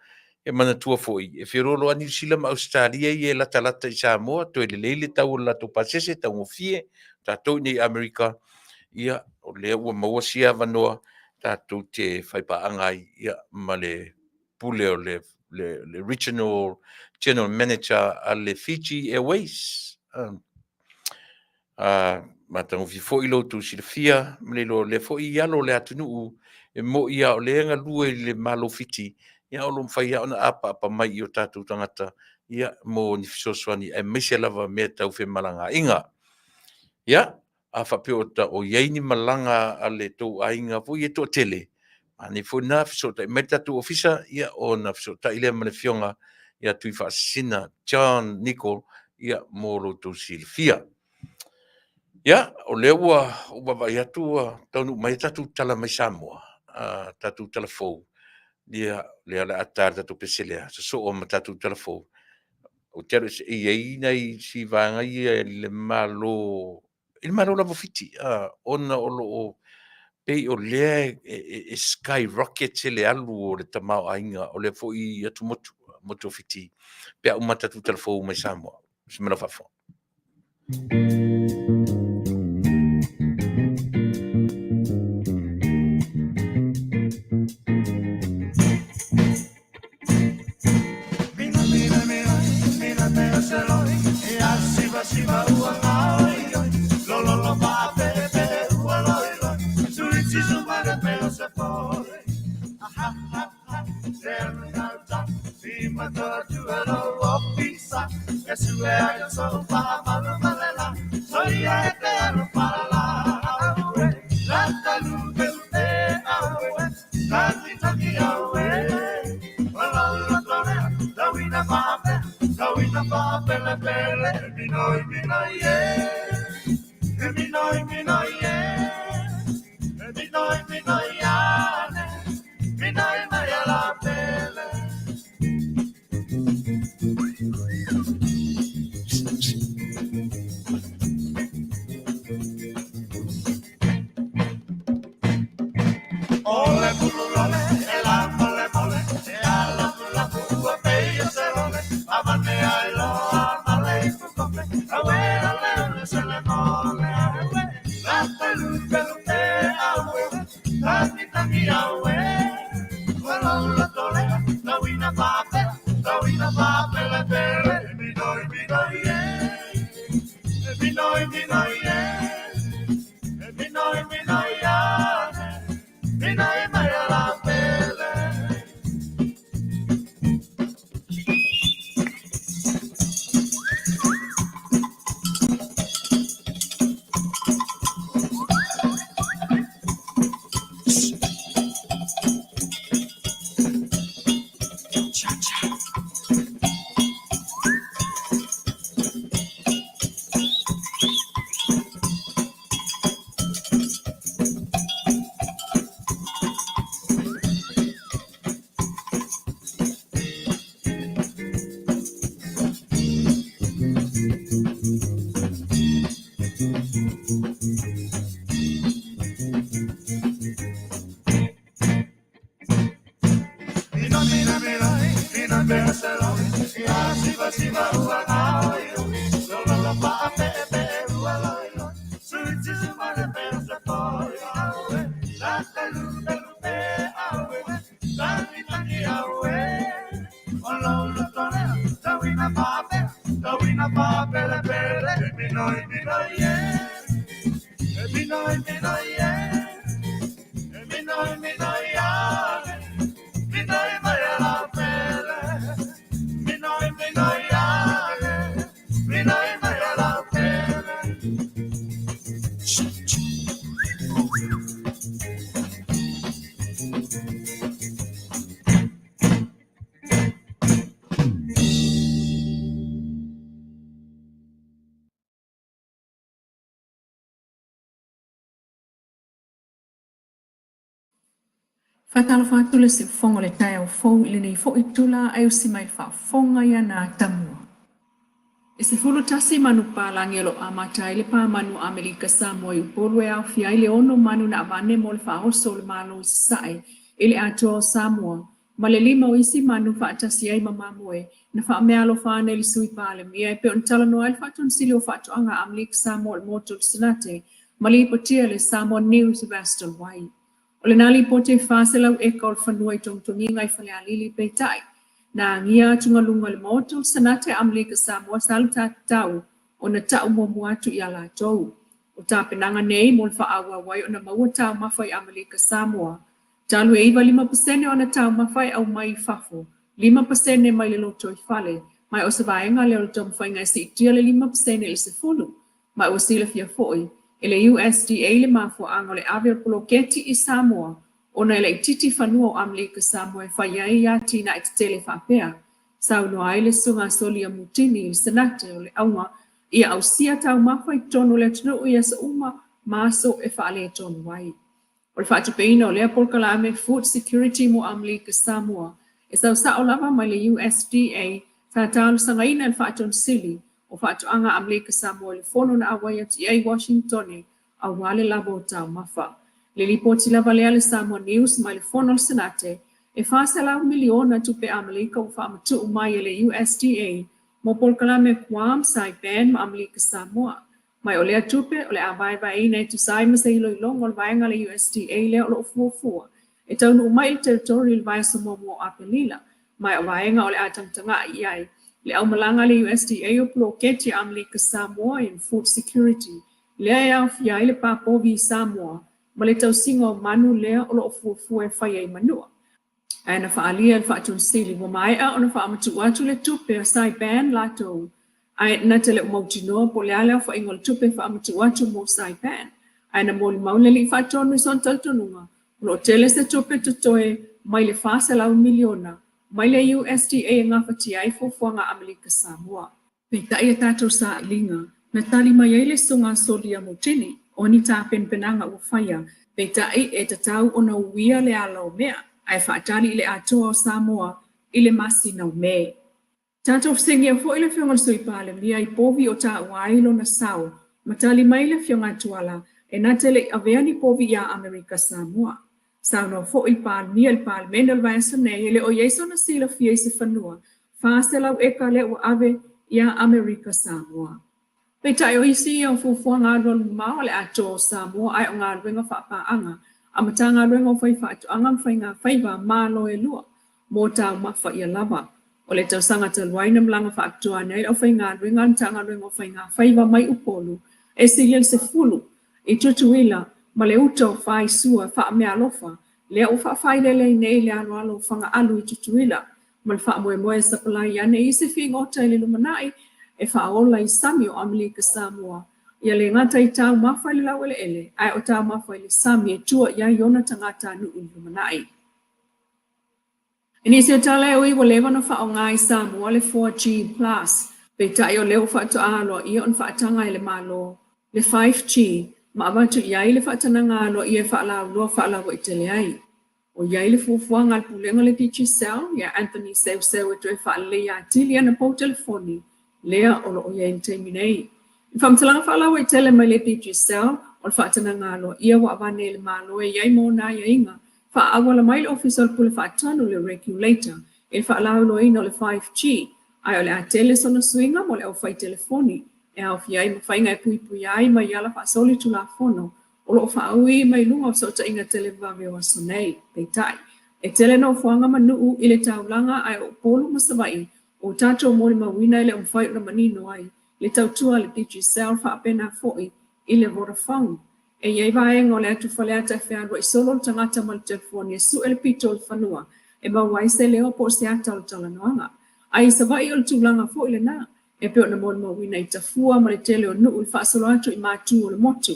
e manatua foi, e feoloolo lava Niu Sila ma Ausetalia ia e latalata i Samoa, toe lelei le tau o le latou pasese, taugofie, tatou i inei i Amerika, ia, o lea ua maua sia avanoa tatou te faipaaga ai, ia, ma le pule o le Regional General Manager a le Fiji Airways. Matagofie foi lo outou silafia ma le iloa o lea foi i alo o le atunuu e moni lava o lea e galue i le Malo o Fiti, ia o lo o mafai lava ona apaapa mai i o tatou tagata ia mo ni fesoasoani aemaise lava mea tau femalagaaiga. Ia, a faapea o i ai ni malaga a le tou aiga foi e toatele, manaia foi lena, fesootai mai le tatou ofisa, ia ona fesootai lea ma le afioga ia Tuifaasisina John Nicol ia mo lo outou silafia. Ia, o lea ua ou vaavaai atu ua taunuu mai a tatou tala mai Samoa, a tatou tala fou, ia, lea o le a ta le tatou pese lea, sosoo ma tatou tala fou. Ou te alu e i ai nai si vaega ia i le Malo, i le Malo lava o Fiti, ona o lo o pei o lea e skyrocket le alu o le tamaoaiga o lea foi atumotu, motu o Fiti, pe a uma tatou tala fou mai Samoa. Se mea lau faafofoga. Faatalofa atu le siufofoga o le taeao fou i lenei foi itula ae usi mai le faafofoga ia na Tamua. E 11 manu papalagi o lo o amata ai le pamanu a Amerika Samoa i Upolu e aofia ai le 6 manu na avane mo le faaoso o le Malo i Sasae i le atoa o Samoa ma le 5 o isi manu faatasi ai ma mamoe na faameaalofa ane i le Sui Palemia e pei ona talanoa ai le Faatonusili o Faatoaga a Amerika Samoa i le Maota o le Senate ma lipotia le Samoa News i Vastal Way. O lena lipoti e 400 eka o le fanua i togitogiga i Falealili, peitai, na agia atugaluga i le Maota o le Senate a Amerika Samoa sa alu tatau ona ta'u muamua atu iā latou. O tapenaga nei mo le faaauau ai ona maua taumafa i Amerika Samoa, talu e 95% o ana taumafa e aumai i fafo, 5% mai le lotoifale, ma o se vaega lea o le taumafaiga e siitia le 5% i le 10. Ma ua silafia foi e le USDA le mafuaaga o le ave o le poloketi i Samoa ona e laitiiti fanua o Amerika Samoa e fai ai atinae tetele faapea. Saunoa ai le Susuga Solia Mutini i le Senate o le auga ia ausia taumafa i totonu o le atunuu i aso uma ma aso e faaletonu ai. O le faatupeina o lea polokalame Food Security mo Amerika Samoa e sau sa'o lava mai le USDA sa talosagaina e le Faatonusili o Faatoaga a Amerika Samoa i le fono na auai atu i ai i Washingtone aua le lava o taumafa. Le lipoti lava lea a le Samoa News mai le fono a le Senate e 400 miliona tupe Amerika ua faamatuu mai e le USDA mo polokalame Guam, Saipan ma Amerika Samoa. Mai o lea tupe o le a vaevaeina e tusa ai ma se iloiloga o le vaega a le USDA lea o lo o fuafua e taunuu mai i le Territory i le vaiaso muamua o Aperila, ma o vaega o le a tagatagai i ai le aumalaga a le USDA o poloketi a Amerika Samoa in Food Security lea e aofia ai le pā povi i Samoa ma le tausiga o manu lea o lo o fuafua e fai ai manua. Ae na faaalia e le Faatonusili ua maea ona faamatuu atu le tupe a Saipan latou, ae na te le o mautinoa po o le a le aofaiga o le tupe e faamatuu atu mo Saipan. Ae na molimau le Alii Faatonu i sona talitonuga, o lo o tele se tupe totoe mai le 400 miliona mai le USDA e gafatia ai fuafuaga a Amerika Samoa. Peitai a tatou sailiga, na tali mai ai le Susuga Solia Mutini, o ni tapenapenaga ua faia, peitai e tatau ona uia le ala o mea, ae faatali i le atoa o Samoa i le masina o Me. Tatou fesegia foi le Afioga i le Sui Palemia i povi o taua ai lona sao, ma tali mai le Afioga Tuala e na te le i avea ni povi iā Amerika Samoa. Saunoa foi le Palemia i le Palemene o le vaiaso nei e le o i ai sona silafia i se fanua 400 eka lea ua ave iā Amerika Samoa. Peitai o isi ia o fuafuaga alualu mamao a le atoa o Samoa ae o galuega faapaaga a Matagaluega o Faifaatoaga ma Faigafaiva Malo e lua mo taumafa ia lava. O le tausaga talu ai na malaga faapitoa ane ai le aufaigaluega a le Matagaluega o Faigafaiva mai Upolu e sili i le 10 i Tutuila ma le uta o Faisua faameaalofa lea ua faafailele ai nei le aloalo o Fagaalu i Tutuila ma le faamoemoe e sapalai ane isi figota i le lumanai e faaola i sami o Amerika Samoa ia le gata i taumafa i le laueleele ae o taumafa i le sami e tua i ai ona tagatanuu i le lumanai. I nisi o tala e ui ua leva ona faaaoga i Samoa le 4G Plus, peitai o lea ua faatoa aloaia ona faataga e le Malo le 5G ma avatu i ai le faatanaga aloaia e faalauiloa faalauaitele ai. O i ai le fuafuaga a le Pulega o le Digicel ia Anthony Seuseu e toe faaleleia atili ana pou telefoni lea o lo o i ai i le taimi nei. I faamatalaga faalauaitele mai le Digicel, o le faatanaga aloaia ua avane e le Malo e i ai mo ona aiaiga faaauala mai le Ofisa o le Pule Faatonu, le Regulator, i le faalauiloaina o le 5G, ae o le a tele sona suiga mo le aufai telefoni e aofia ai ma faiga e puipuia ai mai ala faasolitulafono o lo o faaui mai luga o fesootaiga televavave o aso nei. Peitai, e tele nofoaga ma nuu i le taulaga ae o Upolu ma Savaii ua tatou molimauina e le o mafai ona manino ai le tautua a le Digicel faapena foi i le Vodafone. E i ai vaega o le atu Faleata e fealuai solo le tagata ma le telefoni e sue le pito o le fanua e maua ai se leo po o se ata o le talanoaga. Ae i Savaii o le tulaga foi lena e pei ona molimauina i Tafua ma le tele o nuu i le faasolo atu i matu o le motu.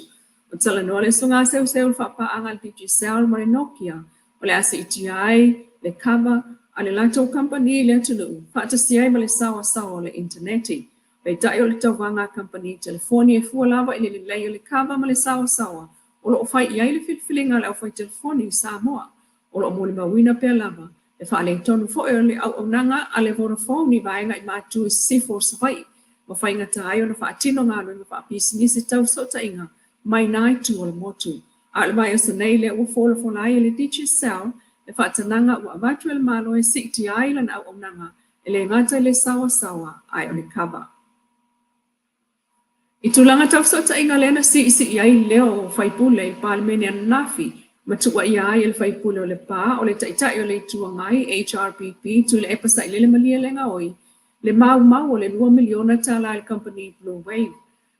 Ua talanoa le Susuga Seuseu i le faapaaga a le Digicel ma le Nokia o le a siitia ai le kava a le latou kamupani i le atunuu faatasi ai ma le saoasaoa o le initaneti. Peitai o le tauvaga a kamupani telefoni e fua lava i le lelei o le kava ma le saoasaoa o lo o fai i ai le filifiliga a le aufaitelefoni i Samoa. O lo o molimauina pea lava le faaletonu foi o le auaunaga a le Vodafone i vaega i matu i sisifo o Savaii ma faigata ai ona faatino galuega faapisinisi tau fesootaiga mai nā itu o le motu. A o le vaiaso nei lea ua folafola ai e le Digicel le faatanaga ua avatu e le Malo e siitia ai lana auaunaga e le gata i le saoasaoa ae o le kava. I tulaga tau fesootaiga lea na siisii ai leo o faipule i le Palemene ananafi ma tuuaia ai e le faipule o Lepa o le Taitai o le Itu Agai, HRPP, Tuilaepa Sailele Malielegaoi, le maumau o le $2 miliona i le kamupani Blue Wave.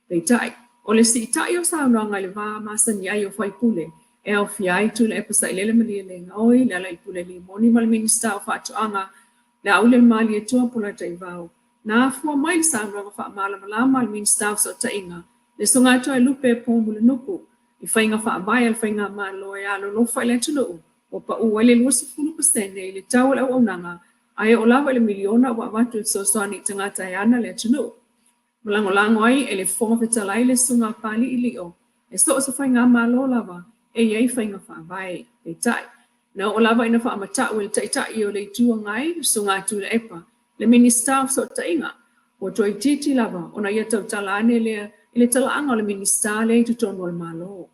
Peitai, o le siitai o saunoaga i le va masani ai o faipule e aofia ai Tuilaepa Sailele Malielegaoi, Lealailepule Limoni ma le Minisita o Faatoaga, Laaulialemalietoa Polataivao, na afua mai le saunoaga faamalamalama a le Minisita o Fesootaiga, le Susuga Toelupe Poumulinuku, i faiga faavae a le faigamalo e alolofa i le atunuu ua pau ai le 20% i le tau o le auaunaga ae oo lava i le miliona ua avatu e fesoasoani i tagata e ana le atunuu. Ma lagolago ai e le Fofoga Fetalai le Susuga a Papalii Lio, e so o se faigamalo lava e i ai faiga faavae. Peitai, na oo lava ina faamata'u e le Taitai o le Itu Agai, le Susuga a Tuilaepa, le Minisita o Fesootaiga, ua toeitiiti lava ona ia tautala ane lea i le talaaga o le Minisita lea i totonu o le Malo.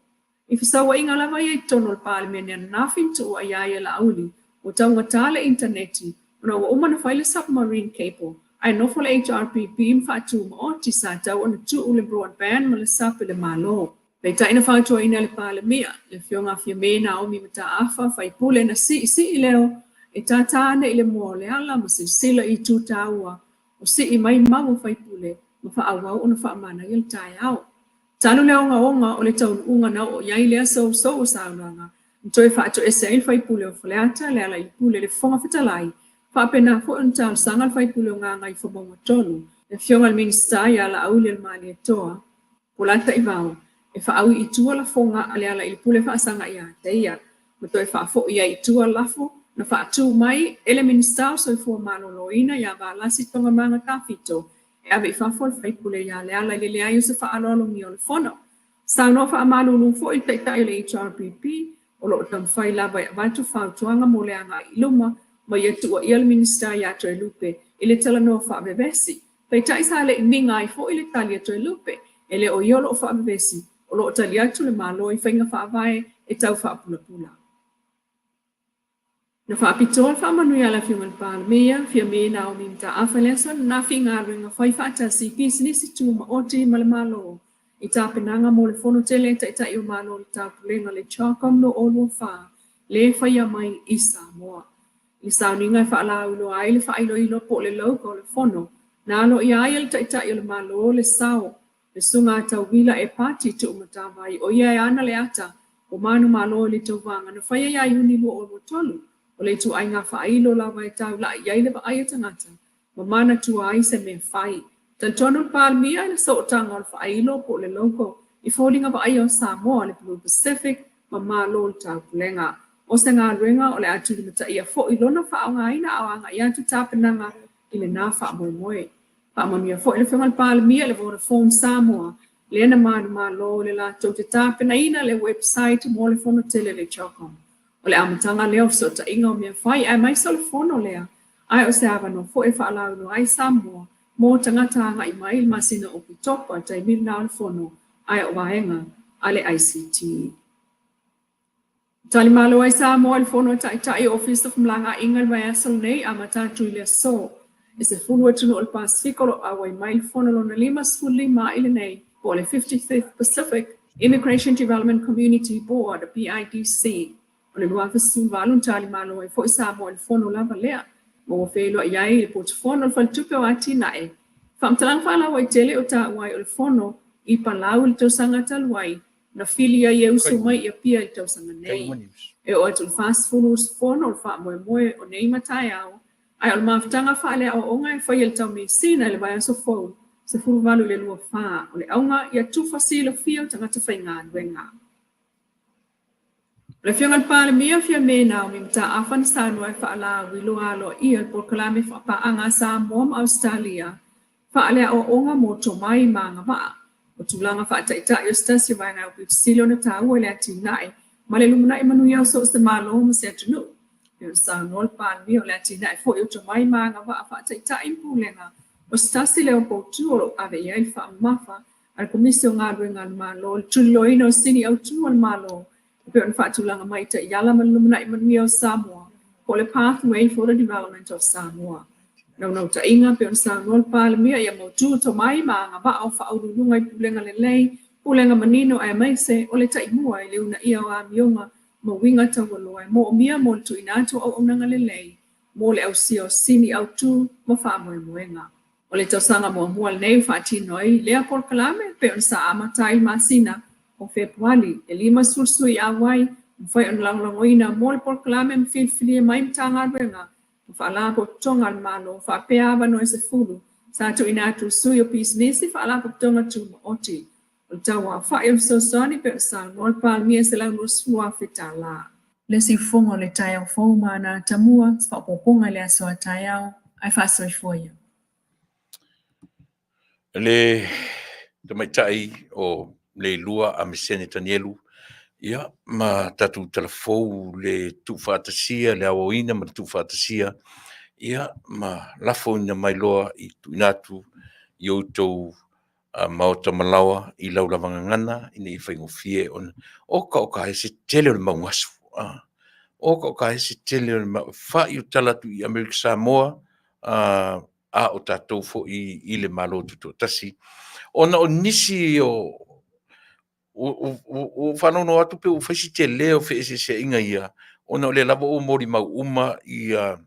I fesauaiga lava ia i totonu o le Palemene ananafi na tuuaia ai e Laauli ua taugata le initaneti ona ua uma ona fai le submarine cable ae nofo le HRPP ma faatumaoti sa tau ona tuu le broadband ma le sub i le Malo. Peitai na fautuaina e le Palemia, le Afioga a Fiame Naomi Mataafa, faipule na siisii leo e tātā ane i le mua o le ala ma silasila i itu taua o sii mai mau a faipule ma faaauau ona faamanaia le taeao. Talu le ogaoga o le taunuuga na oo i ai lea sousou o saunoaga, na toe faatoese ai le faipule o Faleata, Lealailepule le Fofoga Fetalai, faapena foi ona talosaga le faipule o Gagaifomauga 3, le Afioga i le Minisita ia Laaulialemalietoa Polataivao, e faaui i tua lafoga a Lealailepule faasaga ia te ia, ma toe faafoi ai i tua lafo na faatu mai e le Minisita o Soifua Maloloina ia Valasi Togamaga Tafito e ave i fafo le faipule ia Leala i le leai o se faaaloalogia o le Fono. Saunoa faamalulu foi le Taitai o le HRPP o lo o taumafai lava e avatu fautuaga mo le agai i luma ma ia tuuaia le Minisita ia Toelupe i le talanoa faavevesi. Peitai sa le i miga ai foi le tali a Toelupe, e le o ia o lo o faavevesi, o lo o tali atu le Malo i faiga faavae e tau faapulapula. Na faapitoa le faamanuia a le Afioga i le Palemia, Fiame Naomi Mataafa i le aso ananafi i galuega fai faatasi i pisinisi tumaoti ma le Malo i tapenaga mo le Fono Tele a Taitai o Malo o le Taupulega le CHOGM 2024 lea e faia mai i Samoa. I le sauniga e faalauiloa ai le faailoilo po o le logo o le Fono, na aloaia ai e le Taitai o le Malo le sao le Susuga a Tauila Epati Tuumatavai, o ia e ana le ata o manumalo i le tauvaga na faia ia Iuni 2023, o le ituaiga faailo lava e taulai i ai le vaai a tagata ma manatua ai se mea fai. Talitonu le Palemia i le sootaga o le faailo po o le logo i foliga vaaia o Samoa, le Blue Pacific ma Malo o le Taupulega. O se galuega o le a tulimataia foi lona faaaogaina a o agai atu tapenaga i lena faamoemoe. Faamanuia foi le Afioga i le Palemia i le Vodafone Samoa lea na manumalo i le latou te tapenaina le website mo le Fono tele le CHOGM. O le amataga lea o fesootaiga o mea fai aemaise o le fono lea, ae o se avanoa foi e faalauiloa ai Samoa mo tagata agai mai i le masina o Oketopa, taimi lena o le fono, ae o vaega a le ICT. Talimalo ai Samoa i le Fono a Taitai o Ofisa o Femalagaaiga i le vaiaso lenei amata atu i le aso. E 10 atunuu o le Pasefika o lo o auai mai i le Fono lona 55 i lenei po o le 55th Pacific. Immigration Development Community Board, PIDC. O le 2018 na talimalo ai foi Samoa i le fono lava lea, ma ua feiloai ai le Potufono o le Faletupe o Atinae. Faamatalaga faalauaitele o taua ai o le fono i Palau i le tausaga talu ai, na fili ai e usu mai i Apia i le tausaga nei. E oo atu i le 40 usufono o le faamoemoe o nei mataeao, ae o le mafutaga faaleaoaoga e faia i le taumeasina i le vaiaso fou, 18 i le 24, o le auga ia tufa silafia o tagata faigaluega. O le Afioga i le Palemia, Fiame Naomi Mataafa na saunoa e faalauiloa aloaia le polokalame faapaaga a Samoa ma Ausetalia faaleaoaoga mo tomai ma agavaa. O tulaga faataitai o se tasi o vaega aupito sili ona taua i le atinae ma le lumanai manuia o so o se Malo ma se atunuu. E pei ona saunoa le Palemia, o le atinae foi o tomai ma agavaa faataitai ma pulega o se tasi lea o poutu o lo o ave i ai le faamamafa a le Komisi o Galuega a le Malo i le tuliloaina o sini autu a le Malo e pei ona faatulaga mai i taiala ma le lumanai manuia o Samoa po o le Pathway for the Development of Samoa. Naunautaiga, pei ona saunoa le Palemia, ia mautu tomai ma agavaa o faauluuluga i pulega lelei, pulega manino aemaise o le taimua i le uunaia o amioga ma uiga taualoa e moomia mo le tuuina atu o auaunaga lelei mo le ausia o sini autu ma faamoemoega. O le tausaga muamua lenei ua faatino ai lea polokalame e pei ona sa amata ai i le masina o Fepuali. E 50 sui auai, mafai ona lagolagoina mo le polokalame ma filifilia mai Matagaluega ma Faalapotopotoga a le Malo faapea avanoa e 10 sa tuuina atu i sui o pisinisi Faalapotopotoga Tumaoti. O le tauaofai o le fesoasoani pei ona saunoa le Palemia e $120,000. Le siufofoga o le taeao fou ma ana atamua, se faaopoopoga i le aso a taeao, ae faasoifua ia. Le tamaitai o Leilua Amesene Tanielu, ia, ma tatou talafou le tuufaatasia, le aoaoina ma le tuufaatasia, ia, ma lafoina mai loa i tuuina atu i outou maota malaoa i lau lava gagana ina ia faigofie ona oka oka e se tele o le mau gasu. Oka oka e se tele o le mau fa'i o tala atu i Amerika Samoa, a o tatou foi i le Malo Tutoatasi, ona o nisi o ua faalogologo atu pe ua fai si tele o feeseeseaiga ia, ona o lea lava ua molimau uma ia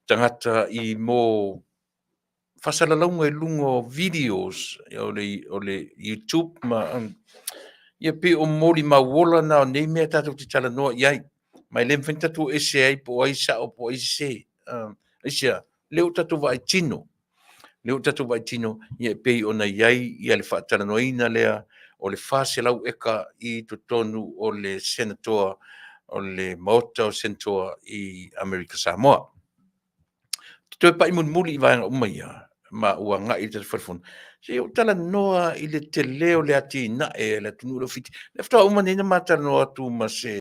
tagata i mo faasalalauga i luga o videos o le YouTube ma ia pei o molimau ola na o nei mea tatou te talanoa i ai. Ma e le mafai ona tatou ese ai po o ai sao po o ai sese. Aisea? Lea ua tatou vaai tino. Lea ua tatou vaai tino, ia e pei ona i ai ia le faatalanoaina lea o le 400 eka i totonu o le Senatoa, o le Maota o Senatoa i Amerika Samoa. Te toe pai mulimuli i vaega uma ia, ma ua agai i le tatou falefono, se i ou talanoa i le tele o le atinae a le atunuu lea o Fiti. O lea faatoa uma nei ona ma talanoa atu ma se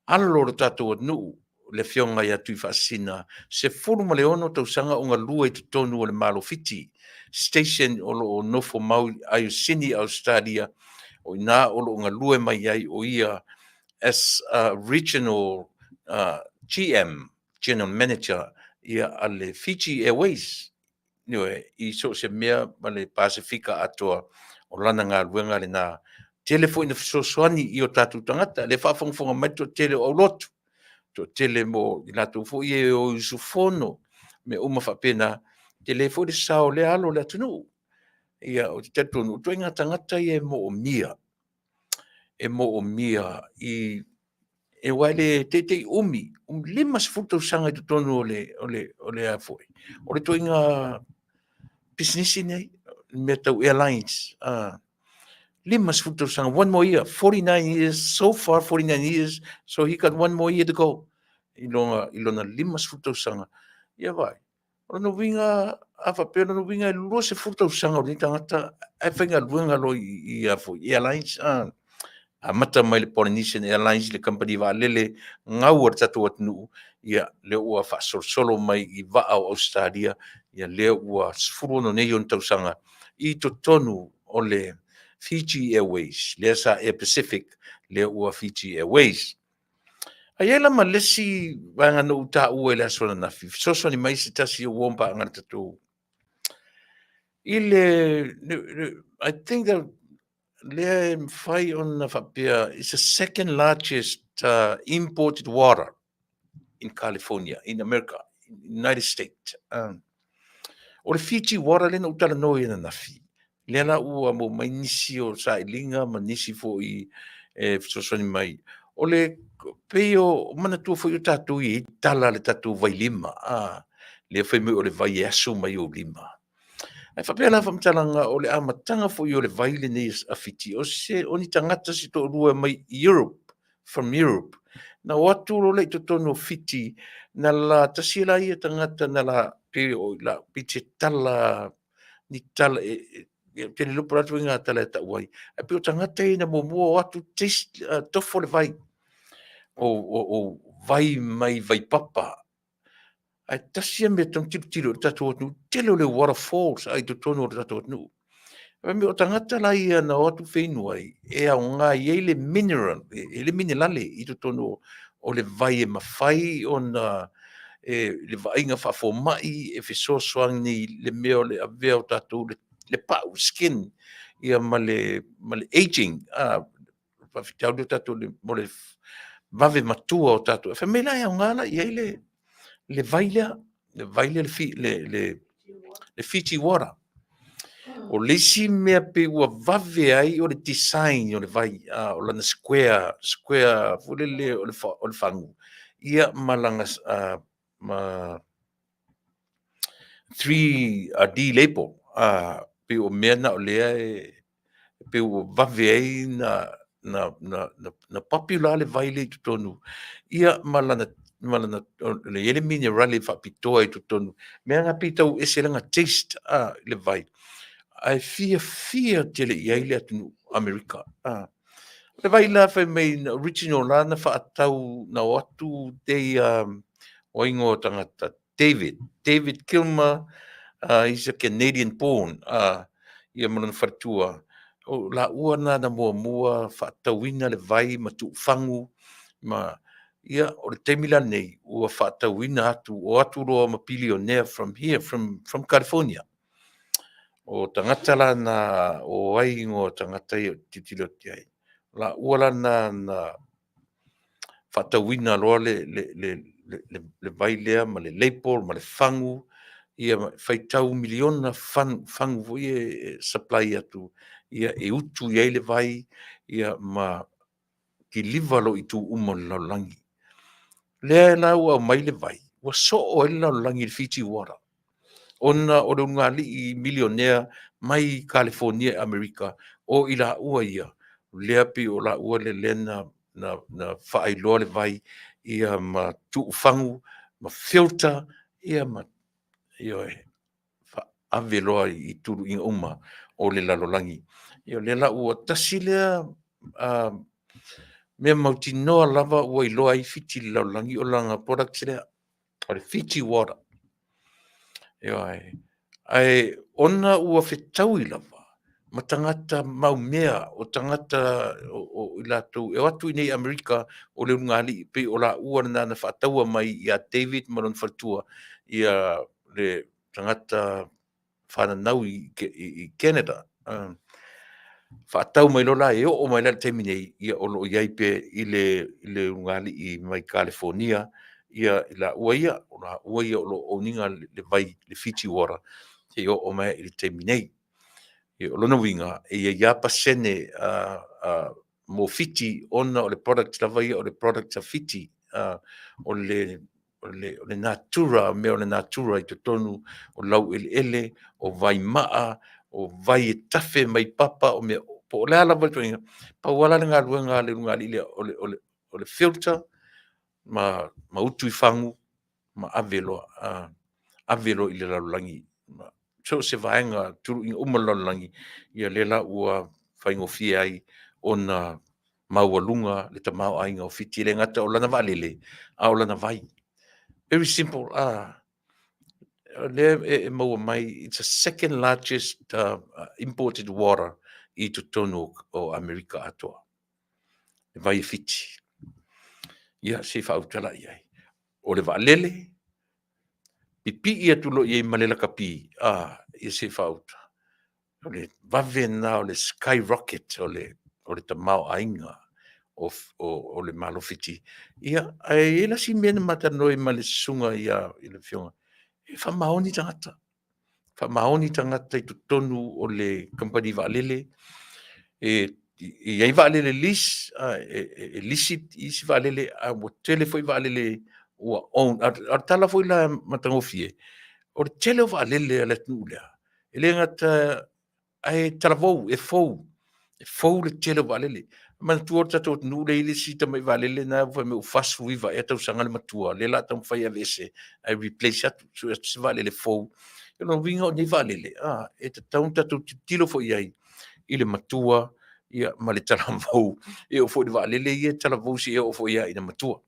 alo o le tatou atunuu, le Afioga ia Tuifaasisina, 16 tausaga o galue i totonu o le Malo o Fiti, station o lo o nofo mau ai o Sydney, Australia, o i ina o lo o galue mai ai o ia as a regional GM, General Manager ia a le Fiji Airways, ioe, i so o se mea ma le Pasefika atoa, o lana galuega lena. Tele foi na fesoasoani i o tatou tagata, lea e faafogafoga mai le toatele o aulotu, toatele mo i latou foi e o i usufono, mea uma faapena, tele foi le sao o lea alo o le atunuu. Ia, ou te talitonu, o ituaiga tagata ia e moomia, e moomia i e aua e le teitei umi, 50 tausaga i totonu o le, o le, o le a foi, o le ituaiga pisinisi nei, mea tau airlines, 50 tausaga, one more year, 49 years, so far 49 years, so he got one more year to go, i lona, i lona 50 tausaga. Ia vaai, O lona uiga, a faapea o lona uiga e 20 tausaga o lenei tagata ae faigaluega loa i a foi airlines, a amata mai le Polynesian Airlines, le kamupani vaalele gau a le tatou atunuu, ia lea ua faasolosolo mai i vaa o Ausetalia, ia lea ua 16 nei ona tausaga i totonu o le Fiji Airways, lea sa Air Pacific, lea ua Fiji Airways. Ae i ai la ma le isi vaega na ou taua i le aso ananafi, fesoasoani mai se tasi o uo ma paaga i le tatou i le, I think that lea e mafai ona faapea, it's the second largest imported water in California, in America, in United States. O le Fiji water lea na ou talanoa i ananafi, lea la ua maua mai nisi o sailiga ma nisi foi e fesoasoani mai. O le pei o manatua foi o tatou i ai tala a le tatou vailima, a, lea fai mai o le vai e aso mai ou lima. Ae faapea la faamatalaga o le amataga foi o le vai lenei a Fiti, o se o ni tagata se toalua mai Europe, from Europe. Na o atu loa lea i totonu o Fiti, na la tasi la ia tagata na la pe o la pe se tala ni tala e e te le po atu ngā tala e tau ai. Ae pei o tagata ia na muamua o atu taste tofo le vai. O vai mai Vaipapa. Ae tasi ia mea e tatau ona tilotilo i le tatou atunuu, tele o le waterfalls ai totonu o le tatou atunuu. Fai mai o tagata la ia na o atu feinu ai, e aoga e i ai le mineral, e i ai le minerale i totonu o le vai e mafai ona e, le vaaiga faafomai e fesoasoani i le mea o le avea o tatou le, le pau, skin, ia ma le, ma le aging, a, faafitauli o tatou mo le vave matua o tatou. Fai mai la e aoga la i ai le, le vai lea, le vai lea, le, le, le Fiji water. O le isi mea pei ua vave ai o le design o le vai, a, o lana square, square foi lele o le, o le fagu, ia ma lana, ma 3D label, a, pei o mea na o lea e, pei ua vave ai na, na, na, na, na popular le vai lea i totonu, ia ma lana, ma lana, le i ai le minerale faapitoa i totonu, mea na pei tau ese lana taste, a, le vai. Ae fiafia tele i ai le atunuu Amerika, a. Le vai la fai mai na original la na faatau na o atu te o ai ingoa o tagata David, David Kilmer, he's a Canadian born, ia ma lona faletua. O laua na na muamua faatauina le vai ma tuufagu ma, ia, o le taimi la lenei, ua faatauina atu, o atu loa ma bilionaire from here, from California. O tagata la na, o ai ingoa o tagata ia ou te tilotilo atu i ai. O laua la na na faatauina loa le, le, le, le, le vai lea ma le label ma le fagu, ia faitau miliona fagu, fagu foi e supply atu, ia e utu i ai le vai, ia ma kiliva loa i itu uma o le lalolagi. Lea la ua aumai le vai, ua soo ai le lalolagi i le Fiji water. Ona o le ulugalii milionea mai Kalifonia i Amerika, o i laua ia, lea pei o laua lea lea na, na, na faailoa le vai, ia ma tuufagu, ma filter, ia ma, ioe, faave loa i tuluiga uma o le lalolagi. Ia o lea la ua tasi lea mea mautinoa lava ua iloa ai Fiti i le lalolagi o lana products lea, o le Fiji water. Ioe. Ae ona ua fetaui lava ma tagata maumea, o tagata o i latou e o atu i nei Amerika o le ulugalii, pei o laua lena na faataua mai ia David ma lona faletua, ia le tagata fananau i, i, i Canada. Faatau mai loa la e oo mai la i le taimi nei, ia o lo o i ai pea i le, i le ulugalii mai Kalifonia, ia i laua ia, o laua ia o lo o own ina le vai, le Fiji water, seia oo mai i le taimi nei. Ia, o lona uiga, e i ai lava pasene mo Fiti, ona o le product lava ia o le product a Fiti, o le o le, o le natura, mea o le natura i totonu o laueleele, o vaimaa, o vai e tafe mai papa, o mea, po o le a lava le ituaiga, pau lava la le galuega a le ulugalii lea, o le, o le, o le filter ma, ma utu i fagu ma ave loa, ave loa i le lalolagi. Ma so o se vaega tuluiga uma o le lalolagi, ia lea la ua faigofie ai ona maualuga le tamaoaiga o Fiti, e le gata o lana vaalele, a o lana vai. Very simple, o lea e maua mai, it's the second largest imported water i totonu o Amerika atoa, le vai e Fiti. Ia, se i faautala i ai. O le vaalele, pipii atu loa i ai ma le lakapi, ia se i faauta. O le vave lena o le skyrocket o le, o le tamaoaiga o, o, o le Malo Fiti. Ia, ae i ai la si mea na ma talanoa ai ma le susuga ia, i le afioga, e faamaoni tagata. Faamaoni tagata i totonu o le kamupani vaalele, e i ai vaalele lease, e lisi isi vaalele, ae ua tele foi vaalele ua own. A o le tala foi la matagofie, o le tele o vaalele a le atunuu lea, e le gata ae talavou, e fou, e fou le tele o vaalele. Manatua le tatou atunuu lea e i ai le isi tamai vaalele lena fai mai ua 49 ea tausaga le matua, lea o le a taumafai e aveese ae replace atu, sue atu se vaalele fou. O lona uiga o nei vaalele, e tatau ona tatou tilotilo foi i ai i le matua ia, ma le talavou. E oo foi i le vaalele ia e talavou seia oo foi lava ina matua.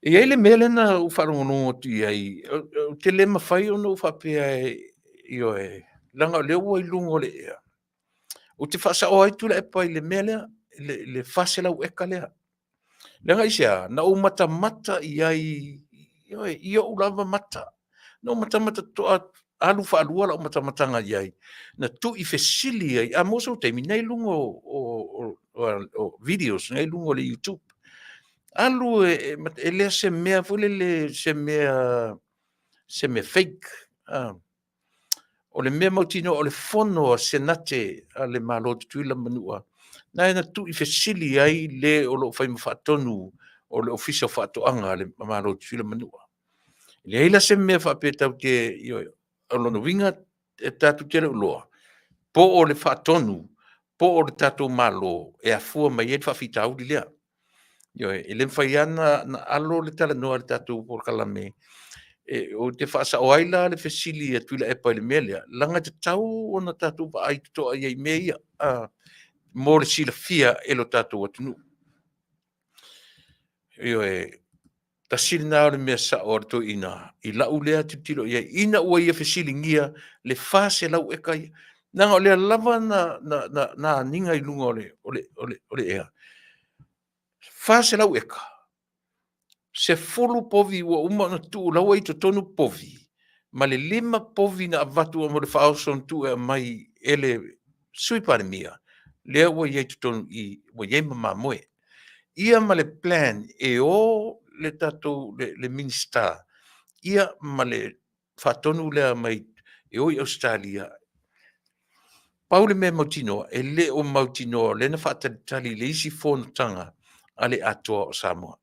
E i ai le mea lea na ou faalogologo atu i ai, ou te le mafai ona ou faapea e, ioe, leaga o lea ua i luga o le ea. Ou te faasaoa ai Tuilaepa i le mea lea, i le 400 eka lea. Leaga aisea? Na ou matamata i ai, ioe, i ou lava mata. Na ou matamata totoa, alu faalua lau matamataga i ai, na tuuifesili ai, a maua sou taimi, na i luga o videos, na i luga o le YouTube. Alu e, e le o se mea foi lele, se mea, se mea fake. O le mea mautinoa o le fono a Senate a le Malo o Tutuila ma Manua, na na tuuifesili ai le o lo o fai ma faatonu o le Ofisa o Faatoaga a le Malo o Tutuila ma Manua. E leai la se mea faapea tatou te, ioe, o lona uiga e tatou te le o iloa po o le faatonu po o le tatou Malo e afua mai ai le faafitauli lea. Ioe, e le mafai lava ona alo le talanoa i le tatou polokalame. E, ou te faasao ai la le fesili a Tuilaepa i le mea lea, leaga e tatau ona tatou vaai totoa i ai i mea ia, mo le silafia e lo tatou atunuu. Ioe, tasi lena o le mea sao a le toeaina i lau lea tilotilo i ai, ina ua ia fesiligia le 400 eka ia, leaga o lea lava na, na, na, na aniga i luga o le, o le, o le, o le ea, 400 eka, 10 povi ua uma ona tuu la ua i totonu povi, ma le 5 povi na avatu mo le faaoso na tuu e aumai e le Sui Palemia, lea ua i ai i totonu i i, ua i ai ma mamoe. Ia ma le plan e o le tatou le, le Minisita ia ma le faatonu lea mai e o i Ausetalia. Pau le mea mautinoa, e le o mautinoa o lea na faatalitali i le isi fonotaga a le Atoa o Samoa.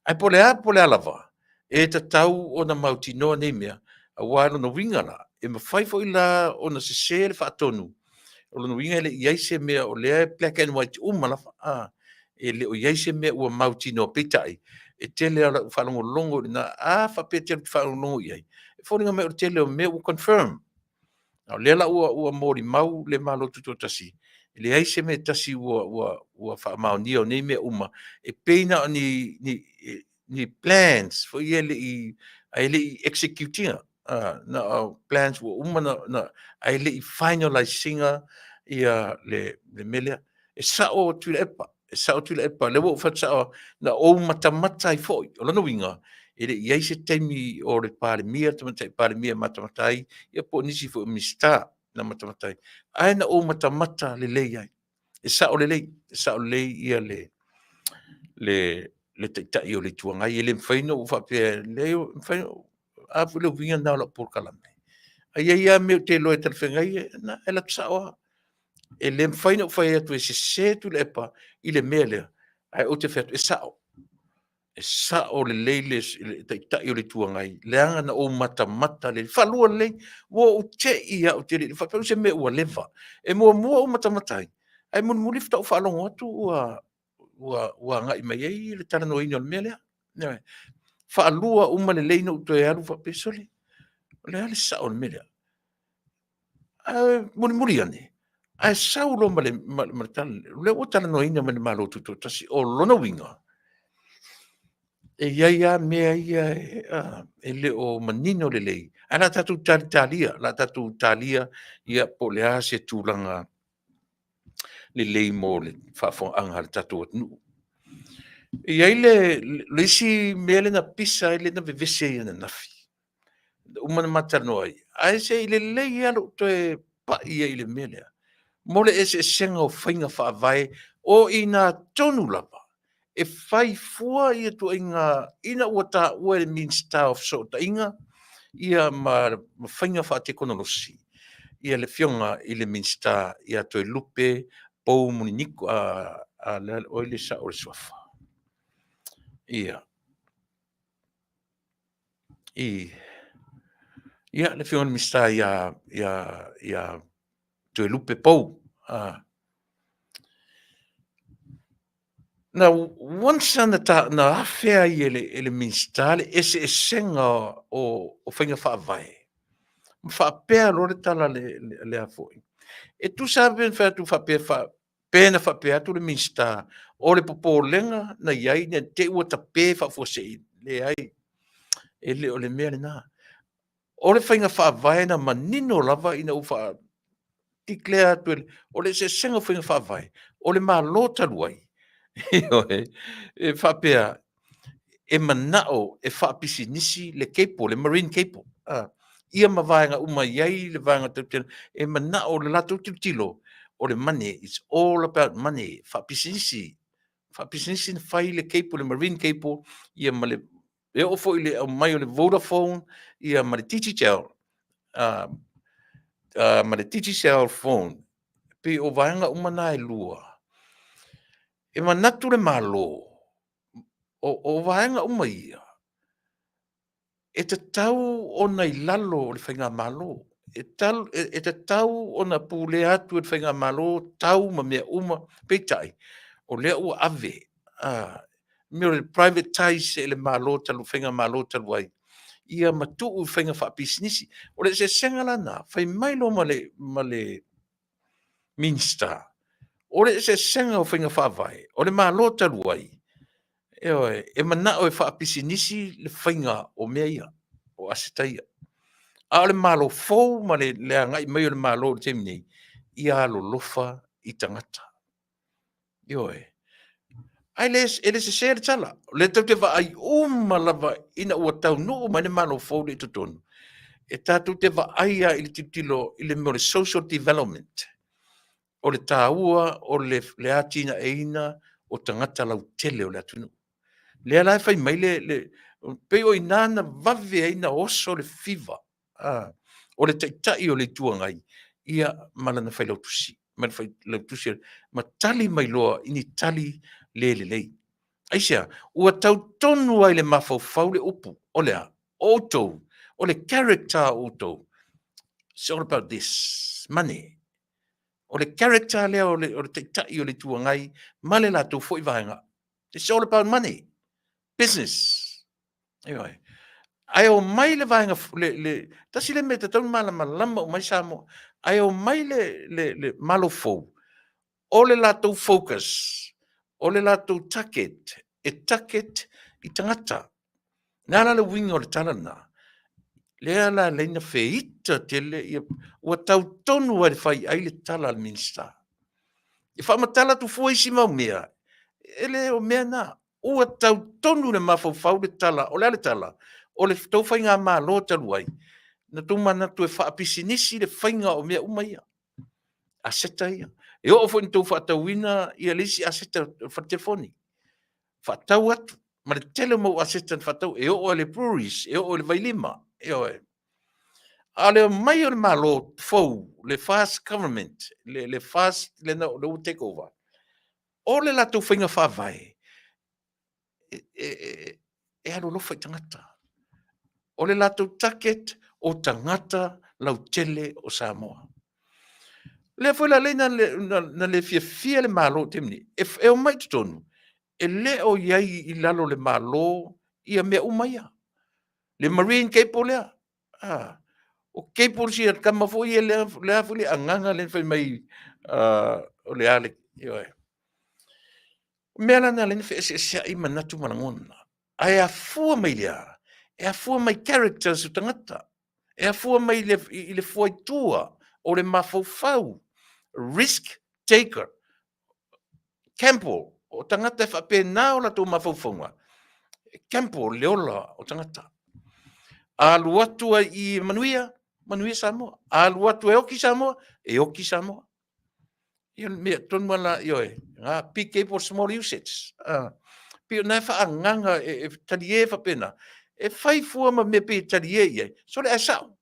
Ae po o le a po o le a lava, e tatau ona mautinoa nei mea, aua lona uiga la, e mafai foi la ona sese le faatonu. O lona uiga e le i i ai se mea o lea e black and white uma lava, a, e le o i ai se mea ua mautinoa. Peitai, e tele lava o lau faalogologo i lena, a faapea e te faalogologo i ai, e foliga mai o le tele o mea ua confirm. A o lea la ua, ua molimau le Malo Tutoatasi, e leai se mea e tasi ua, ua, ua faamaonia o nei mea uma, e pei na o ni, ni, ni plans foi ia e le i, ae le i execute ina, na o plans ua uma na, na, ae le i finalize ina ia le, le mea lea. E sao Tuilaepa, e sao Tuilaepa, lea ua ou fai atu sao, na ou matamata ai foi. O lona uiga, e le i i ai se taimi o le Palemia, le Tamaitai Palemia e matamata ai, ia po o nisi foi o Minisita na matamata ai. Ae na ou matamata lelei ai. E sao lelei, e sao lelei ia le, le, le Taitai o le Itu Agai. E le mafai ona ou faapea, leai, e mafai, a foi le uiga lena o lau polokalame. Ae i ai lava mea ou te iloa e talafeagai, na, e alu atu sao lava. E le mafai ona ou fai atu e sese Tuilaepa i le mea lea, ae ou te fai atu e sao. E sao lelei le Taitai o le Itu Agai, leaga na ou matamata lelei, faalua lelei, ua ou te i lava ou te le i faapea o se mea ua leva. E muamua ou matamata ai, ae mulimuli faatoa ou faalogo atu ua, ua, ua agai mai ai le talanoaina o le mea lea. Ioe. Faalua uma lelei ona ou toe alu faapea, sole, o le a le sao o le mea lea? Ae mulimuli ane, ae sau loa ma le, ma, ma le tala lea, o lea ua talanoaina ma le Malo Tutoatasi. O lona uiga, e i ai lava mea ia e, e le o manino lelei, ae o le a tatou talitalia, o le a tatou talia ia po o le a se tulaga lelei mo le faafofogaaga a le tatou atunuu. E i ai le, le isi mea lea na pisa ai, lea na vevesi ai ananafi, uma ona ma talanoa ai, ae se i lelei lava lou toe pai ai i le mea lea, mo le eseesega o faiga faavae o i ina tonu lava e fai fua ia ituaiga ina ua taua e le Minisita o Fesootaiga ia ma Faiga Faatekonolosi ia le Afioga i le Minisita ia Toelupe Poumuni Niko, o ai le sao o le suafa? Ia, i, ia le Afioga i le Minisita ia Toelupe Pou. Na once na, ta, na afea ai e le, e le Minisita le eseesega o faiga faavae, ma faapea loa le tala le, le, le a foi. E tusa lava pe na fai atu faapea, fa, pe na faapea atu le Minisita, o le popolega na i ai ne i te i ua tape faafuasei. Leai, e le o le mea lena. O le faiga faavae na manino lava ina ua faa declare atu e o le eseesega o faiga faavae, o le Malo talu ai, ioe, e faapea e manao e faapisinisi le cable, le marine cable, ia ma vaega uma e i ai le vaega tau e manao le latou tilotilo, o le money, it's all about money, faapisinisi, faapisinisi na fai le cable, le marine cable, ia ma le e oo foi i le aumai o le Vodafone ia ma le Digicel, ma le Digicel phone, pei o vaega uma na e lua. E manatu le Malo, o vaega uma ia, e tatau ona i lalo o le Faigamalo. E, tal, e, e tatau ona pulea atu e le Faigamalo tau ma mea uma, peitai, o lea ua ave, mea o le privatize e le Malo talu, Faigamalo talu ai, ia ma tuu i faiga faapisinisi. O le eseesega la lena, fai mai loa ma le, ma le Minisita, o le eseesega o faiga faavae, o le Malo talu ai, ioe, e manao e faapisinisi le faiga o mea ia, o aseta ia. A o le Malo fou ma le, le agai mai o le Malo i le taimi nei, ia alolofa i tagata. Ioe. Ae le, e le sese le tala. O lea tatou te vaai uma lava ina ua taunuu mai le Malo fou lea i totonu, e tatou te vaai lava i le tilotilo i le mea o le social development, o le taua o le, le atinaeina o tagata lautele o le atunuu. Lea la e fai mai le, le pei o i ina na vave ai na oso le fiva o le Taitai o le Itu Agai ia ma lana failautusi, ma le failautusi ma tali mai loa i ni tali le lelei. Aisea? Ua tau tonu lava i le mafaufau le upu, o le a? O outou, o le character o outou, it's all about this, money. O le character lea o le, o le Taitai o le Itu Agai ma le latou foi vaega. It's all about money, business. Ioe. Ae o mai le vaega, le, le, tasi le mea tatau ona malamalama uma ai Samoa, ae o mai le, le, le Malo fou, o le latou focus, o le latou target, e target i tagata. Le a la le uiga o le tala lena? Lea la lea na feita tele, ia, ua tau tonu ai le fai ai le tala a le Minisita. E faamatala atu fua isi mau mea, e le o mea na. Ua tau tonu i le mafaufau le tala, o le a le tala? O le tou faigamalo talu ai, na tou manatu e faapisinisi le faiga o mea uma ia, aseta ia. E oo foi ina tou faatauina ia le isi aseta o le fale telefoni, faatau atu ma le tele o mau aseta na faatau, e oo lava i le breweries, e oo i le vailima, ioe. A o le omai o le Malo fou, le FAST government, le FAST lea ua take over, O le latou faiga faavae, e, e, e, e alolofa i tagata. O le latou target, o tagata lautele o Samoa. Lea foi la lea na, na, na le fiafia le Malo i taimi nei, e, e omai i totonu, e le o i ai i lalo o le Malo ia mea uma ia. Le marine cable lea, ah, o cable sia tama foi ia lea, lea foi le agaga lea fai mai o le a le, ioe. Mea la na lea na feeseeseai manatu ma lagona. Ae afua mai le a? E afua mai characters o tagata. E afua mai i le, i le fua i tua o le mafaufau. Risk taker. Gamble, o tagata e faapena o latou mafaufauga. Gamble, le ola o tagata. Alu atu ai i manuia, manuia Samoa. A alu atu e oki Samoa, e oki Samoa. Ia mea tonu ala, ioe, ngā big cable small usage. Pei o na e whaangaga e, e talie whapena. E whai fua ma mea pei e talie i ai. Sole ae sao.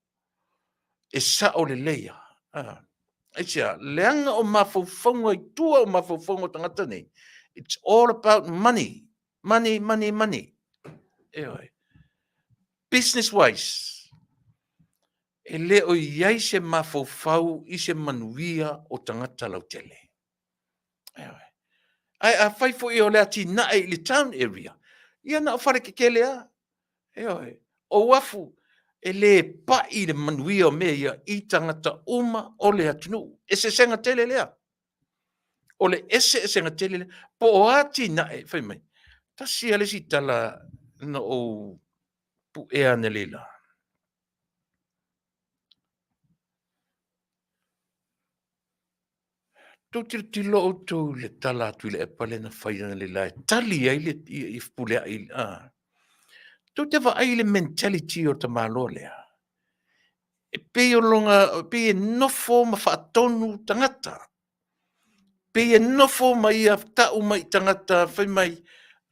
E sao lelei a. Aisea, leaga o mafaufauga i tua o mafaufauga o tagata nei. It's all about money. Money, money, money. Ioe. Business wise, e le o i ai se mafaufau i se manuia o tagata lautele. Ioe. Ae afai foi o le atinae i le town area, ia na o fale tetele lava. Ioe. O uafu, e le pai le manuia o mea ia i tagata uma o le atunuu. Eseesega tele lea. O le eseesega tele lea. Po o a atinae, fai mai, tasi lava le isi tala na ou puea analeila. Tou tilotilo outou i le tala a Tuilaepa lea na fai analeila e tali ai le i Fepuleai. Tou te vaai i le mentality o le tamaloa lea. E pei o lona, e pei e nofo ma faatonu tagata. Pei e nofo ma ia tau mai i tagata fai mai,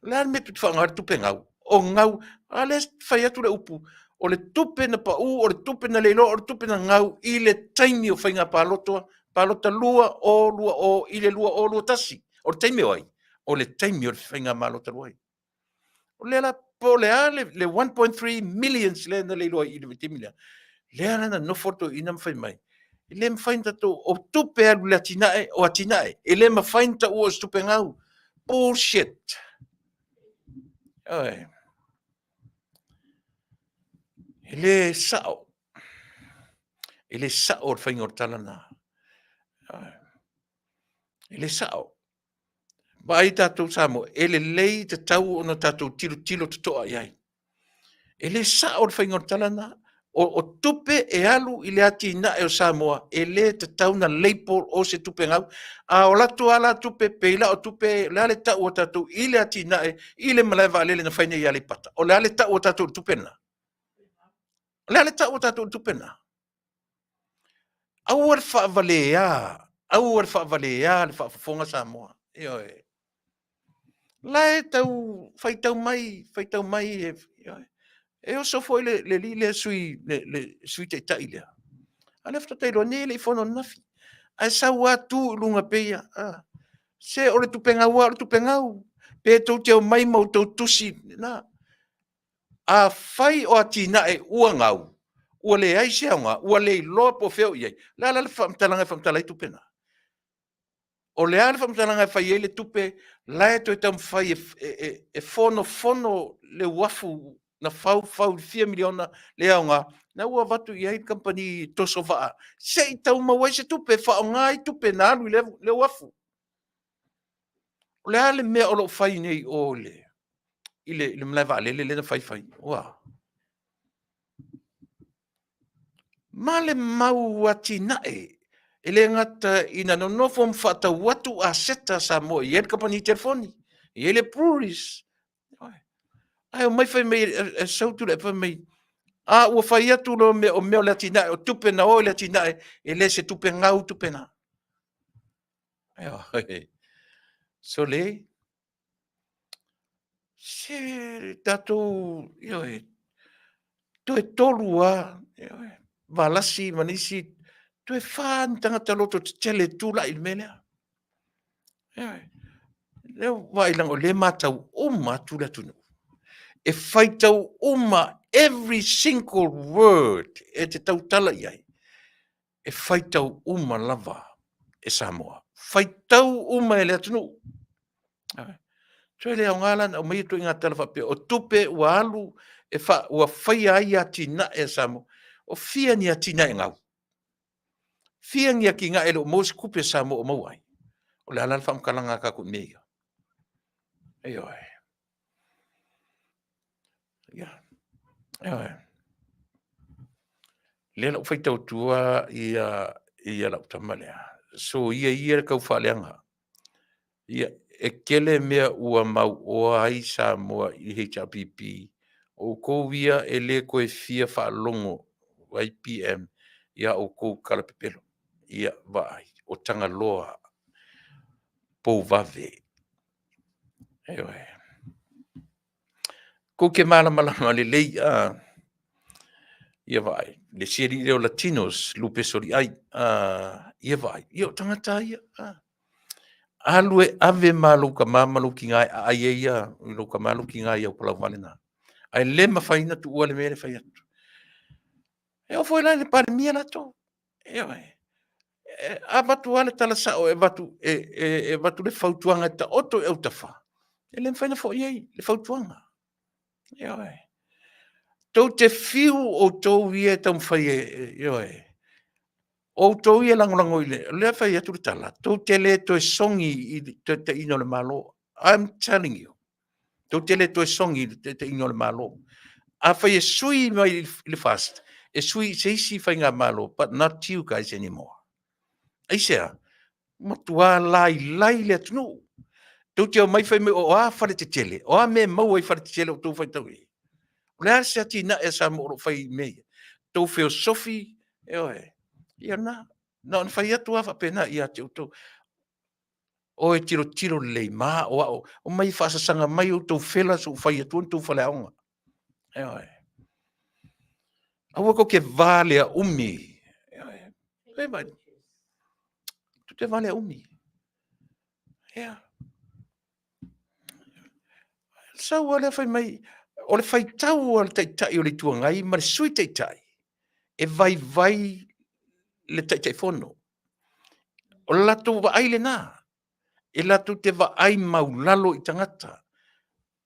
o le a le mea tou te faaaoga ai le tupe gau? O gau, a lea e fai atu le upu, o le tupe na pau, o le tupe na le iloa, o le tupe na gau i le taimi o faiga palota, palota 2020 i le 2021. O le taimi o ai? O le taimi o le faigamalo talu ai. O lea la, po o le a le 1.3 millions lea na le iloa i le taimi lea, lea la na nofo le toeaina ma fai mai, e le mafai ona tatou, o tupe e alu i le atinae, o atinae, e le mafai ona taua o se tupe gau. Bullshit. Oi. E le sao. E le sao le faiga o le tala lena. E le sao. Vaai tatou Samoa, e lelei tatau ona tatou tilotilo totoa i ai. E le sao le faiga o le tala lena. O, o tupe e alu i le atinae o Samoa, e le tatau na label o se tupe gau. A o latou lava la tupe, pei la o tupe, o le a le tau a tatou i le atinae, i le malae vaalele na fai nei i Aleipata? O le a le tau a tatou i le tupe lena? O le a le tau a tatou i le tupe lena? Aua le faavalea, aua le faavalea le faafofoga Samoa. Ioe. La e tau faitau mai, faitau mai e, ioe. E oso foi le, le alii lea sui, le, le sui taitai lea. A lea faatoa iloa nei e le i fono ananafi. Ae sau lava tu i luga pei ia, ah, se o le tupe gau lava o le tupe gau. Pe tou te omai ma outou tusi, na, Afai o atinae ua gau, ua leai se aoga, ua le iloa po o fea o i ai, o le a la le faamatalaga e faamatala ai tupe na? O le a le faamatalaga e fai ai le tupe la e toe taumafai e, e, e, e fonofono le uafu na faufau i le fia miliona le aoga, na ua avatu i ai le kamupani toso vaa, se i tau maua ai se tupe e faaaoga ai tupe na alu i le, le uafu. O le a le mea o lo o fai nei i o i le, i le, i le malae vaalele lea na fai fai? Ua. Ma le mau atinae e le gata ina nonofo ma faatau atu aseta a Samoa i ai le kamupani telefoni, i ai le breweries. Ae omai fai mai, e sau Tuilaepa fai mai, a ua fai atu loa mea o mea o le atinae, o tupe na o i le atinae, e le se tupe gau tupe na. Sole, se tatou, ioe, toe tolu lava, ioe, Valasi ma nisi, toe fa ni tagata loto tetele e tulai i le mea lea. Ioe, lea ua vaai leaga o lea e matau uma atu le atunuu. E faitau uma every single word e te tautala i ai. e faitau uma lava e Samoa. Faitau uma e le atunuu. Toe le aoga la na aumaia ituaiga tala faapea, o tupe ua alu e fa, ua faia ai atinae a Samoa. O fia ni atinae gau? Fia ni atinae e le o maua se tupe a Samoa o maua ai? O le a la le faamatalaga a tatou i mea ia? Ioe. Ia. Ioe. Lea la ua faitau atu ia, ia lau tama lea. So ia ia le tau faaleaga. Ia, e tele mea ua mauoa ai Samoa i HRPP. O outou ia e le toe fia faalogo ai PM. Ia outou kalapepelo. Ia vaai, o Tagaloa pouvave. Ioe. Kou te malamalama lelei a ia vaai, le siali lea o Latinos, lupe soliai, a ia vaai, ia o tagata ia, a. Alu e ave ma lou tama ma lou tina e aai ai ia, lou tama lou tina i au palau vale na. Ae le mafai ona tuua le mea lea e fai atu. E oo foi la i le Palemia latou. Ioe. E avatu lava le tala sao e avatu, e, e, e avatu le fautuaga e taoto i autafa, e le mafai ona foi ai le fautuaga. Ioe. Tou te fiu outou ia e taumafai e, ioe, outou ia e lagolago i le, o lea e fai atu le tala, tou te le toe sogi i le taitaiina o le Malo. I'm telling you. Tou te le toe sogi i le taitaiina o le Malo. Afai e sui mai i le FAST, e sui i se isi faigamalo, but not you guys anymore. Aisea? Matua lailai le atunuu. Tou te omai fai mai o a faletetele, o a mea e maua i faletetele o outou faitau i ai. O le a se atinae a Samoa o lo o fai i mea ia? Tou feosofi, ioe, ia lena. Na ona fai atu lava faapena ia te outou. Oe tilotilo lelei ma aoao, omai e faasasaga mai outou fela se i ou fai atua ni tou faleaoga. Ioe. Aua tou te valea umi. Ioe. Pe vai. Tou te valea umi. Ia. Sau lava lea fai mai, o le faitau a le Taitai o le Itu Agai ma le Sui Taitai, e vaivai le Taitaifono. O le latou vaai lena, e latou te vaai maulalo i tagata.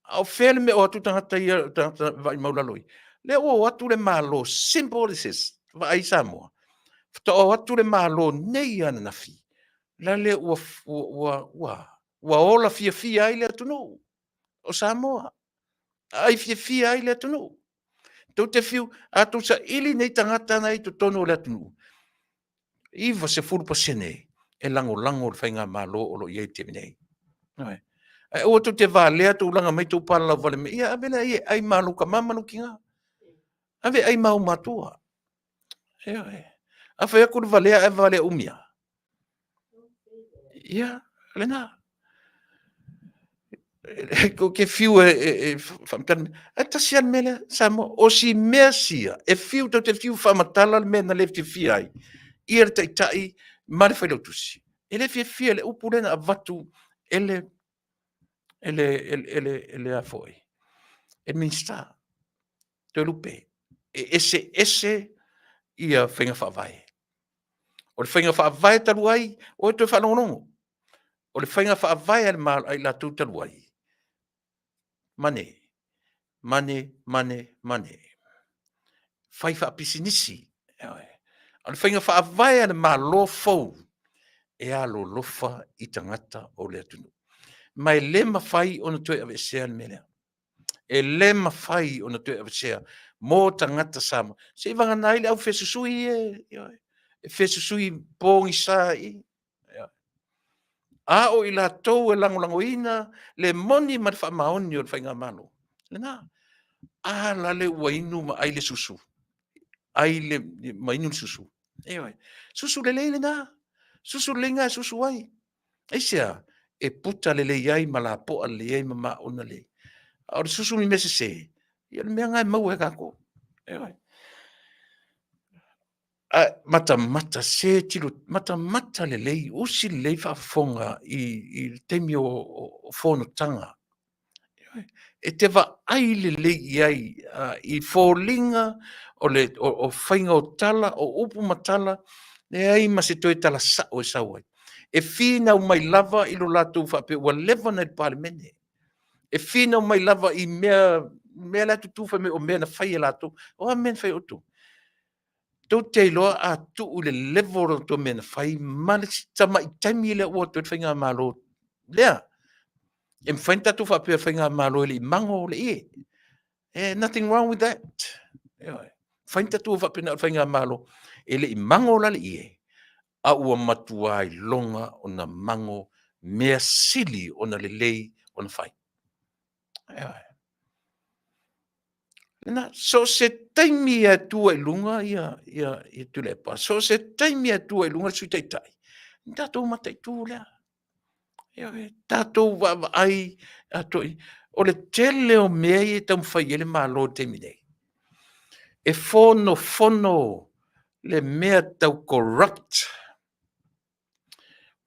A o fea le mea o atu tagata ia, tagata vaai maulalo i? Lea ua o atu le Malo, simple as this, vaai Samoa. Faatoa o atu le Malo nei ananafi, la lea ua, ua, ua, ua ola fiafia ai le atunuu o Samoa. Ai fiafia ai le atunuu. Tou te fiu, a tou saili nei tagata na i totonu o le atunuu, 90% e lagolago le faigamalo o lo o i ai i le taimi nei. Ae aua tou te valea tou laga mai tou palalau vale mai, ia ave laia e ai ma lou tama ma lou tina. Ave e ai ma ou matua. Ioe. A fai atu le valea ae valea umi lava. Ia, lena. Tou te fiu e, e, e faamatala mea. Ae tasi lava le mea lea, Samoa, o si mea sia, e fiu, tou te fiu faamatala le mea na le fiafia ai, ia le Taitai ma le Failautusi. E le fiafia i le upu lea na avatu e le, e le, e le, e le, e le a foi, e le Minisita, Toelupe. E eseese ia faiga faavae. O le faiga faavae talu ai, o e toe faalogologo. O le faiga faavae a le Malo a i latou talu ai, money, money, money, money. Fai faapisinisi. O le faiga faavae a le Malo fou, e alolofa i tagata o le atunuu. Ma e le mafai ona toe aveesea le mea lea. E le mafai ona toe aveesea mo tagata Samoa. Se i vagana ai le au fesusui e, e fesusui pogisa i. A o i latou e lagolagoina le moni ma le faamaoni o le faigamalo, lena. A la le ua inu ma ai le susu, ai le, ma inu le susu. Ioe. Susu lelei lena. Susu lelei lena e susu ai. Aisea? E puta lelei ai ma lapoa lelei ai ma maona lelei. A o le susu ni mea sese, ia o le mea lena e maua e tatou. Ioe. A matamata se tilo, matamata lelei, usi lelei faafofoga i, i le taimi o, o, o fonotaga. E te vaai lelei i ai i foliga o le o, o faiga o tala, o upu ma tala, leai ma se toe tala sao e sau ai. E finau mai lava i lo latou faapea ua leva ona i le Palemene. E finau mai lava i mea, mea la e tutu fai mai o mea na fai e latou. O a mea na fai e outou? Tou te iloa a tuu i le level o tou mea na fai ma le tamai taimi lea ua toe faigamalo lea. E mafai ona tatou faapea faigamalo e le i mago le ie. Eh, nothing wrong with that. Ioe. Mafai ona tatou faapena o le faigamalo e le i mago la le ie, a ua matua iloga ona mago mea sili ona lelei ona fai. Ioe. Lena, so se taimi e tua i luga ia, ia, ia Tuilaepa, so se taimi e tua i luga le Sui Taitai, ni tatou mataitu lea. Ioe, tatou vaavaai atoi, o le tele o mea ia e taumafai i ai le Malo i le taimi nei, e fonofono le mea tau corrupt,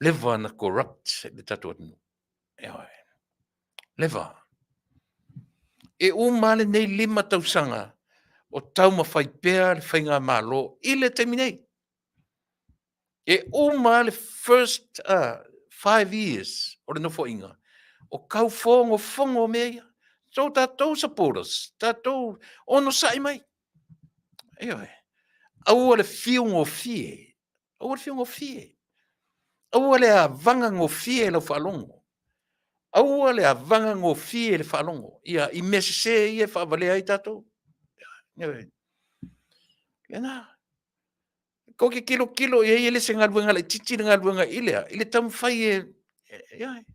leva na corrupt le tatou atunuu. Ioe. Leva. E uma lava lenei 5 tausaga o taumafai pea le faigamalo i le taimi nei. E uma lava le first 5 years o le nofoaiga o tau fogofogo mea ia. So tatou supporters, tatou onosai mai. Ioe. Aua le fiu gofie. Aua le fiu gofie. Aua le avaga gofie i lau faalogo. Aua le avaga gofie i le faalogo. Ia, i mea sese ia e faavalea ai tatou. Ioe. Lena. Tou te tilotilo i ai e le se galuega laitiiti le galuega i le a, i le taumafai e, ioe.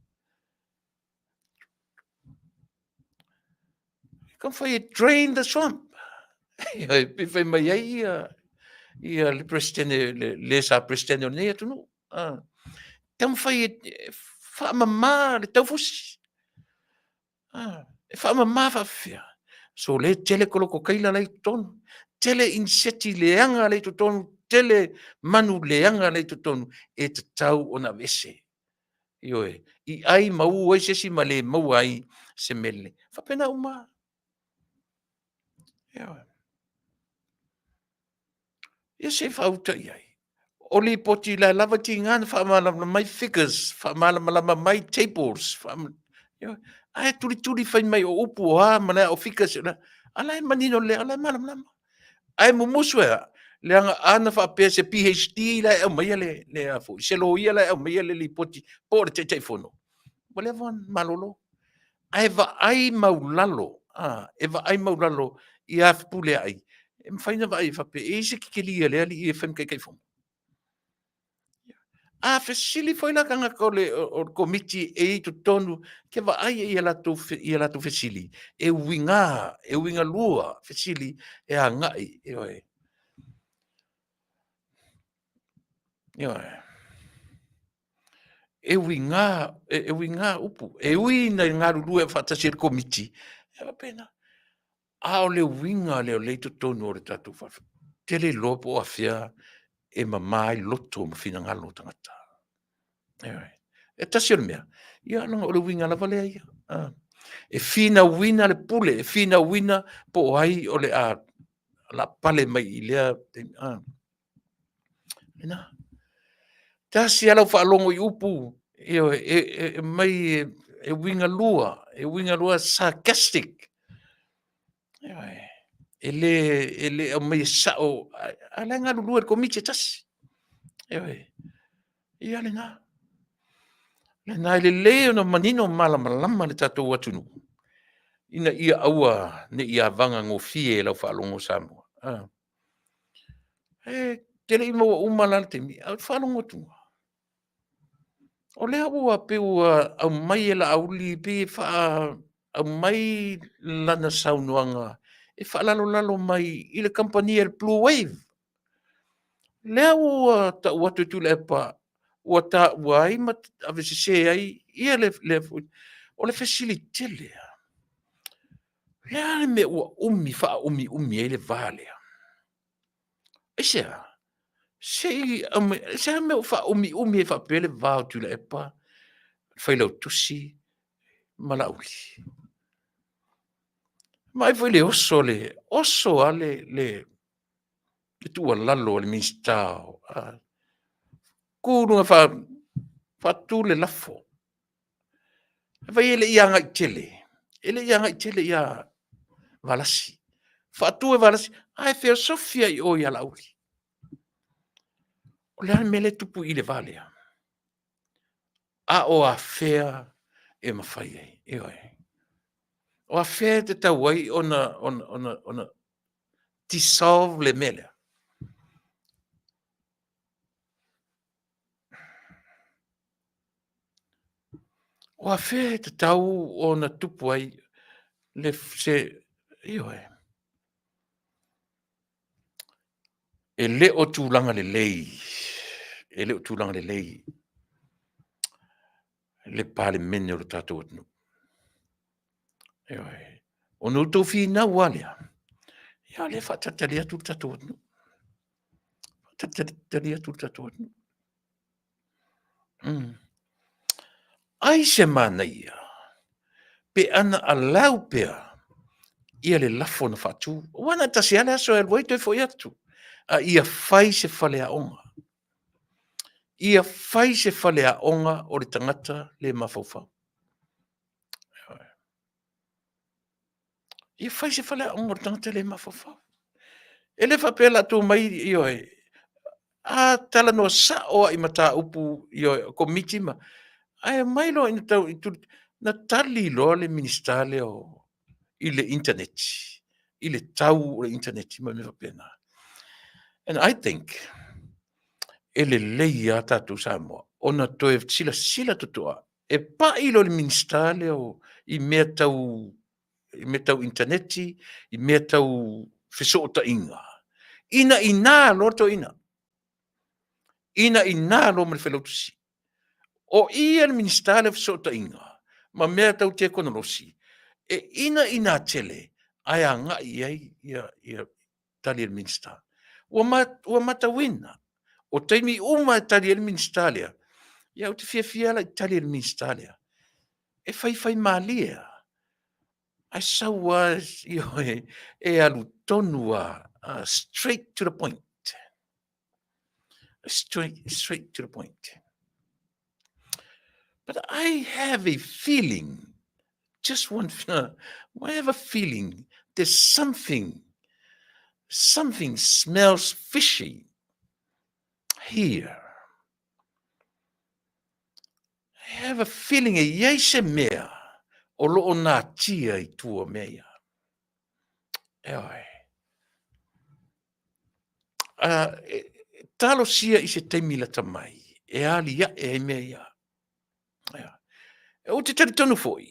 Taumafai e drain the swamp. Ioe, pe fai mai ai ia, ia le Peresetene, le, le sa Peresetene o lenei atunuu. Ah. Taumafai e, e faamama le taufusi. Ah, e faamama faafefea. So le tele kolokokaila la i totonu, tele iniseti leaga la i totonu, tele manu leaga la i totonu, e tatau ona aveese. Ioe, i ai ma u ai se isi ma le maua ai se mea lelei. Faapena uma. Ioe. Ia se i faauta i ai. O lipoti la lava tiga na faamalamalama mai figures, faamalamalama mai tables, faama... ae tulituli fai mai o upu o a ma le o figures, a la e manino lelei, a la e malamalama. Ae mumusu e a? Leaga ana faapea se PhD la e aumaia le, le a foi, se loia la e aumaia le lipoti po o le Taitaifono, ua leva ona malolo. Ae vaai maulalo, a, e vaai maulalo ia Fepuleai, e mafai ona vaai e faapea, e i ai se kekelia a le alii e fai ma Taitaifono. A fesili foi la tagata o le, o le komiti e i totonu, ke vaai i a latou, i a latou fesili, e uiga, e uiga lua fesili e agai, ioe. Ioe. E uiga, e uiga upu, e ui ina galulue faatasi ai le komiti, e faapena. A o le uiga lea o lea i totonu o le tatou fale, te le iloa po o afea e mama ai loto ma finagalo o tagata. Ioe. E tasi o le mea, ia leaga o le uiga lava lea ia. E finauina le pule, e finauina po o ai o le a la pale mai i lea taimi. Lena. Tasi lava lau faalogo i upu, ioe, e, e, e mai e, e uiga lua, e uiga lua sarcastic. Ioe, e le, e le aumai e sao, a la e galulue le komiti e tasi. Ioe, ia lena. Lena e lelei ona manino malamalama le tatou atunuu, ina ia aua ne i avaga gofie i lau faalogo Samoa. Ah. E te le i maua uma la le taimi, a o le faalogo atu, o lea ua pei ua aumai e Laauli, pei e faa aumai lana saunoaga e faalalolalo mai i le kamupani a le Blue Wave. Lea ua tau atu e Tuilaepa, ua taua ai ma avesese ai ia le, le o le fesili tele lava. O le a le mea ua umi faaumiumi ai le va lea? Aisea? Se i aumai, se a mea ua faaumiumi ai faapea le va o Tuilaepa, le Failautusi ma Laauli? Vaai foi le oso le oso a le le le tuualalo a le Minisita a tu luga fa faatu le lafo. Vai e le i agai tele, e le i agai tele ia Valasi. Faatu e Valasi, ae feosofia i o ia Laauli. O le a le mea lea e tupu i le va lea? A o afea e mafai ai, ioe. O afea e tatau ai ona, ona, ona, ona dissolve le mea lea? O afea e tatau ona tupu ai le, se, ioe. E le o tulaga lelei, e le o tulaga lelei le Palemene o le tatou atunuu. Ioe. Ona outou finau lava lea, ia o lea e faatalitali atu le tatou atunuu. Faatalitali atu le tatou atunuu. Ai se manaia pe ana allow pea ia le lafo na faatu, aua na o le tasi lava le aso e alu ai toe foi atu, a ia fai se faleaoga. Ia fai se faleaoga o le tagata le mafaufau. Ia fai se faleaoga o le tagata le mafaufau. E le faapea o le a tuu mai, ioe, a talanoa sao lava i mataupu, ioe, Komiti ma, ae omai loa ina tau, na tali loa le Minisita lea i le internet, i le tau o le internet ma mea faapena. And I think, e lelei lava tatou Samoa ona toe silasila totoa e pai loa i le Minisita lea i mea tau i mea tau initaneti, i mea tau fesootaiga, ina ina loa le toeaina, ina ina loa ma le failautusi. O i a le Minisita lea o Fesootaiga ma mea tau tekonolosi, e ina ina tele ae agai i ai ia tali a le Minisita. Ua matauina, o taimi uma e tali ai le Minisita lea, ia ou te fiafia lava la i tali a le Minisita lea, e faifaimalie lava, ae sau lava, ioe, e alu tonu lava, straight to the point. Straight, straight to the point. But I have a feeling, just one, I have a feeling there's something, something smells fishy here. I have a feeling e i ai se mea o lo o natia i tua o mea ia. Ioe. E talosia i se taimi lata mai e aliae ai mea ia. Ioe. Ou te talitonu foi,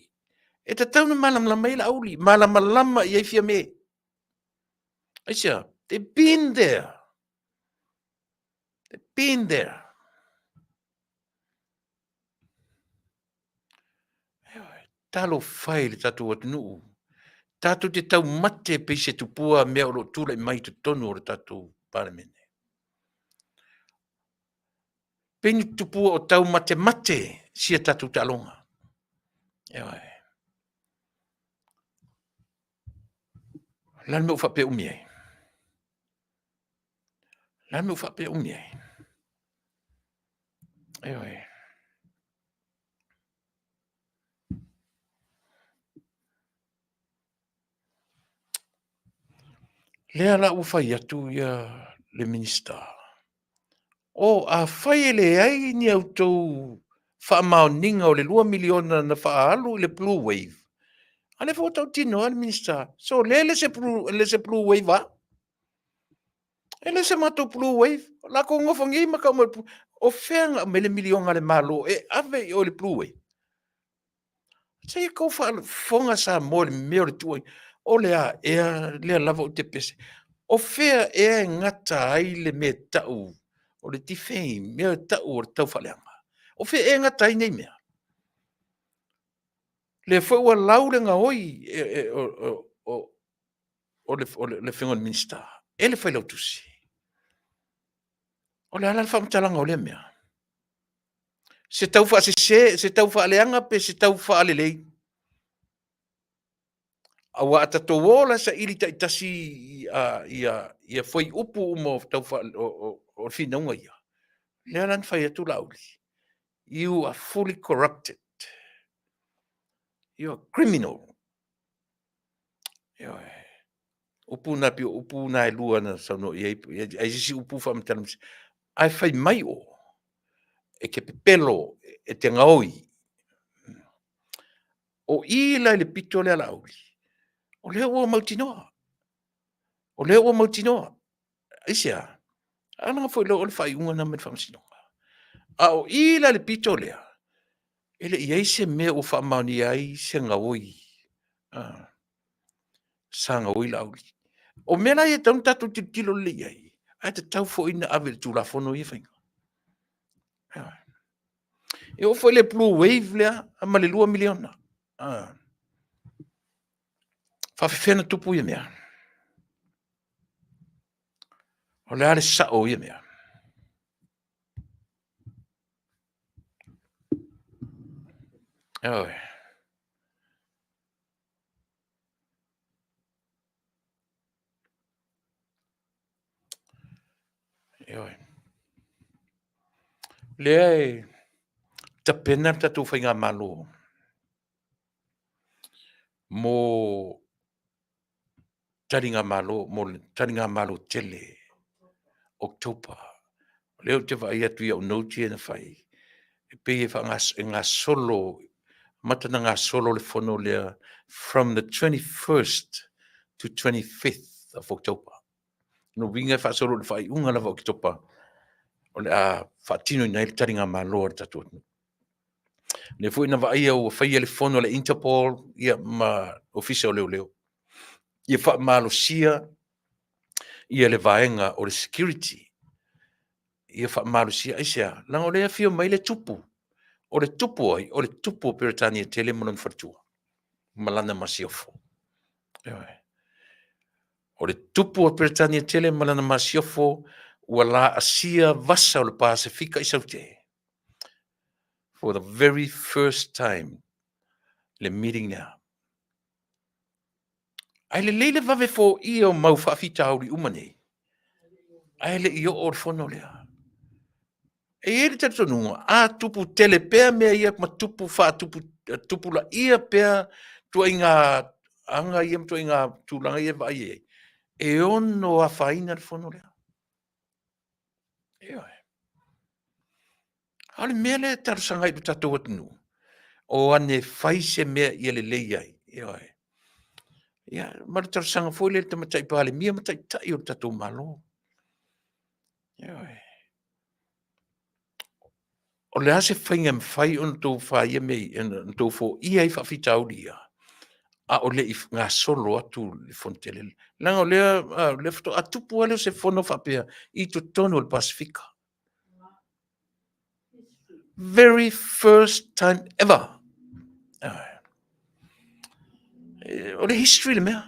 e tatau ona malamalama ai Laauli, malamalama i ai Fiame. Aisea? They've been there. They've been there. Talofa e i le tatou atunuu, tatou te taumate pei se tupua mea o lo o tulai mai i totonu o le tatou Palemene. Pei ni tupua o taumatemate sia tatou taaloga. Ioe. O le a le mea ua faapea umi ai? O le a le mea ua faapea umi ai? Ioe. Lea la ua fai atu ia le Minisita, o afai e leai ni a outou faamaoniga o le $2 miliona na faaalu i le Blue Wave, a lea foi ua tautino lava le Minisita, so lea e le se Blue Wave a. E le se matou Blue Wave. O la kou nofo nei ma tau mai, o fea na aumai le miliona a le Malo e ave i o i le Blue Wave? Se i tou faafofoga Samoa i le mea o le tuuaiga. O le a ea lea lava ou te pese. O fea ea e gata ai le mea e tau o le defame, mea e tau o le taufaaleaga? O fea ea e gata ai nei mea? Lea foi ua lau le gaoi o le Afioga i le Minisita e le Failautusi. O le a la le faamatalaga o lea mea? Se tau faasese, se tau faaleaga pe se tau faalelei? Aua a tatou o la e saili taitasi ia fuaiupu uma o tau faale, o finauga ia, lea la na fai atu Laauli, you are fully corrupted. You are criminal. Ioe. Upu na pei o upu na e lua na saunoa i ai, ai se isi upu faamatala ae fai mai o e te pepelo, e te gaoi. O i la i le pito lea Laauli, o lea ua mautinoa. O lea ua mautinoa. Aisea? A leaga foi o le faaiuga lena mai le Faamasinoga. A o i la i le pito lea, e le i i ai se mea ua faamaonia ai se gaoi, sa gaoi Laauli. O mea la ia e tatau ona tatou tilotilo lelei i ai, Ae tatau foi na ave i le Tulafono ia faiga. E oo foi le blue wave lea ma le 2 miliona. Ah. Faafefea na tupu ia mea? O le a le sao o ia mea? Oi. Ioe. Lea e tapena le tatou faigamalo mo taligamalo, mo le taligamalo tele, October. O lea ou te vaai atu i au note ia na fai, e pei e gasolo, amata ona gasolo le fono lea from the 21st to 25th of October. Lona uiga e faasolo i le faaiuga lava o Oketopa o le a faatinoina ai le taligamalo a le tatou atunuu. O lea foi na vaaia ua faia le fono a le Interpol ia ma Ofisa o Leoleo ia faamalosia ia le vaega o le security ia faamalosia. Aisea? Leaga o lea e afio mai le tupu. O le tupu o ai? O le tupu o Peretania tele ma lona faletua ma lana masiofo. Ioe. O le tupu o Peretania tele ma lana masiofo ua laasia vasa o le Pasefika i Saute. For the very first time le meeting lea. Ae lelei le vave foia o mau faafitauli uma nei, ae le i oo le fono lea. E i ai le talitonuga, a tupu tele pea mea ia ma tupu faatupu tupulaia pea tuaiga aga ia ma tuaiga tulaga ia e vaai ai, e ono afaina le fono lea. Ioe. A o le mea lea e talosaga ai i lo tatou atunuu, o ane fai se mea ia lelei ai. Ioe. Ia, ma le talosaga foi lea i le Tamaitai Palemia ma Taitai o le tatou Malo. Ioe. O le a se faiga e mafai ona outou faia mea, ona outou foia ai faafitauli ia, a o le i gasolo atu le fono tele. Leaga o lea, o lea faatoa tupu lava lea o se fono faapea i totonu o le Pasefika. Very first time ever. O le history le mea.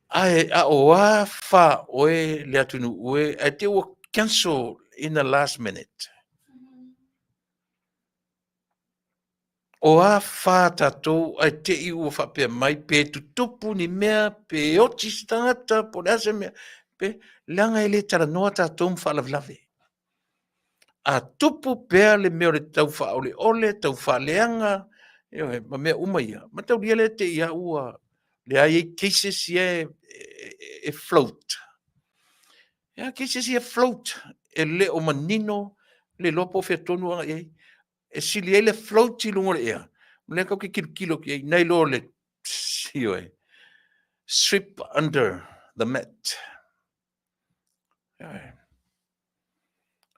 Ae a o a fa oe le atunuu e, ae te ua cancel in the last minute. O a fa tatou ae te i ua faapea mai pe tutupu ni mea, pe oti se tagata, po o le a se mea, pe, leaga e le talanoa tatou ma faalavelave. A tupu pea le mea o le tau faaoleole, tau faaleaga, ioe, ma mea uma ia, mataulia lea te i lava ua leai ai cases ia e float. Ia, cases ia float, e le o manino, le iloa po o fea tonu agai i ai. E sili ai le float i luga o le ea, o lea tatou te tilotilo atu i ai, nai lo le, ioe, sweep under the mat. Ioe.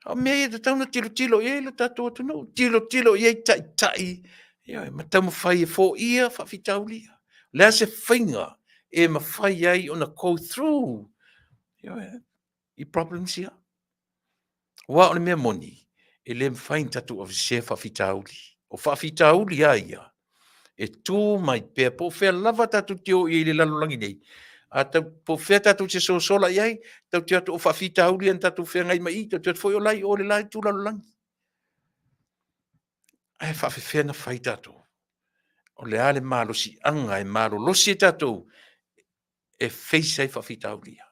A o mea ia e tatau ona tilotilo i ai lo tatou atunuu, tilotilo i ai taitai, ioe, ma taumafai e foia faafitauli ia. O le a se faiga e mafai ai ona go through, ioe, i problems ia. Aua o le mea moni, e le mafai ona tatou aveesea faafitauli. O faafitauli lava ia, e tu mai pea, po o fea lava tatou te o i ai i le lalolagi nei, a tau, po o fea tatou te sosola i ai, tatou te o atu o faafitauli ia na tatou feagai mai i i, tatou te o atu foi o la e i o i le la itu lalolagi. Ae faafefea ona fai tatou? O le a le malosiaga e malolosi ai tatou e face ai faafitauli ia?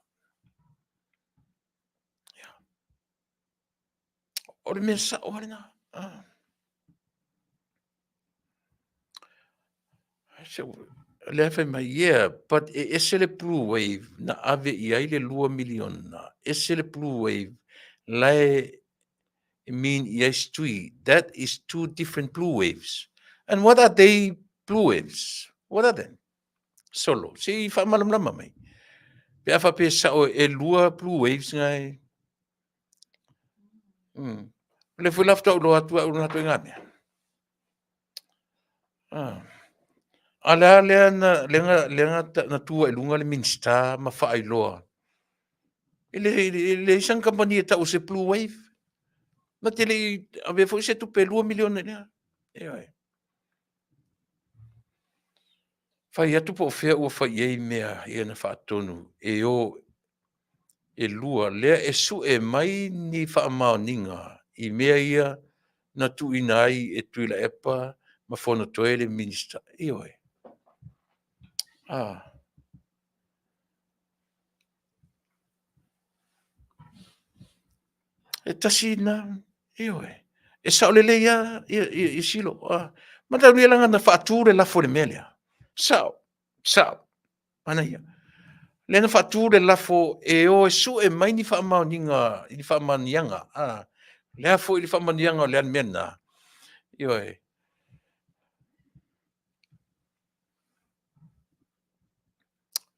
O le mea sao lava lena. Ah. Lea fai mai, yeah, but e ese le blue wave na ave i ai le 2 miliona, ese le blue wave la e mean i ai Stui. That is two different blue waves. And what are they blue waves? What are they? Solo, se i faamalamalama mai. Pe a faapea e sao e lua blue waves nga e... O lea foi la faatoa ou iloa atu au i ngā mea. Ah. A le a lea na, lea na, lea na, na tu ai i luga le Minisita ma faailoa, e le, e leai sana kamupani e tau o se Blue Wave. Na te le i avea foi se tupe $2 miliona i lea. Ioe. Fai atu po o fea ua fai i ai mea ia na faatonu e o e lua lea e sue mai ni faamaoniga i mea ia na tuuina ai e Tuilaepa ma Fonotoe le Minisita. Ioe. Ah. E tasi na, ioe. E sao lelei lava ia Silo. Ah. Manatua leaga na faatu le lafo i le mea lea. Sao, sao. Manaia. Lea na faatu le lafo e o e sue mai ni faamaoniga i ni faamaoniaga. Ah. Le a foi le faamaoniaga o le a le mea lena. Ioe.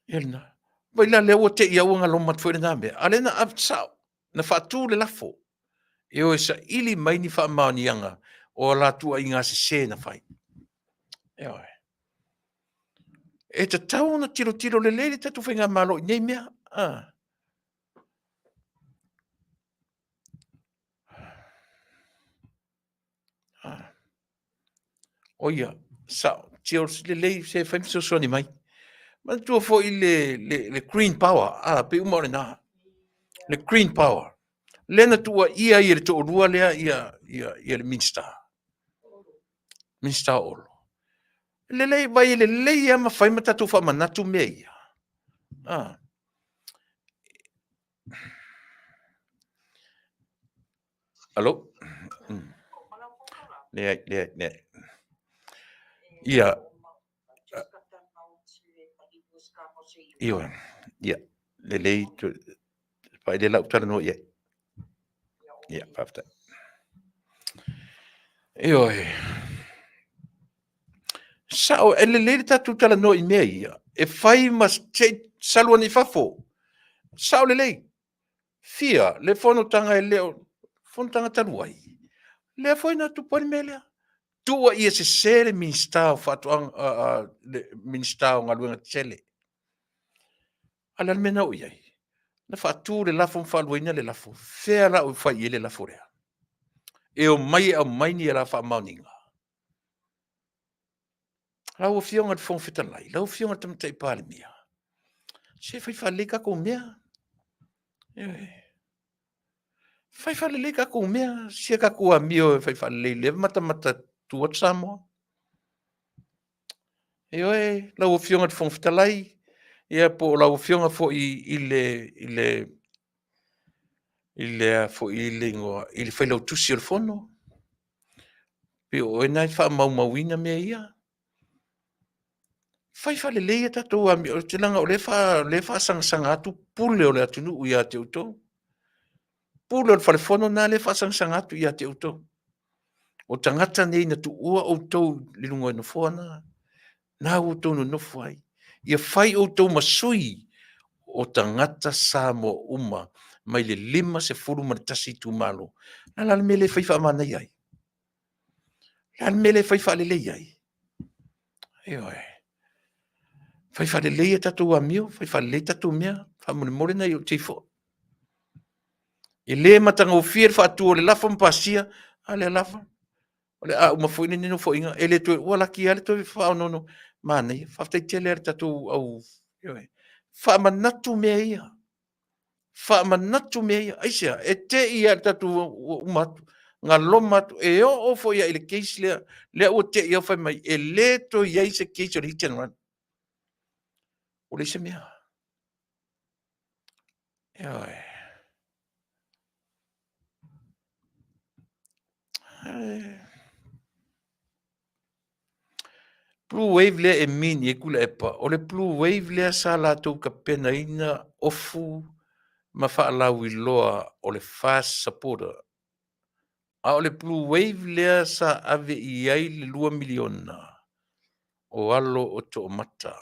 Ia lena. Vai la lea ua te i au ua galoma atu foi lena mea. A lea na ave sao, na faatu le lafo e o e saili mai ni faamaoniaga o a la tuuaiga sese na fai. Ioe. E tatau ona tilotilo lelei le tatou faigamalo i nei mea. Ah. Ah. O ia, sao, tio lelei se fai fesoasoani mai. Manatua foi le Green Power, ah, pei uma o lena. Le Green Power. Lea na tuuaia ai e le toalua lea ia le Minista. Minista o Olo. Lelei, vai e lelei lava ma fai ma tatou faamanatu mea ia. Ah. Alo? Leai, leai, leai. Ia. Ioe. Ia. Lelei. Fai le lau talanoa i ai. Ia, faafetai. Ioe. Sao, e lelei le tatou talanoa i mea ia. E fai ma se i salu ane i fafo. Sao lelei. Fia le fonotaga e le o fonotaga talu ai. Lea foi na tupu ai le mea lea. Tuuaia sese le Minisita o Faatoaga, le Minisita o Galuega Tetele. A o le a le mea na oo i ai? Na faatu le lafo ma faaluaina le lafo. Fea la ua fai i ai le lafo lea? E omai e aumai ni a la faamaoniga. Lau Afioga i le Fofoga Fetalai, lau Afioga i le Tamaitai Palemia, se fai faalelei tatou mea. Ioe. Fai faalelei tatou mea, sia tatou amio e fai faalelei lea matamata tu atu Samoa. Ioe, lau Afioga i le Fofoga Fetalai, ia po o lau Afioga foi i le i le i le a foi i le igoa i le Failautusi o le Fono, pei o oe lena e faamaumauina mea ia. Fai faalelei a tatou amio, ou te leaga o lea e faasagasaga atu pule o le atunuu ia te outou. Pule o le falefono lena lea e faasagasaga atu ia te outou. O tagata nei na tuua outou i luga o nofoa na, na ua outou nonofo ai. Ia fai outou ma sui o tagata Samoa uma mai le 51 itumalo. O le a le mea le fai faamanaia ai? O le a le mea le fai faalelei ai? Ioe. Fai faalelei a tatou amio, fai faalelei tatou mea, faamolemole nai ou te ifo. E le matagofie le faatu o le lafo ma pasia, a lea lava, o le a uma foi lenei nofoaiga, e le toe, ua laki lava le toe faaonono, manaia. Faafetai tele lava i le tatou au, ioe. Faamanatu mea ia, faamanatu mea ia. Aisea? E te i lava i le tatou ua uma atu, galoma atu, e oo foi lava i le case lea, lea ua te i lava fai mai, e le toe i ai se case o le hit and run. Ua leai se mea. Ioe. Blue Wave lea e mean i ai Tuilaepa, o le Blue Wave lea sa latou tapenaina ofu ma faalauiloa o le FAST supporter. A o le Blue Wave lea sa ave i ai le $2 miliona o alo o Toomata.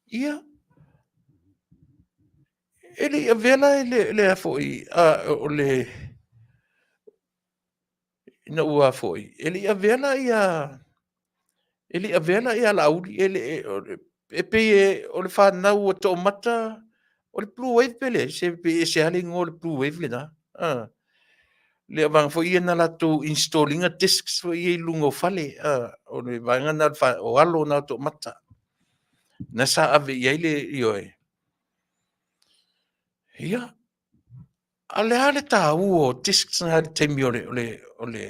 Ia, e le i avea la e le a foi, a, o le, ina ua foi, e le i avea la ia. E le i avea la ia Laauli, e le e pei e, o le fanau ua toomata, o le Blue Wave pe leai, se pei e ese lava le igoa o le Blue Wave lena. Ah. Le vaega foi ia na latou install ina discs foi ia i luga o fale, ah, o le vaega na o alo na o toomata. Na sa ave i ai le, ioe. Ia, a o le a le taua o discs na i le taimi o le, o le, o le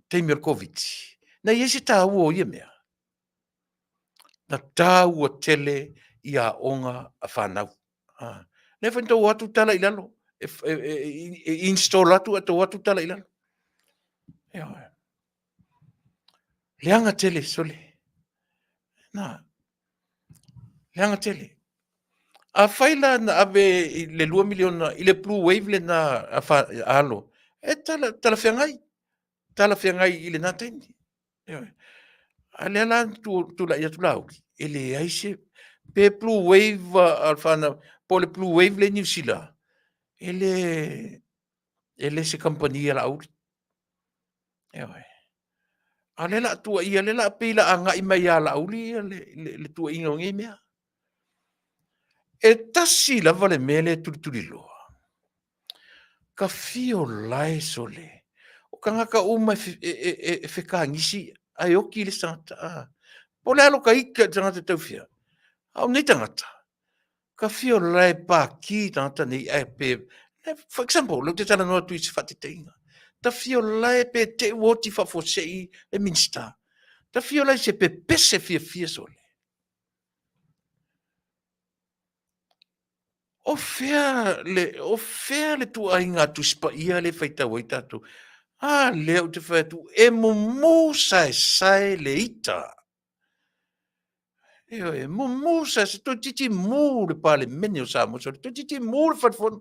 taimi o le Koviti, na i ai se taua o ia mea? Na taua tele i aoga a fanau. Ah. Lea foi na tou o atu tala i lalo, e, e, e, e install atu ae tou o atu tala i lalo. Ioe. Leaga tele, sole. Na. Leaga tele. Afai la na ave i le 2 miliona i le Blue Wave lena a fa, a alo, e tala, talafeagai, talafeagai i lena taimi. Ioe. A lea la tu, tulai atu Laauli, e leai se, pe Blue Wave a le fanau, po o le Blue Wave lea i Niu Sila, e le, e le se kamupani a Laauli. Ioe. A o lea la a tuuaia, lea la a pei la agai mai ia Laauli ia le, le, le tuuaiga o nei mea. E tasi lava le mea lea e tulituliloa. Ka fio lae sole. O tagata uma e, e, e, e fekagisi ae oki le isi tagata. Ah. Po o le a lo ka ika i le tagata tau fia. A o nei tagata, Ka fia o lae pākī tagata nei ae pe, for example, lea ou te talanoa atu i se faataitaiga, ta fia o lae pe te ua oti faafuasei le Minista, ta fia o lae se pepese fiafia sole. O fea le, o fea le tuuaiga a Tusi Paia lea e faitau ai tatou? A lea ou te fai atu, e mumu saesae le ita. Ioe, mumu sa se toeitiiti mu le Palemene o Samoa, sorry, toeitiiti mu le Fale Fono.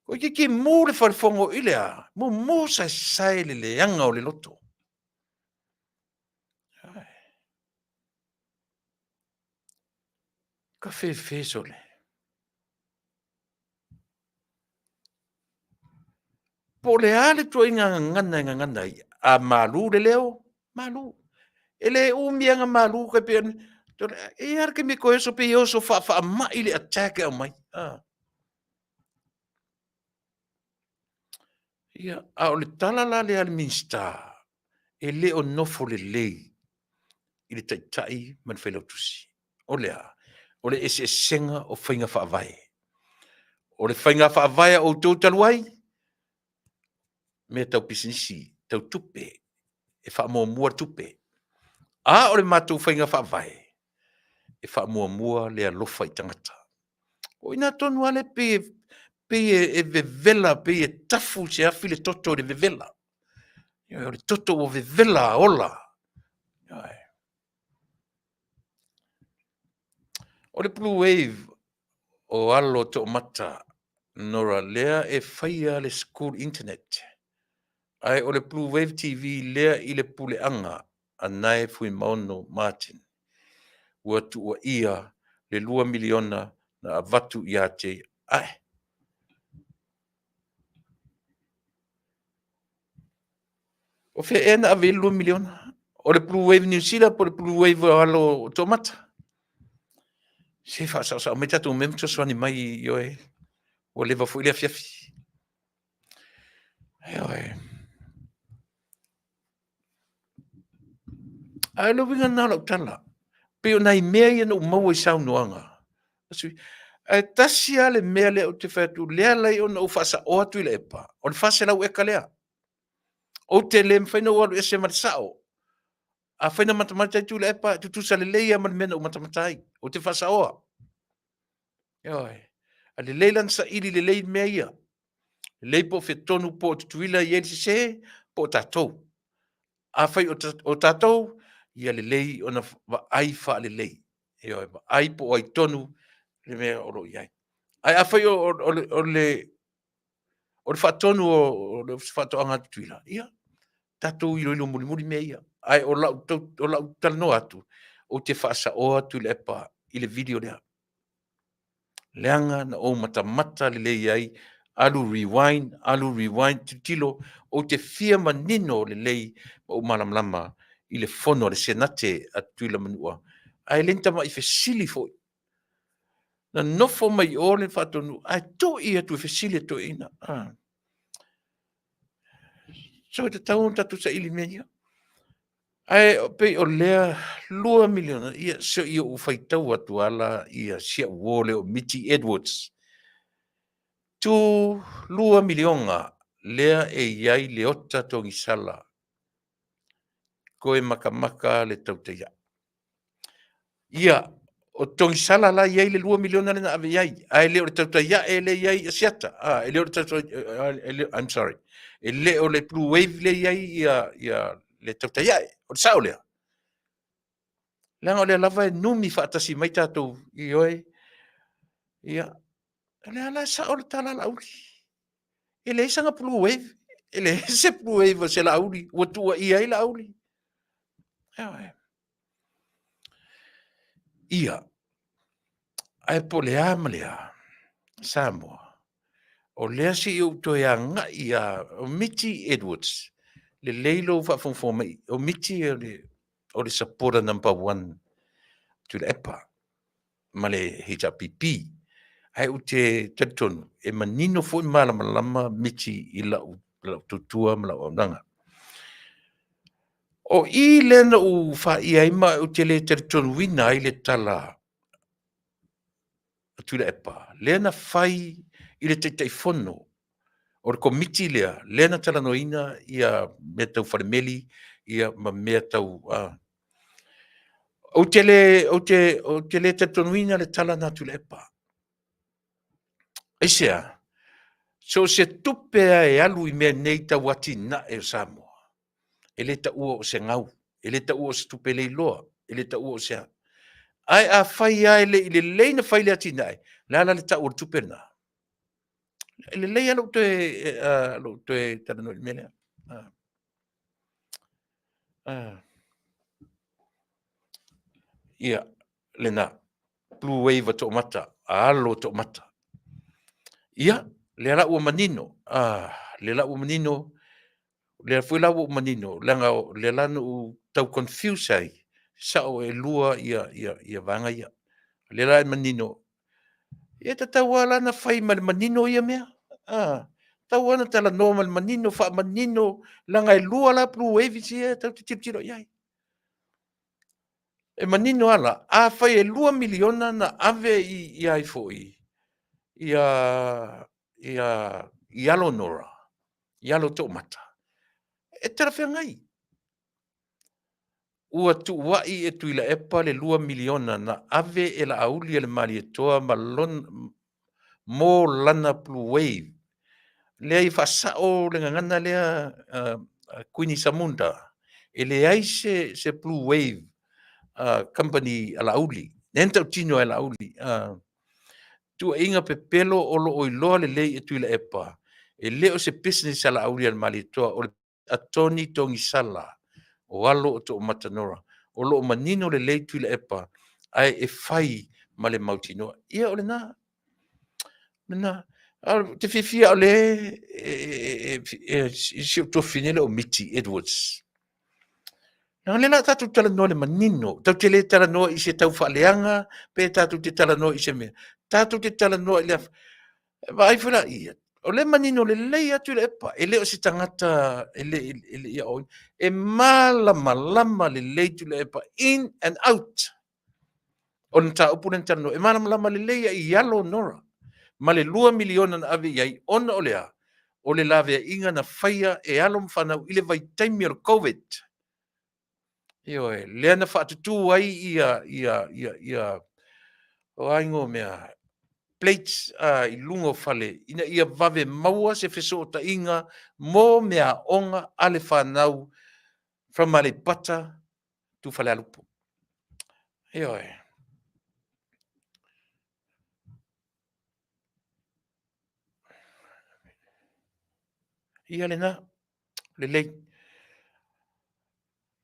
Toeitiiti mu le Fale Fono i le a? Mumu saesae le leaga o le loto. Ka fefe sole. Po o le a le tuuaiga gagana e gagana ai, a malu le leo, malu. E le umi lava na malu tai pei ona, e i ai lava le taimi e toe oso pei e oso faafaamai le attack e aumai. Ia, a o le tala la lea a le Minisita, e le o nofo lelei i le Taitai ma le Failautusi. O le a? O le eseesega o faiga faavae. O le faiga faavae a outou talu ai, mea tau pisinisi, tau tupe, e faamuamua le tupe. A o le matou faiga faavae, e faamuamua le alofa i tagata. O i ina tonu lava lea pei e, pei e vevela, pei e tafu se afi le toto i le vevela. O le toto ua vevela a ola. O le Blue Wave o alo toomata Nora lea e faia le school internet. Ae o le Blue Wave TV lea i le puleaga a Nae Fuimaono Martin. Ua tuuaia le $2 miliona na avatu ia te ae. O fea ea na ave i ai le $2 miliona? O le Blue Wave New Zealand po o le Blue Wave o alo o Toomata? Se faasaosao mai tatou mea ma fesoasoani mai ioe. Ua leva foi le afiafi. Ioe. Ae o le uiga lena o lau tala, pei o nai mea ia na ou maua i saunoaga. Ae tasi lava le mea lea ou te fai atu, lea la ona ou faasaoa atu i le epa, o le 400 eka lea. Ou te le mafai ona ou alu ese ma le sao. Afai na matamata ai Tuilaepa, e tutusa lelei lava ma le mea na ou matamata ai. Ou te faasaoa. Ioe. A lelei la ona saili lelei mea ia. Lelei po o fea tonu po o Tutuila i ai le sese, po o tatou. Afai o tatou, ia lelei ona vaai faalelei. Ioe, vaai po o ai tonu le mea o lo o i ai. Ae afai o le faatonu o le Ofisa Faatoaga a Tutuila, ia, tatou iloilo mulimuli mea ia. Ae o lau, o lau talanoa atu, ou te faasaoa Tuilaepa i le video lea. Leaga na ou matamata lelei ai. Alu rewind, alu rewind, tilotilo, ou te fia manino lelei ma ou malamalama i le fono a le Senate a Tutuila Manua, ae le ni tamai fesili foi. Na nofo mai o le faatonu, ae to'i atu e fesili e toeaiina. Ah. So e tatau ona tatou saili mea ia. Ae pei o lea 2 miliona, ia se i ou faitau atu ala ia si au uo lea o Miti Edwards. Tu 2 miliona lea e i ai le ota togisala koe makamaka le tautaia. Ia, o Togisala la i ai le 2 miliona lea na ave i ai, ae le o le Tautaiae lea i ai Asiata. Ah, e le o le Tautai, I'm sorry. E le o le Blue Wave lea i ai ia, ia le Tautaiae. O le sao lea. Leaga o lea lava e numi faatasi mai tatou i oe. Ia, o lea la e sao le tala a Laauli. E leai sana Blue Wave. E leai se Blue Wave o se Laauli. Ua tuuaia ai Laauli. Ioe. Ia, ae po o le a ma le a, Samoa, o lea se i ou toe agai a o Miti Edwards, lelei lou faafogafoga mai, o Miti o le, o le supporter number one Tuilaepa ma le HRPP. Ae ou te talitonu, e manino foi malamalama Miti i lau, lau tautua ma lau auaunaga. O i lea na ou faia ai ma ou te le talitonuina ai le tala a Tuilaepa, lea na fai i le Taitaifono o le Komiti lea, lea na talanoaina ia mea tau falemeli ia ma mea tau ou te le ou te ou te le talitonuina le tala na Tuilaepa. Aisea? So o se tupe lava e alu i mea nei tau atinae o Samoa, e le taua o se gau, e le taua o se tupe leiloa, e le taua o se a. Ae afai lava e le i lelei na fai le atinae, le a la le tau o le tupe lena? E lelei lava lou toe, lou toe talanoa i le mea lea. Ia, lena. Blue Wave a Toomata, a alo o Toomata. Ia, lea la ua manino, lea la ua manino, lea foi la ua ou manino, leaga lea la na ou tau confuse ai, sao e lua ia, ia, ia vaega ia. Lea la e manino, e tatau lava la na fai ma le manino ia mea. Ah, tatau lava na talanoa ma le manino, faamanino, leaga e lua la Blue Waves ia e tatou te tilotilo i ai. E manino lava la, afai e 2 miliona na ave i, i ai foi, ia, ia, i alo Nora, i alo Toomata, e talafeagai. Ua tuua'i e Tuilaepa le 2 miliona na ave e Laauli a le Malietoa ma lona, mo lana Blue Wave. Leai, e faasa'o le gagana lea, uh, Queenie Samunda, e leai se, se Blue Wave uh, company a Laauli. Lea na tautino e Laauli. Uh, tuuaiga pepelo o loo iloa lelei e Tuilaepa, e le o se business a Laauli a le Malietoa, o le a Tony Togisala, o alo o Toomata Nora, o lo o manino lelei Tuilaepa, ae e fai ma le mautinoa. Ia, o lena. Lena. A te fiafia o le e, e, e, si ou tuafafine le o Miti Edwards. Leaga lea la tatou talanoa le manino, tatou te le talanoa i se tau faaleaga, pe tatou te talanoa i se mea. Tatou te talanoa i le vaai foi la ia, o le manino lelei atu i le epa, e le o se tagata e le, e le ia oi, e malamalama lelei Tuilaepa in and out. O le mataupu lea na talanoa, e malamalama lelei ai i alo o Nora, ma le 2 miliona na ave i ai, ona o le a? O le laveaiga na faia e alo ma fanau i le vaitaimi o le Covid. Ioe, lea na faatutū ai ia, ia, ia, ia, o a igoa o mea, plates uh, i luga o fale, ina ia vave maua se fesootaiga mo meaaoga a le fanau from Aleipata to Falealupo. Ioe. Ia lena, lelei.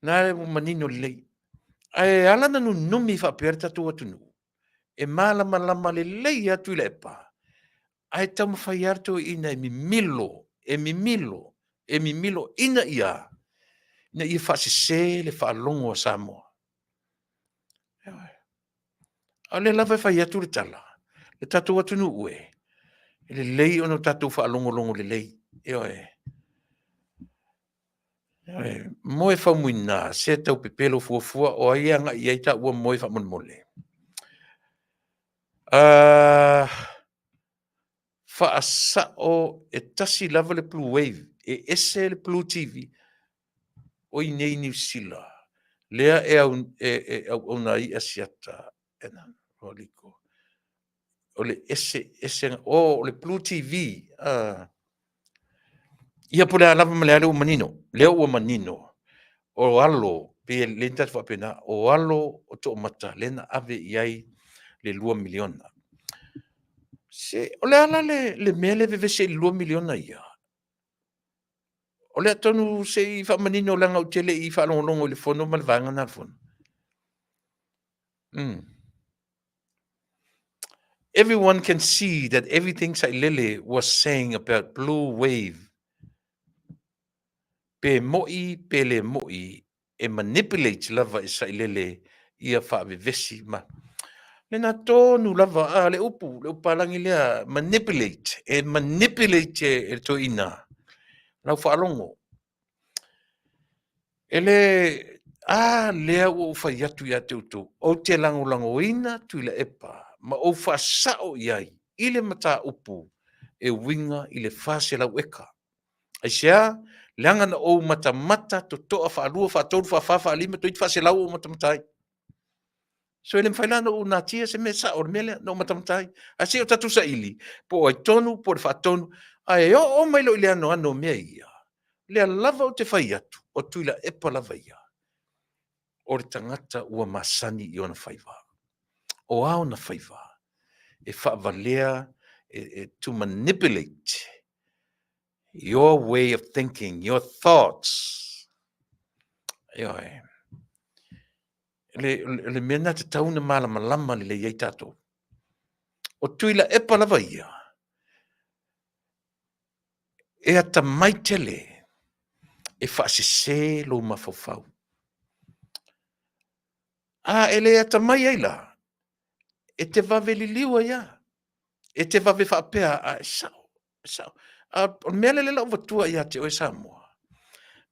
Na e ua manino lelei. Ae ala na nunumi faapea le tatou atunuu, e malamalama lelei atu i le epa. Ae taumafai lava le toeaina e mimilo, e mimilo, e mimilo ina ia, ina ia faasese le faalogo a Samoa. A o lea lava e fai atu le tala, le tatou atunuu e, e lelei ona tatou faalogologo lelei. Ioe. Ioe. Moe faumuina, se tau pepelo fuafua o ai e agai i ai taua moe faamolemole. Faasao e tasi lava le Blue Wave, e ese le Blue TV o i inei i Niu Sila, lea e, au, e, e auauna ai Asiata. O le ese, ese, oh, o le Blue TV. Ia po o le a lava ma le a, lea ua manino. Lea ua manino. O alo, pei e lelei ona tatou faapena, o alo o Toomata lea na ave i ai le $2 miliona. Se, o le a la le, le mea lea e vevesi ai i le $2 miliona ia? O le a tonu se i faamanino leaga ou te le i faalogologo i le fono ma le vaega lena o le fono. Everyone can see that everything Sailele was saying about Blue Wave, pe mo'i pe le mo'i, e manipulate lava e Sailele ia faavevesi ma lena tonu lava a le upu, le upu palagi lea, manipulate, e manipulate e le toeaina lau faalogo. E le, a lea ua ou fai atu ia te outou, ou te lagolagoina Tuilaepa ma ou faasao i ai i le mataupu e uiga i le 400 eka. Aisea? Leaga na ou matamata totoa faalua, faatolu, faafa, faalima, toeitiiti faaselau ou matamata ai. So e le mafai la ona ou natia se mea sao o le mea lea, na ou matamata ai. Ae se i o tatou saili, po o ai tonu, po o le faatonu, ae oo mai loa i le anoano o mea ia, lea lava ou te fai atu, o Tuilaepa lava ia, o le tagata ua masani i ona faiva. O a ona faiva? E faavalea, e, to manipulate your way of thinking, your thoughts. Ioe. Le, le mea na tatau na malamalama lelei ai tatou. O Tuilaepa lava ia, e atamai tele e faasese lou mafaufau. A e le atamai ai la, e te vave liliu ai lava. E te vave faapea, a e sao, e sao. A o le mea lea la ua avatua ia te oe Samoa,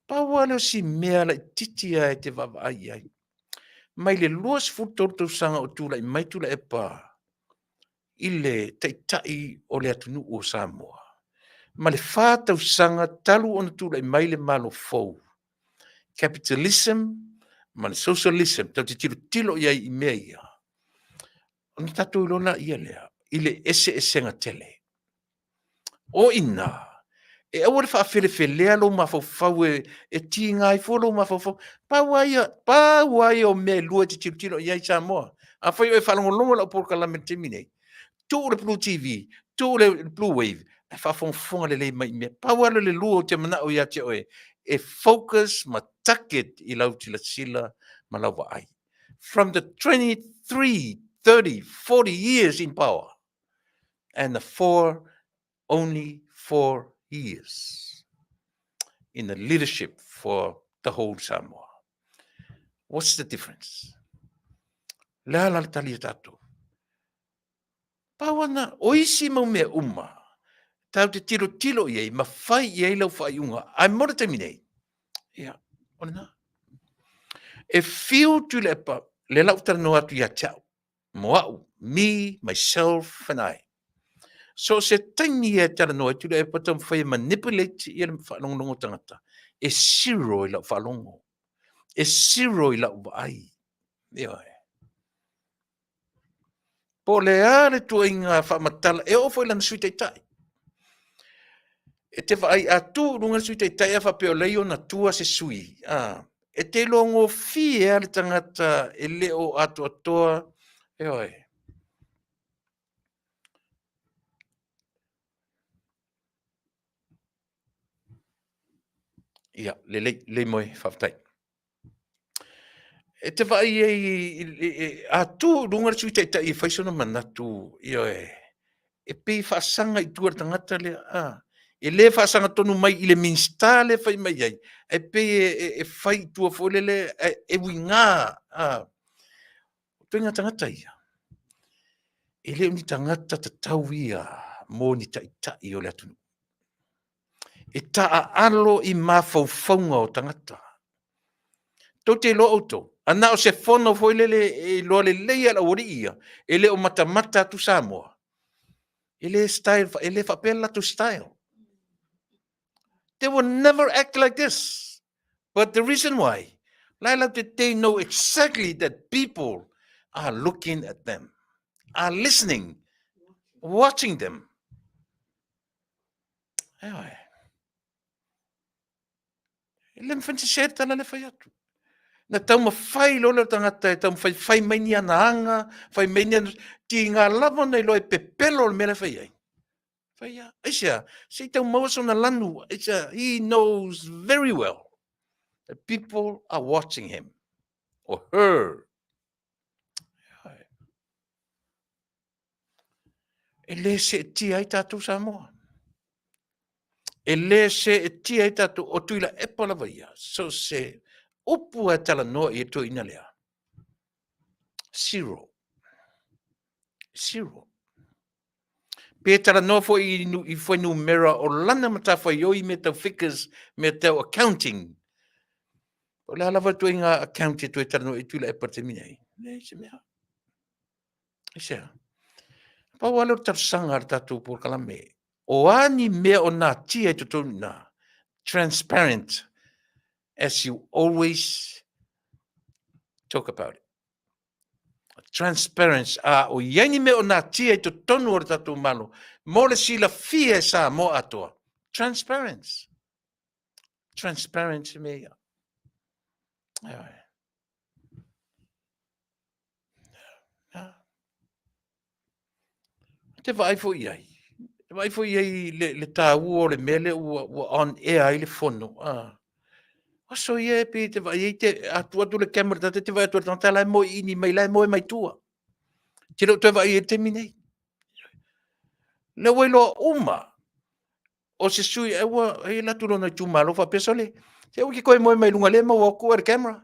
pau lava lea o si mea laitiiti lava e te vaavaai i ai. Mai le 23 tausaga o tulai mai Tuilaepa i le taitai o le atunuu o Samoa, ma le 4 tausaga talu ona tulai mai le Malo fou, capitalism ma le socialism, tatou te tilotilo i ai i mea ia, ona tatou iloa laia lea i le eseesega tele. O i ina, e aua le faafelefelea lou mafaufau e, e tiga ai fua lou mafaufau. Pau lava ia, pau lava ia o mea e lua e te tilotilo i ai Samoa. Afai o e faalogologo i lau polokalame i le taimi nei, tuu le Blue TV, tuu le Blue Wave, ae faafogafoga lelei mai i mea. Pau lava lea o le lua ou te manao ia te oe, e focus ma target i lau silasila ma lau vaai. From the 23, 30, 40 years in power, and the four, only four years in the leadership for the whole Samoa. What's the difference? Le a la le tali a tatou? Pau ana, o isi mau mea uma, tāu te tilotilo i ai, ma fai i ai lau faaiuga, ae mo le taimi nei, ia, o lena. E fiu Tuilaepa, le lau talanoa atu ia te au, mo au, me, myself and I. So se taimi e talanoa ai Tuilaepa taumafai e manipulate ia le faalogologo tagata, e zero i lau faalogo, e zero i lau vaai. Ioe. Po o le a le tuuaiga faamatala, e oo foi i lana Sui Taitai. E te vaai, a tu i luga le Sui Taitai a faapea o lea e ona tua se sui, a, e te iloa gofie lava le tagata e le o atoatoa, ioe. Ia, lelei, lelei moe, faafetai. E te vaai ai, a tu i luga le Sui Taitai e fai sona manatu, ioe, E pei e faasaga i tua i le tagata lea, a. E le faasaga tonu mai i le Minisita lea e fai mai ai, ae pei e fai i tua foi lele, e uiga, a. O ituaiga tagata ia, e le o ni tagata tatau ia mo ni taitai o le atunuu. E taaalo i mafaufauga o tagata. Tou te iloa outou, a na o se fono foi lele e iloa lelei lava e le aualii ia, e le o matamata atu Samoa, e le style, e le faapea le latou style. They will never act like this. But the reason why, la e latou te, they know exactly that people are looking at them, are listening, watching them. Ioe. E le mafai ona sese le tala lea e fai atu. Na taumafai loa le tagata e taumafai fai mai ni ana aga, fai mai ni ana... tiga lava ona iloa e pepelo le mea la e fai ai. Fai lava. Aisea? Se i tau maua sona lanu. Aisea? He knows very well that people are watching him or her. E le seetia ai tatou Samoa. E le seetia ai tatou, o Tuilaepa lava ia, so se upu e talanoa i e toeaina lea. Zero. Zero. Pe talanoa foi i, i fuainumera o lana matafaioi mea tau figures, mea tau accounting. O le a lava le ituaiga account e toe talanoa i Tuilaepa i le taimi nei? Leai se mea. Aisea? Pau lava lea o le talosaga a le tatou polokalame, o a ni mea o natia i totonu i ina, transparent as you always talk about it. Transparency, a o i ai ni mea o natia i totonu o le tatou Malo, mo le silafia e Samoa atoa. Transparency. Transparency mea ia. Ioe. Te vaai foi i ai. Te vaai foi i ai le, le tāua o le mea lea ua, ua on air ai le fono. Ah. Aso ia e pei te vaai ai te atu atu le camera tata te vaai atu le tagata la e moe ini mai la e moe mai tua. Te le o toe vaai ai le taimi nei. Lea ua iloa uma o se sui e ua e alu atu lona itumalo faapea sole se aua e te toe moe mai luga lea e maua atu e le camera.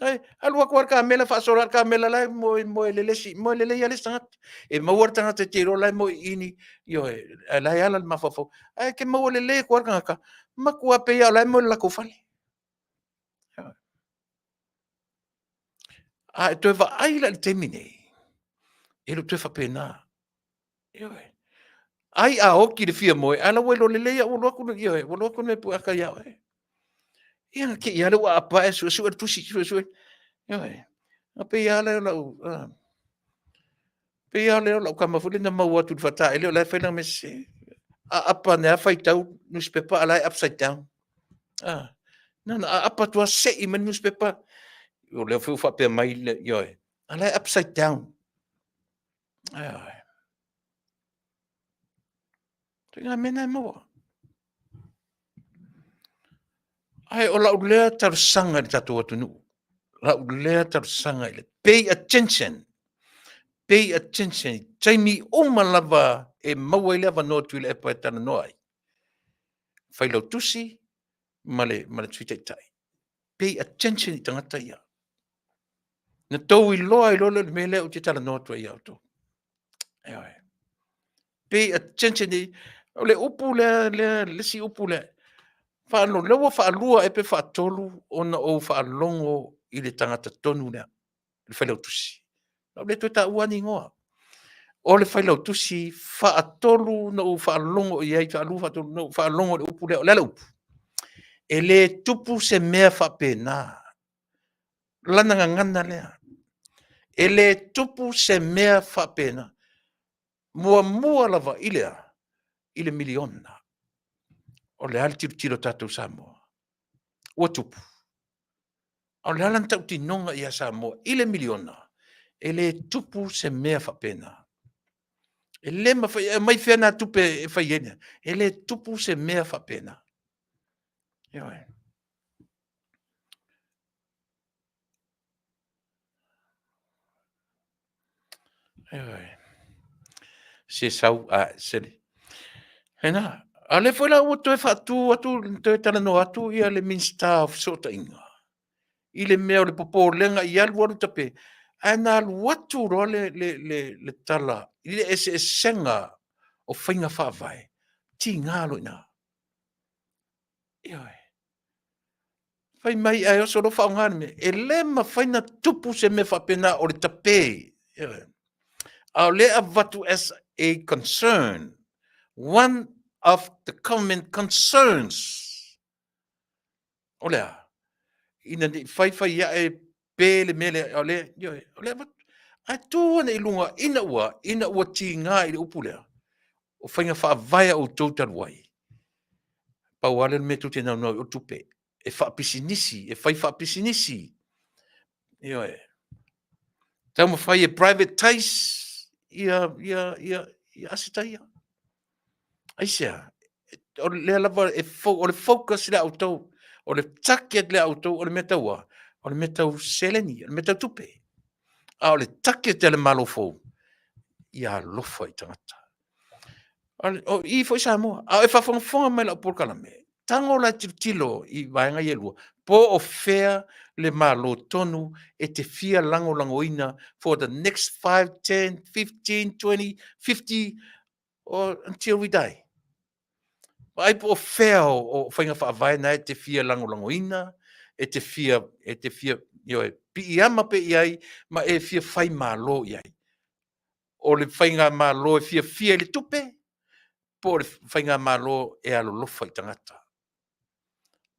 Ai, alu atu lava le kamela, faasolo lava le kamela la e moe, moe lelesi, moe lelei lava le isi tagata. E maua le tagata e te iloa la e moe i ini, ioe, ae la e ala le mafaufau. Ae te maua lelei atu lava le tagata, matua pei lava o la e moe i le latou fale. A e toe vaai la i le taimi nei, e le o toe faapena. Ioe. Ai a oti le fia moe, a la ua iloa lelei au ua alu atu, ioe, ua alu atu le mea pueaka ia oe. Ia, na te i lava lea ua aapa e suesue le tusi, suesue. Ioe. Na pei lava lea o lau, pei lava lea o lau tama foi lea na maua atu i le faataele o la e fai lana mea sese. Aapa ane lava faitau nusipepa a o la e upside down. Ah, na ona aapa atu lava sei mai le nusipepa. O lea foi ua faapea mai, ioe, a o la e upside down. Ioe. Ituaiga mea na e maua. Ae o lau lea talosaga i le tatou atunuu, lau lea talosaga i le pay attention, pay attention i taimi uma lava e maua ai le avanoa Tuilaepa e talanoa ai, Failautusi ma le, ma le Sui Taitai. Pay attention i tagata ia. Na tou iloa ai loa lea o le mea lea ou te talanoa atu ai ia outou. Ioe. Pay attention i, o le upu lea, lea, le isi upu lea, faalo, lea ua faalua ea pe faatolu ona ou faalogo i le tagata tonu lea, le Failautusi. O le a ou le toe taua ni igoa. O le Failautusi faatolu na ou faalogo i ai, faalua, faatolu na ou faalogo i le upu lea. O le a le upu? E le tupu se mea faapena. Lana gagana lea. E le tupu se mea faapena. Muamua lava i le a? I le miliona. O le a le tilotilo a tatou Samoa? Ua tupu. A o le a lana tautinoga ia Samoa i le miliona? E le tupu se mea faapena. E le mafai, e aumai fea na tupe e fai ai lea? E le tupu se mea faapena. Ioe. Ioe. Se sau a sele. Hena, a le foi la ua toe faatu atu, toe talanoa atu ia le Minisita o Fesootaiga i le mea o le popolega i alu alu tape, ae na alu atu loa le, le, le, le tala i le eseesega o faiga faavae, tiga loa i ina. Ioe. Fai mai ae oso loa faaaoga le mea. E le mafai ona tupu se mea faapena o le tape. Ioe. A o lea e avatu as a concern. One of the government concerns. O le a? Ina ne i faifai ae pe le mea lea, o lea, ioe, o lea avatu. Ae tu ane i luga ina ua, ina ua tiga i le upu lea, o faiga faavae a outou talu ai, pau lava lea o le mea tou te naunau i ai o le tupe, e faapisinisi, e fai faapisinisi. Ioe. Taumafai e privatize ia, ia, ia, ia aseta ia. Aisea? O lea lava e fo, o le focus lea a outou, o le target lea a outou, o le mea tau a? O le mea tau seleni, o le mea tau tupe. A o le target a le Malo fou, ia alofa i tagata. O i foi Samoa, a o e faafogafoga mai i lau polokalame, tago la e tilotilo i vaega ia e lua, po o fea le Malo tonu e te fia lagolagoina for the next 5, 10, 15, 20, 50 or until we die. Vaai po o fea o faiga faavae na e te fia lagolagoina, e te fia, e te fia, ioe, piiama pea i ai ma e fia fai malo i ai. O le faigamalo e fiafia i le tupe, po o le faigamalo e alolofa i tagata.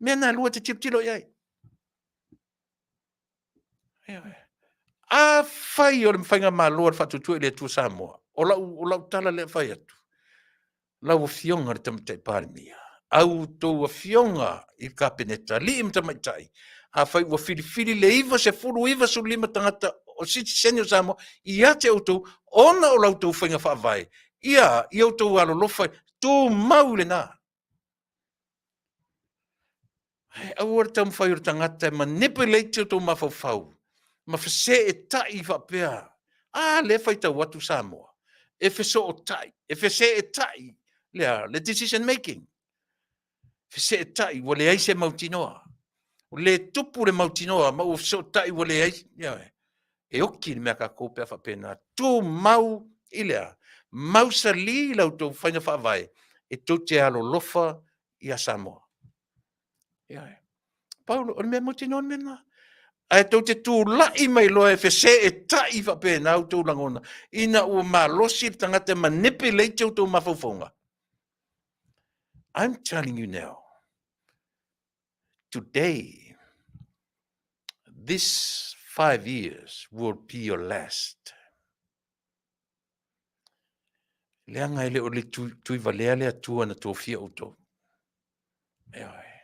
Mea na e lua e te tilotilo i ai. Afai o le faigamalo a le Faatuatua i le Atua Samoa, o lau, o lau tala lea e fai atu, lau Afioga i le Tamaitai Palemia, a outou afioga i le Kapeneta, alii ma tamaitai, afai ua filifili le 90, 95 tagata o sitiseni o Samoa ia te outou ona o la outou faiga faavae, ia, ia outou alolofa, tumau i lena. Ae aua le taumafai o le tagata e manipulate o outou mafaufau ma feseetai faapea, a lea e faitau atu Samoa, e fesootai, e feseetai le a? Le decision making. Feseetai ua leai se mautinoa. Ua le tupu le mautinoa ma ua fesootai ua leai, ioe. E oki le mea a tatou pe a faapena. Tumau i le a? Mausali la outou faiga faavae e tou te alolofa ia Samoa. Ioe. Pau, o le mea mautinoa le mea lena. Ae tou te tulai mai loa e feseetai faapena outou lagona, ina ua malosi le tagata e manipulate outou mafaufauga. I'm telling you now, today, this 5 years will be your last. Leaga e le o le tuivalea le Atua na tofia outou. Ioe.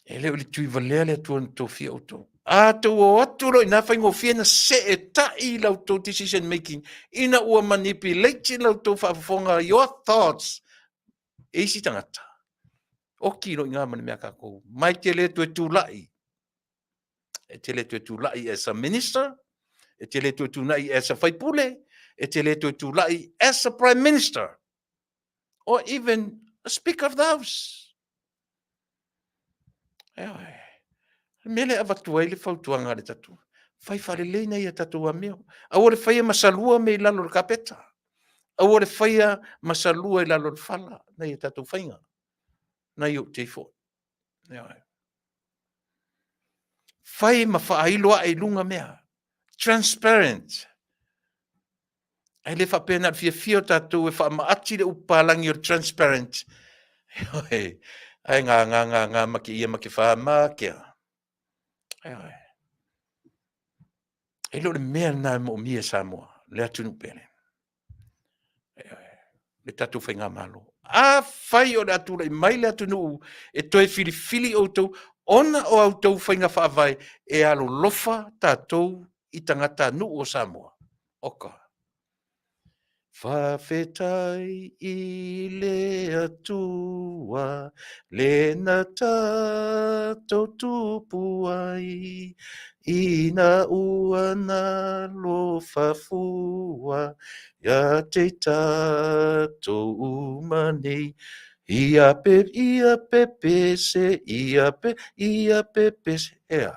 E le o le tuivalea le Atua na tofia outou. A tou o atu loa inā faigofie na seetai la outou decision making ina ua manipulate la outou faafofoga your thoughts e isi tagata. Oki loa i ina ma le mea a tatou. Mai te le toe tulai. E te le toe tulai as a minister, e te le toe tulai as a faipule, e te le toe tulai as a prime minister, or even a speaker of the house. Ioe. Le mea lea e avatu ai le fautuaga a le tatou, fai faalelei nai a tatou amio. Aua le faia ma salua mea i lalo o le kapeta. Aua le faia ma salua i lalo o le fala nai a tatou faiga. Nai ou te ifo. Ioe. Fai ma faailo ae i luga mea. Transparent. Ae le faapea na o le fiafia o tatou e faamaati le upu palagi o le transparent. Ioe. Ae ngā ngā ngā ngā ma ke ia ma ke whā ma kea. Ioe. E le o le mea lena e moomia e Samoa, le atunuu pele. Le tatou faigamalo. Afai o le a tulai mai le atunuu e toe filifili outou ona o a outou faiga faavae e alolofa tatou i tagatanuu o Samoa. Oka. Faafetai i le Atua le na tatou tupu ai, ina ua nalofa fua ia te tatou uma nei. Ia pe, ia pepese, ia pe, ia pepese. Ea,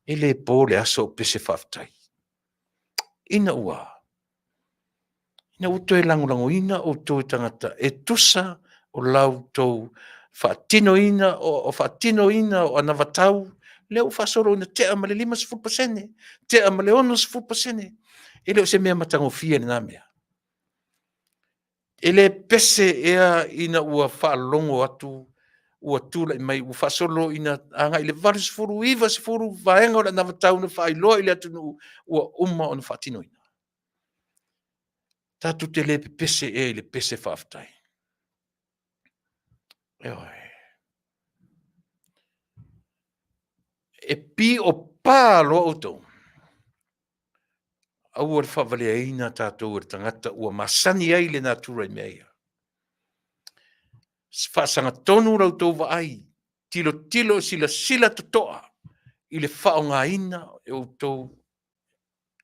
e le po le aso o pese faafetai. Ina ua, ina ua toe lagolagoina outou e tagata e tusa o la outou faatinoina o faatinoina o anavatau, lea ua faasolo ina tea ma le 50%, tea ma le 60%. E le o se mea matagofie lena mea. E le pese ea ina ua faalogo atu ua tulai mai ua faasolo ina agai i le 80, 90 vaega o le anavatau na faailoa i le atunuu ua uma ona faatinoina. Tatou te le pepese ea i le pese faafetai. Ioe. E piopa loa outou. Aua le faavaleaina tatou e le tagata ua masani ai le natura i mea ia. Faasagatonu la outou vaai, tilotilo silasila totoa i le faaaogaina e outou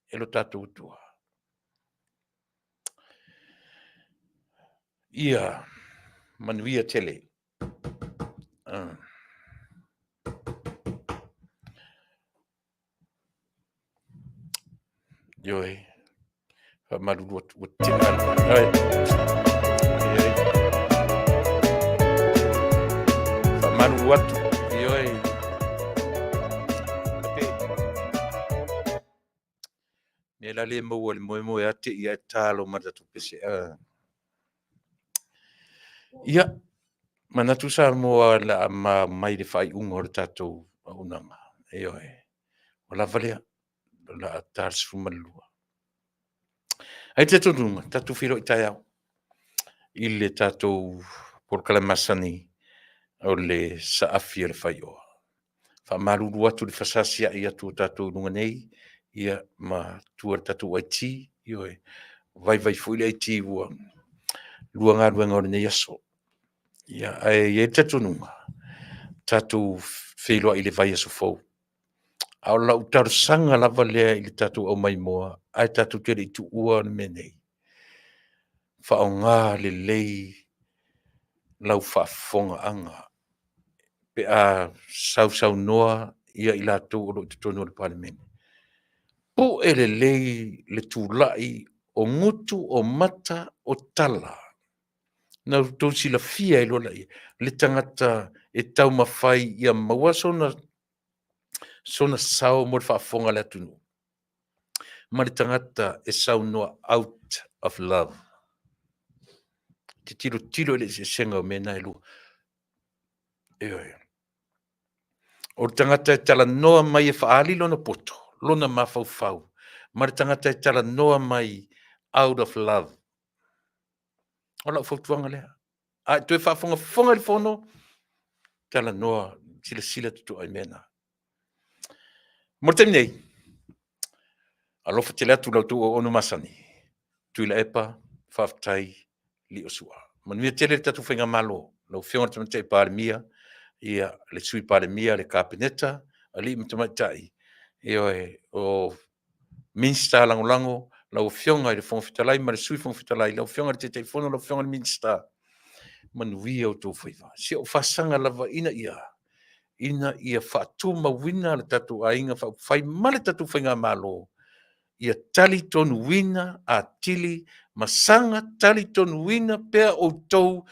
e lo tatou Atua. Ia manuia tele. Ioe, faamalulu atu ua tea. Ai. Ai, ai. Faamalulu atu. Ioe. Mea la le maua i le moemoe ate ia e talo ma le tatou pese. Ia, manatu Samoa la a ma mai le faaiuga o le tatou auaunaga. Ioe, ua lava lea, o le a ta le 12. Ai te talitonuga, tatou feiloai taeao i le tatou polokalame masani o le saafi a le faioa. Faamalulu atu i le fasasiai atu o tatou i luga nei, ia ma tua i le tatou IT, ioe, vaivai foi le IT ua lua galuega o lenei aso. Ia, ae i ai le talitonuga, tatou feiloai i le vaiaso fou. A o lau talosaga lava lea i le tatou aumaimoa, ae tatou te le i tuua le mea nei, faaaoga lelei lau faafofogaaga pe a sausaunoa ia i latou o lo o i totonu o le Palemene. Pue lelei le tulai o gutu, o mata, o tala, na outou silafia ai loa lea, le tagata e taumafai ia maua sona, sona sao mo le faafofoga a le atunuu, ma le tagata e saunoa out of love. Te tilotilo i le eseesega o mea na e lua. Ioe. O le tagata e talanoa mai e faaali lona poto, lona mafaufau, ma le tagata e talanoa mai out of love. O lau fautuaga lea. A e toe faafogafoga i le fono, talanoa, silasila totoa i mea na. Mo le taimi nei, alofa tele atu la outou auauna masani, Tuilaepa, faafetai Liosua. Manuia tele le tatou Faigamalo, lau Afioga i le Tamaitai Palemia, ia, le Sui Palemia, le Kapeneta, alii ma tamaitai, ioe, o Minisita Lagolago, lau Afioga i le Fofoga Fetalai ma le Sui Fofoga Fetalai, lau Afioga i le Taitaifono, lau Afioga i le Minisita, manuia outou faiva. Si ou faasaga lava ina ia ina ia faatumauina le tatou aiga faaupufai ma le tatou faigamalo, ia talitonuina atili ma saga talitonuina pea outou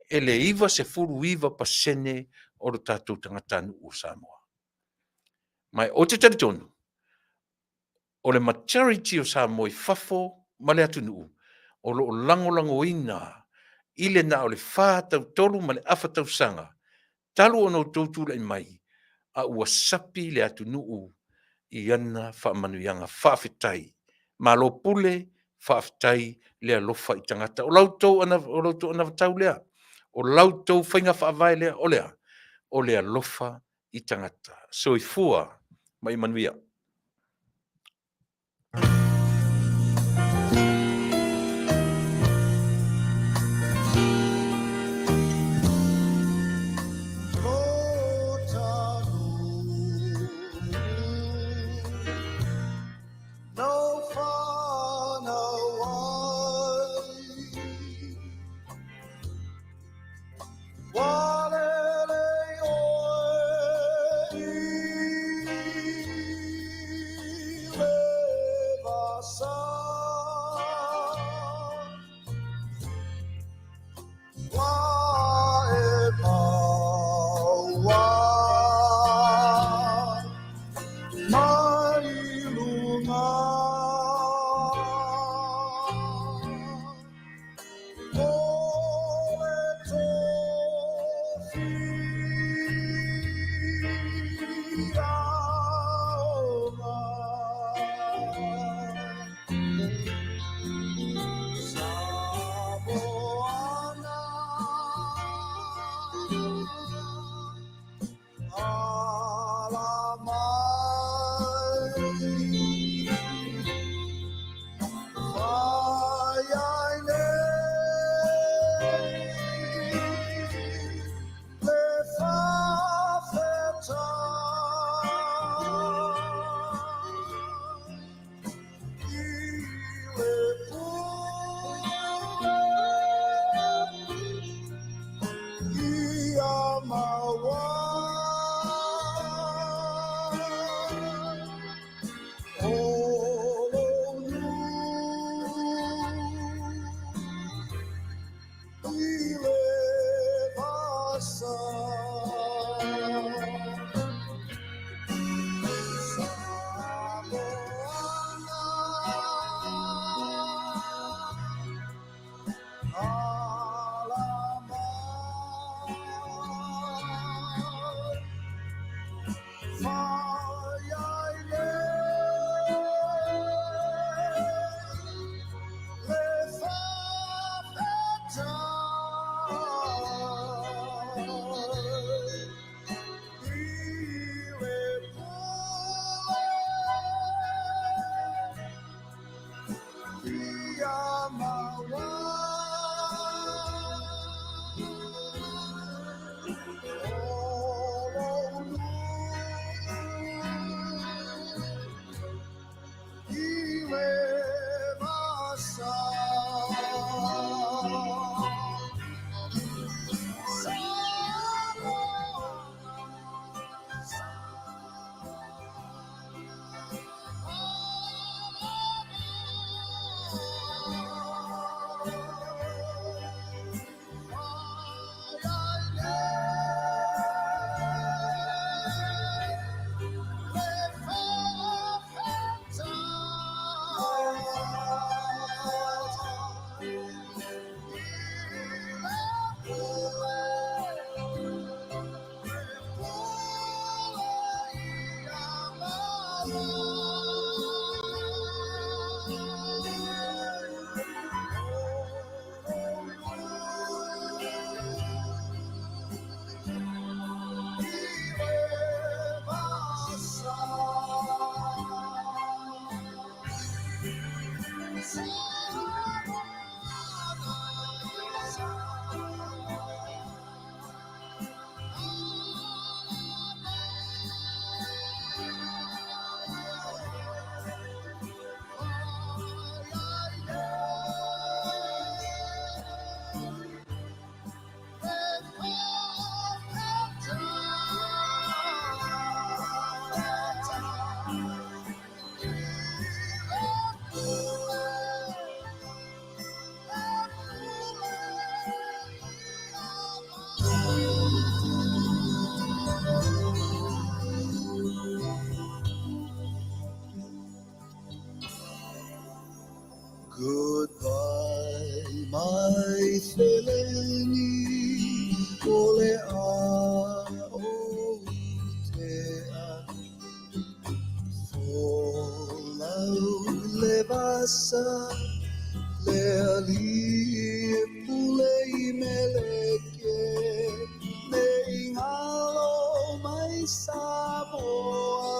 e le 99% o lo tatou tagatanuu o Samoa. Ma ou te talitonu, o le majority o Samoa i fafo ma le atunuu o lo o lagolagoina i le na o le 4 tau 3 ma le afa tausaga talu ona outou tulai mai, a ua sapi le atunuu i ana faamanuiaga. Faafetai. Malo pule, faafetai le alofa i tagata. O la outou anavatau lea, o la outou faiga faavae lea, o le a? O le alofa i tagata. Soifua ma ia manuia. Goodbye, my feleni, o le a o te a. Folau le vasa, le ali e pule i meleke, me ingalo mai Samoa,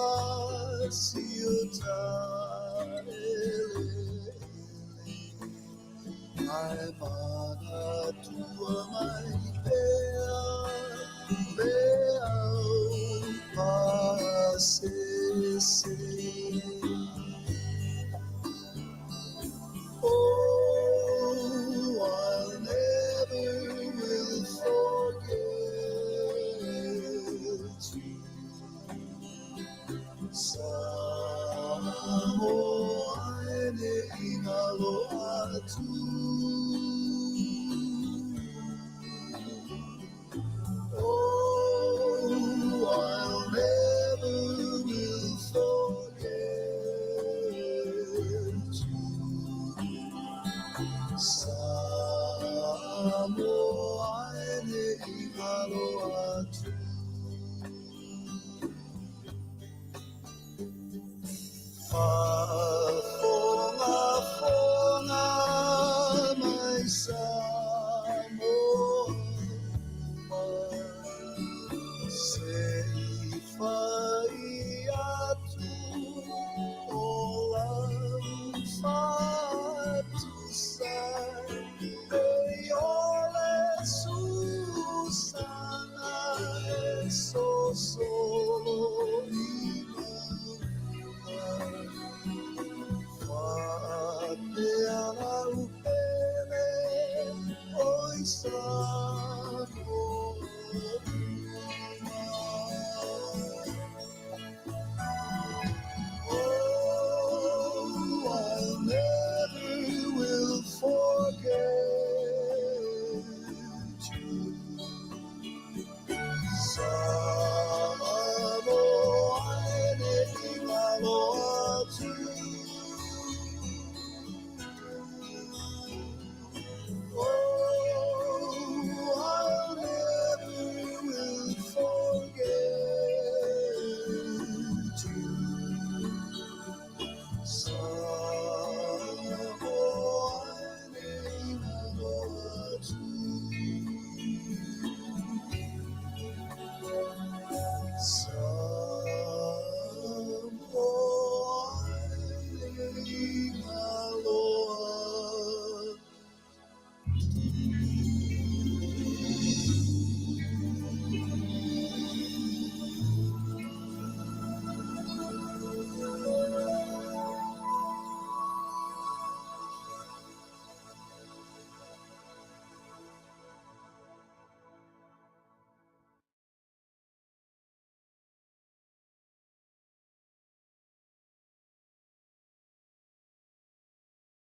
siuta ele. Ai mana tua mai pea, le au pasese. Oh, I'll never will forget you. Samoa ene ingalo atu. Oh, I'll never will forget you. Samoa ene ingalo atu.